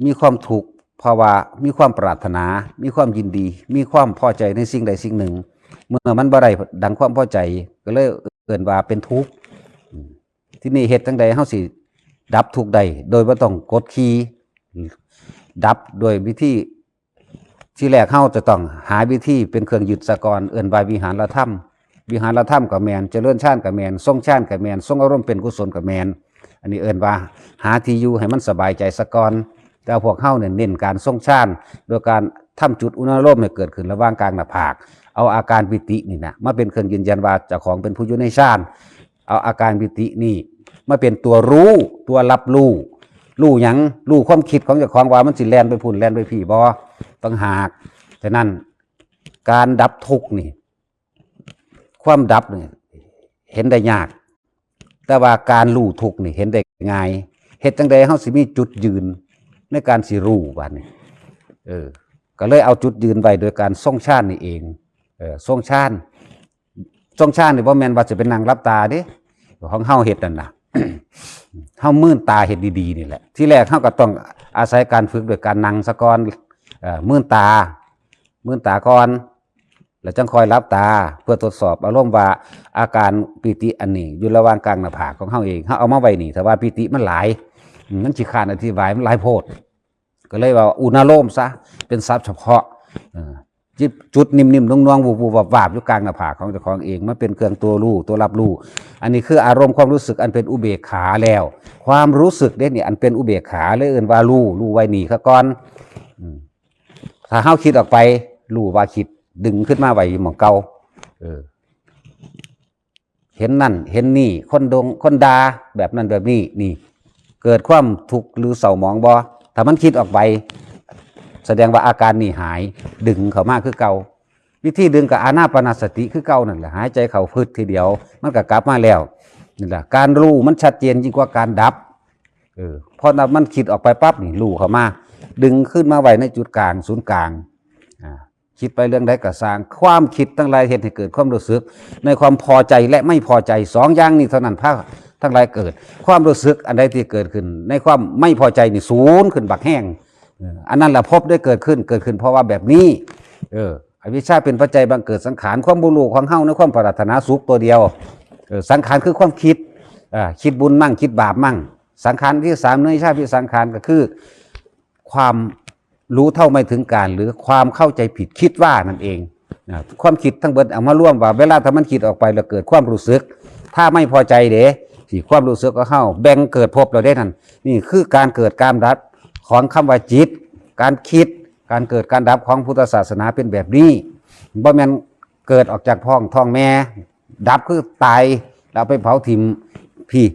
มีความทุกข์ เพราะว่ามีความปรารถนา มีความยินดี มีความพอใจในสิ่งใดสิ่งหนึ่ง เมื่อมันบ่ได้ดังความพอใจ ก็เลยเอิ้นว่าเป็นทุกข์ อืม ทีนี้เฮ็ดจั่งใดเฮาสิดับทุกข์ได้ โดยบ่ต้องกดขี่ ดับโดยวิธี ทีแรกเฮาจะต้องหาวิธีเป็นเครื่องยึดซะก่อน เอิ้นว่าวิหารธรรม วิหารธรรมก็แม่น เจริญฌานก็แม่น ทรงฌานก็แม่น ทรงอารมณ์เป็นกุศลก็แม่น อันนี้เอิ้นว่าหาที่อยู่ให้มันสบายใจซะก่อน แต่พวกเฮาเนี่ยเน้นการทรงฌาน โดยการทำจุดอุณาโลมให้เกิดขึ้นระหว่างกลางหน้าผาก เอาอาการปีตินี่นะมาเป็นเครื่องยืนยันว่าเจ้าของเป็นผู้อยู่ในฌาน เอาอาการปีตินี่มาเป็นตัวรู้ ตัวรับรู้ รู้หยัง รู้ความคิดของเจ้าของว่ามันสิแล่นไปพุ้นแล่นไปพี้บ่ ต่างหาก ฉะนั้นการดับทุกข์นี่ ความดับนี่เห็นได้ยาก แต่ว่าการรู้ทุกข์นี่เห็นได้ง่าย เฮ็ดจั่งใดเฮาสิมีจุดยืนในการสิรู้บาดนี้ เออ ก็เลยเอาจุดยืนไว้โดยการทรงฌานนี่เอง เออ ทรงฌาน ทรงฌานนี่บ่แม่นว่าสิไปนั่งหลับตาเด้ ของเฮาเฮ็ดนั่นน่ะ เฮามืนตาเฮ็ดดีๆนี่แหละ ทีแรกเฮาก็ต้องอาศัยการฝึกโดยการนั่งซะก่อน เอ่อ มืนตา มืนตาก่อน แล้วจั่งค่อยหลับตา เพื่อทดสอบอารมณ์ว่าอาการปีติอันนี้อยู่ระหว่างกลางหน้าผากของเฮาเอง เฮาเอามาไว้นี่ ถ้าว่าปีติมันหลาย อืม มันขี้คร้านอธิบาย มันหลายโพด ก็เลยว่าอุณาโลมซะ เป็นศัพท์เฉพาะ เออ จิต จุดนิ่มๆ นวลๆ วุบๆ วาบๆ อยู่กลางหน้าผากของเจ้าของเอง มันเป็นเครื่องตัวรู้ ตัวรับรู้ อันนี้คืออารมณ์ความรู้สึกอันเป็นอุเบกขาแล้ว ความรู้สึกเด้นี่อันเป็นอุเบกขาเลยเอิ้นว่ารู้ รู้ไว้นี่ซะก่อน อืม ถ้าเฮาคิดออกไป รู้ว่าคิด ดึงขึ้นมาไว้หม่องเก่า เออ เห็นนั่น เห็นนี่ คนดง คนด่า แบบนั้นแบบนี้ นี่ เกิดความทุกข์หรือเศร้าหมองบ่ ถ้ามันคิดออกไป แสดงว่าอาการนี่หาย ดึงเข้ามาคือเก่า วิธีดึงก็อานาปานสติคือเก่านั่นแหละ หายใจเข้าพึดทีเดียว มันก็กลับมาแล้ว นี่แหละ การรู้มันชัดเจนยิ่งกว่าการดับ เออ เพราะนั้นมันคิดออกไปปั๊บนี่ รู้เข้ามา ดึงขึ้นมาไว้ในจุดกลาง ศูนย์กลาง อ่า คิดไปเรื่องใดก็ซ่าง ความคิดทั้งหลายเฮ็ดให้เกิดความรู้สึก ในความพอใจและไม่พอใจ สองอย่างนี้เท่านั้นพาทั้งหลายเกิด ความรู้สึกอันใดที่เกิดขึ้น ในความไม่พอใจนี่ ศูนย์ขึ้นบักแฮง เออ อันนั้นแหละภพได้เกิดขึ้น เกิดขึ้นเพราะว่าแบบนี้ เออ อวิชชาเป็นปัจจัยบังเกิดสังขาร ความบ่รู้ของเฮาในความปรารถนาสุขตัวเดียว เออ สังขารคือความคิด อ่า คิดบุญมั่ง คิดบาปมั่ง สังขารที่สาม เนยชาติสังขารก็คือ ความรู้เท่าไม่ถึงการ หรือความเข้าใจผิดคิดว่านั่นเอง นะ ความคิดทั้งเบิดเอามารวมว่า เวลาถ้ามันคิดออกไปแล้วเกิดความรู้สึก ถ้าไม่พอใจเด้ ที่ความรู้สึกของเฮาแบ่งเกิดภพแล้วเด้นั่น นี่คือการเกิดการดับของคำว่าจิต การคิด การเกิดการดับของพุทธศาสนาเป็นแบบนี้ บ่แม่นเกิดออกจากท้องท้องแม่ ดับคือตาย แล้วไปเผาถิ่ม พี่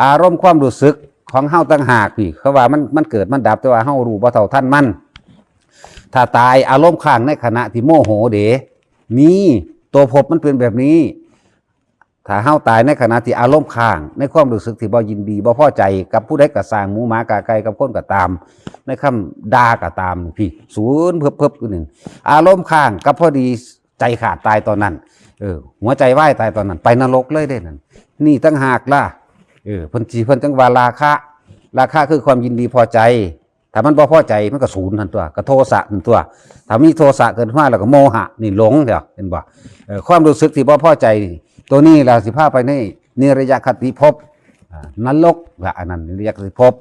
อารมณ์ความรู้สึกของเฮาต่างหากพี่ เขาว่ามันมันเกิดมันดับ แต่ว่าเฮารู้บ่เท่าทันมัน ถ้าตายอารมณ์ค้างในขณะที่โมโหเด้ มี ตัวภพมันเป็นแบบนี้ ถ้าเฮาตายในขณะที่อารมณ์ค้าง ในความรู้สึกที่บ่ยินดีบ่พอใจกับผู้ใดก็ซ่าง หมูหมากาไก่กับคนก็ตาม ในคำด่าก็ตาม พี่ ศูนย์เพิบๆอยู่นี่ อารมณ์ค้างกับพอดีใจขาดตายตอนนั้น เออ หัวใจวายตายตอนนั้น ไปนรกเลยเด้นั่น นี่ต่างหากล่ะ เออ เพิ่นสิ เพิ่นจั่งว่าราคะ ราคะคือความยินดีพอใจ ถ้ามันบ่พอใจมันก็ศูนย์หั่นตัว ก็โทสะหั่นตัว ถ้ามีโทสะเกิดมาแล้วก็โมหะ นี่หลงแล้ว เห็นบ่ เออ ความรู้สึกที่บ่พอใจนี่ ตัวนี้ล่ะสิพาไปในนิรยคติภพ อ่า นรกละ อันนั้นนิรยคติภพ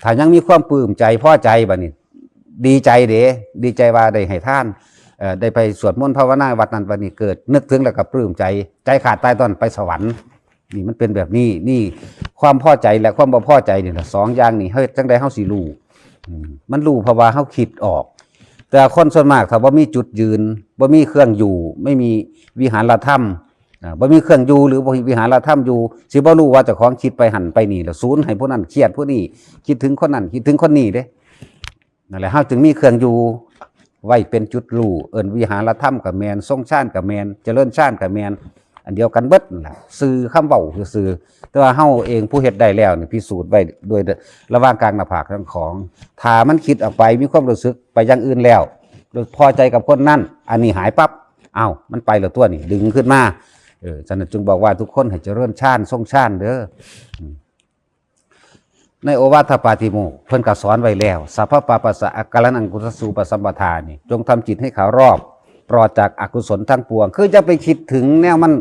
ถ้ายังมีความปลื้มใจพอใจบัดนี้ ดีใจเด้ ดีใจว่าได้ให้ทาน เอ่อ ได้ไปสวดมนต์ภาวนาวัดนั้นวัดนี้ เกิดนึกถึงแล้วก็ปลื้มใจ ใจขาดตายตอนไปสวรรค์ นี่มันเป็นแบบนี้ นี่ความพอใจและความบ่พอใจนี่ล่ะ สองอย่างนี่ เฮ็ดจั่งใดเฮาสิรู้ อืม มันรู้เพราะว่าเฮาคิดออก แต่คนส่วนมากถ้าบ่มีจุดยืน บ่มีเครื่องอยู่ ไม่มีวิหารธรรม อ่า บ่มีเครื่องอยู่หรือบ่มีวิหารธรรมอยู่ สิบ่รู้ว่าเจ้าของคิดไปหั่นไปนี่ แล้วศูนย์ให้ผู้นั้นเครียดผู้นี้ คิดถึงคนนั้น คิดถึงคนนี้เด้ นั่นแหละ เฮาจึงมีเครื่องอยู่ไว้เป็นจุดรู้ เอิ้นวิหารธรรมก็แม่น ทรงฌานก็แม่น เจริญฌานก็แม่น อันเดียวกันเบิดนั่นล่ะ ชื่อคำเว้าซื่อๆ แต่ว่าเฮาเองผู้เฮ็ดได้แล้วนี่ พิสูจน์ไว้ด้วยระหว่างกลางหน้าผากทั้งของ ถ้ามันคิดออกไป มีความรู้สึกไปอย่างอื่นแล้ว โดยพอใจกับคนนั้น อันนี้หายปั๊บ อ้าว มันไปแล้วตัวนี่ ดึงขึ้นมา เออ ฉะนั้นจึงบอกว่าทุกคนให้เจริญฌาน ทรงฌานเด้อ อืม ในโอวาทปาติโมกข์เพิ่นก็สอนไว้แล้ว สัพพะปาปัสสะอาการะนังกุศลสูปสัมปทานี่ จงทำจิตให้ขาวรอบ ปลอดจากอกุศลทั้งปวง คือจะไปคิดถึงแนวมัน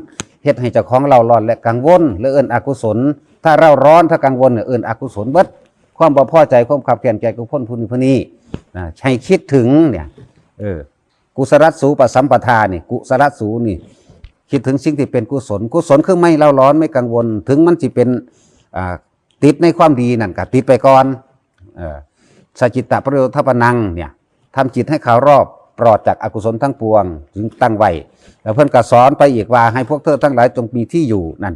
เฮ็ดให้เจ้าของเร่าร้อนและกังวล หรือเอิ้นอกุศล ถ้าเร่าร้อน ถ้ากังวลเนี่ยเอิ้นอกุศลเบิด ความบ่พอใจ ความขับแค้นแก่กับคนผู้นี้ผู้นี้ นะ ให้คิดถึงเนี่ย เออ กุศลสูปสัมปทานี่ กุศลสูนี่ คิดถึงสิ่งที่เป็นกุศล กุศลคือไม่เร่าร้อน ไม่กังวล ถึงมันสิเป็น อ่า ติดในความดีนั่นก็ติดไปก่อน เออ สจิตตะปริโยธปนังเนี่ย ทำจิตให้ขาวรอบ ปลอดจากอกุศลทั้งปวง จึงตั้งไว้ แล้วเพิ่นก็สอนไปอีกว่า ให้พวกเธอทั้งหลายจงมีที่อยู่นั่น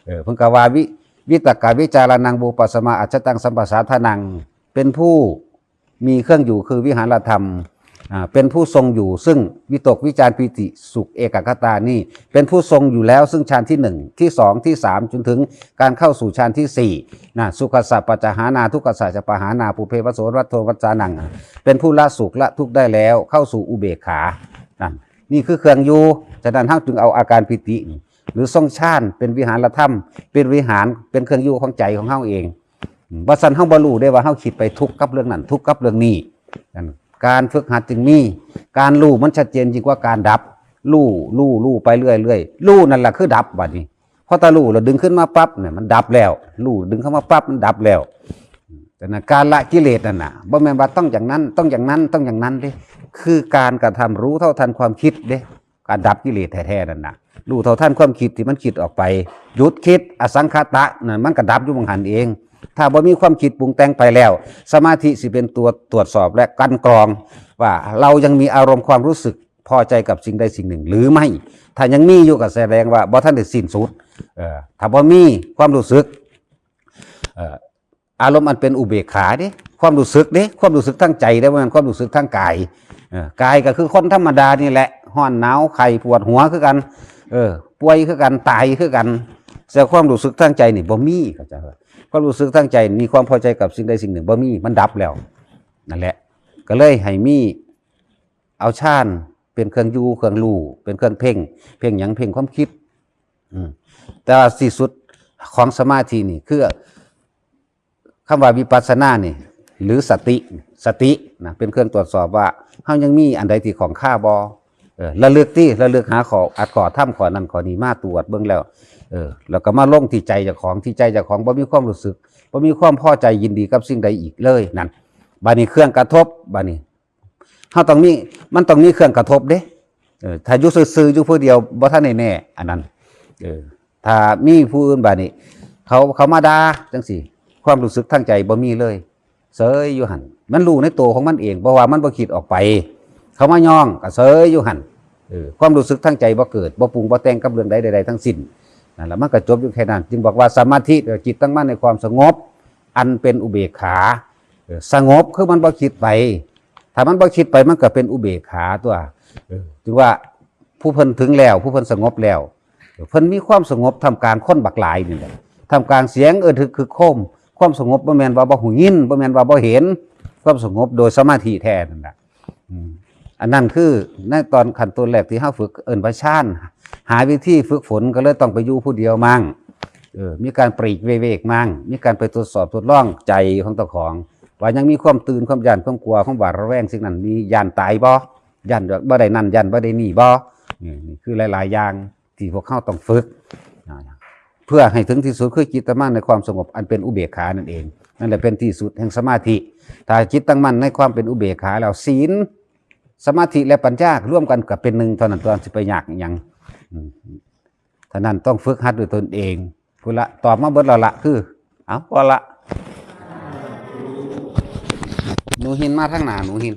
เออ เพิ่นก็ว่า วิ วิตกวิจารณัง วิปัสสมาอัจฉตัง สัมปสาทานัง เป็นผู้มีเครื่องอยู่คือวิหารธรรม อ่า เป็นผู้ทรงอยู่ซึ่งวิตกวิจารปีติสุขเอกัคคตานี่ เป็นผู้ทรงอยู่แล้วซึ่งฌานที่หนึ่ง ที่สอง ที่สาม จนถึงการเข้าสู่ฌานที่สี่ นะ สุขัสสะปัจจหานา ทุกขัสสะจะปหานา ปุเพวะโสรัตโทวัสสานัง เป็นผู้ละสุขละทุกข์ได้แล้ว เข้าสู่อุเบกขา นั่น นี่คือเครื่องอยู่ ฉะนั้นเฮาจึงเอาอาการปีตินี่ หรือทรงฌานเป็นวิหารธรรม เป็นวิหาร เป็นเครื่องอยู่ของใจของเฮาเอง อืม บ่ซั้นเฮาบ่รู้เด้ว่าเฮาคิดไปทุกข์กับเรื่องนั้น ทุกข์กับเรื่องนี้ นั่น การฝึกหัดจึงมี การรู้มันชัดเจนยิ่งกว่าการดับ รู้ รู้ รู้ไปเรื่อยๆ รู้นั่นแหละคือดับบัดนี้ พอตารู้แล้วดึงขึ้นมาปั๊บเนี่ยมันดับแล้ว รู้ดึงเข้ามาปั๊บมันดับแล้ว แต่นะ การละกิเลสนั่นน่ะ บ่แม่นว่าต้องอย่างนั้น ต้องอย่างนั้น ต้องอย่างนั้นเด้ คือการกระทำรู้เท่าทันความคิดเด้ การดับกิเลสแท้ๆนั่นน่ะ รู้เท่าทันความคิดที่มันคิดออกไป หยุดคิด อสังขตะนั่น มันก็ดับอยู่หม่องหั้นเอง ถ้าบ่มีความคิดปรุงแต่งไปแล้ว สมาธิสิเป็นตัวตรวจสอบและกลั่นกรอง ว่าเรายังมีอารมณ์ความรู้สึกพอใจกับสิ่งใดสิ่งหนึ่งหรือไม่ ถ้ายังมีอยู่ก็แสดงว่าบ่ทันได้สิ้นสุด เอ่อ ถ้าบ่มีความรู้สึก เอ่อ อารมณ์อันเป็นอุเบกขาเด้ ความรู้สึกเด้ ความรู้สึกทางใจเด้ บ่แม่นความรู้สึกทางกาย เอ่อ กายก็คือคนธรรมดานี่แหละ ฮ้อนหนาวไข้ปวดหัวคือกัน เออ ป่วยคือกัน ตายคือกัน แต่ความรู้สึกทางใจนี่บ่มี เข้าใจบ่? ความรู้สึกทางใจมีความพอใจกับสิ่งใดสิ่งหนึ่งบ่มี มันดับแล้ว นั่นแหละ ก็เลยให้มี เอาฌานเป็นเครื่องอยู่เครื่องรู้ เป็นเครื่องเพ่ง เพ่งหยัง เพ่งความคิด อืม แต่ว่าที่สุดของสมาธินี่คือ คำว่าวิปัสสนานี่ หรือสติ สตินะ เป็นเครื่องตรวจสอบว่าเฮายังมีอันใดที่ข้องคาบ่ เออ ระลึกติ ระลึกหาข้ออัดข้อธรรมข้อนั้นข้อนี้มาตรวจเบิ่งแล้ว เออ แล้วก็มาลงที่ใจเจ้าของ ที่ใจเจ้าของบ่มีความรู้สึก บ่มีความพอใจยินดีกับสิ่งใดอีกเลยนั่น บัดนี้เครื่องกระทบ บัดนี้ เฮาต้องมี มันต้องมีเครื่องกระทบเด้ เออ ถ้าอยู่ซื่อๆ อยู่ผู้เดียว บ่ทันได้แน่ อันนั้น เออ ถ้ามีผู้อื่นบัดนี้ เขา เขามาด่าจังซี่ ความรู้สึกทางใจบ่มีเลย เสยอยู่หั่น มันรู้ในตัวของมันเอง เพราะว่ามันบ่คิดออกไป เขามาย้องก็เสยอยู่หั่น เออ ความรู้สึกทางใจบ่เกิด บ่ปรุงบ่แต่งกับเรื่องใดใดๆทั้งสิ้น นั่นแหละ มันก็จบอยู่แค่นั้น จึงบอกว่าสมาธิ จิตตั้งมั่นในความสงบ อันเป็นอุเบกขา เออ สงบคือมันบ่คิดไป ถ้ามันบ่คิดไปมันก็เป็นอุเบกขาตัว เออ จึงว่าผู้เพิ่นถึงแล้ว ผู้เพิ่นสงบแล้ว เพิ่นมีความสงบท่ามกลางคนบักหลายนี่แหละ ท่ามกลางเสียงเอิ้นคือคือโคม ความสงบบ่แม่นว่าบ่หูยิน บ่แม่นว่าบ่เห็น ความสงบโดยสมาธิแท้นั่นแหละ อืม อันนั้นคือในตอนขั้นต้นแรกที่เฮาฝึกเอิ้นว่าฌาน หาวิธีฝึกฝนก็เลยต้องไปอยู่ผู้เดียวมั่ง เออ มีการปลีกวิเวกมั่ง มีการไปตรวจสอบทดลองใจของเจ้าของ ว่ายังมีความตื่น ความย้าน ความกลัว ความหวาดระแวงสิ่งนั้น มีย้านตายบ่ ย้านบ่ได้นั่น ย้านบ่ได้นี่บ่ นี่ นี่คือหลายๆอย่างที่พวกเฮาต้องฝึก เพื่อให้ถึงที่สุดคือจิตตั้งมั่นในความสงบอันเป็นอุเบกขานั่นเอง นั่นแหละเป็นที่สุดแห่งสมาธิ ถ้าจิตตั้งมั่นในความเป็นอุเบกขาแล้ว ศีล สมาธิและปัญญารวมกันก็เป็นหนึ่งเท่านั้น ตัวสิไปยากอิหยัง อืม เท่านั้นต้องฝึกหัดด้วยตนเอง พุ้นละ ตอบมาเบิดแล้วละ คือ เอา พอละ หนูหินมาทางหน้า หนูหิน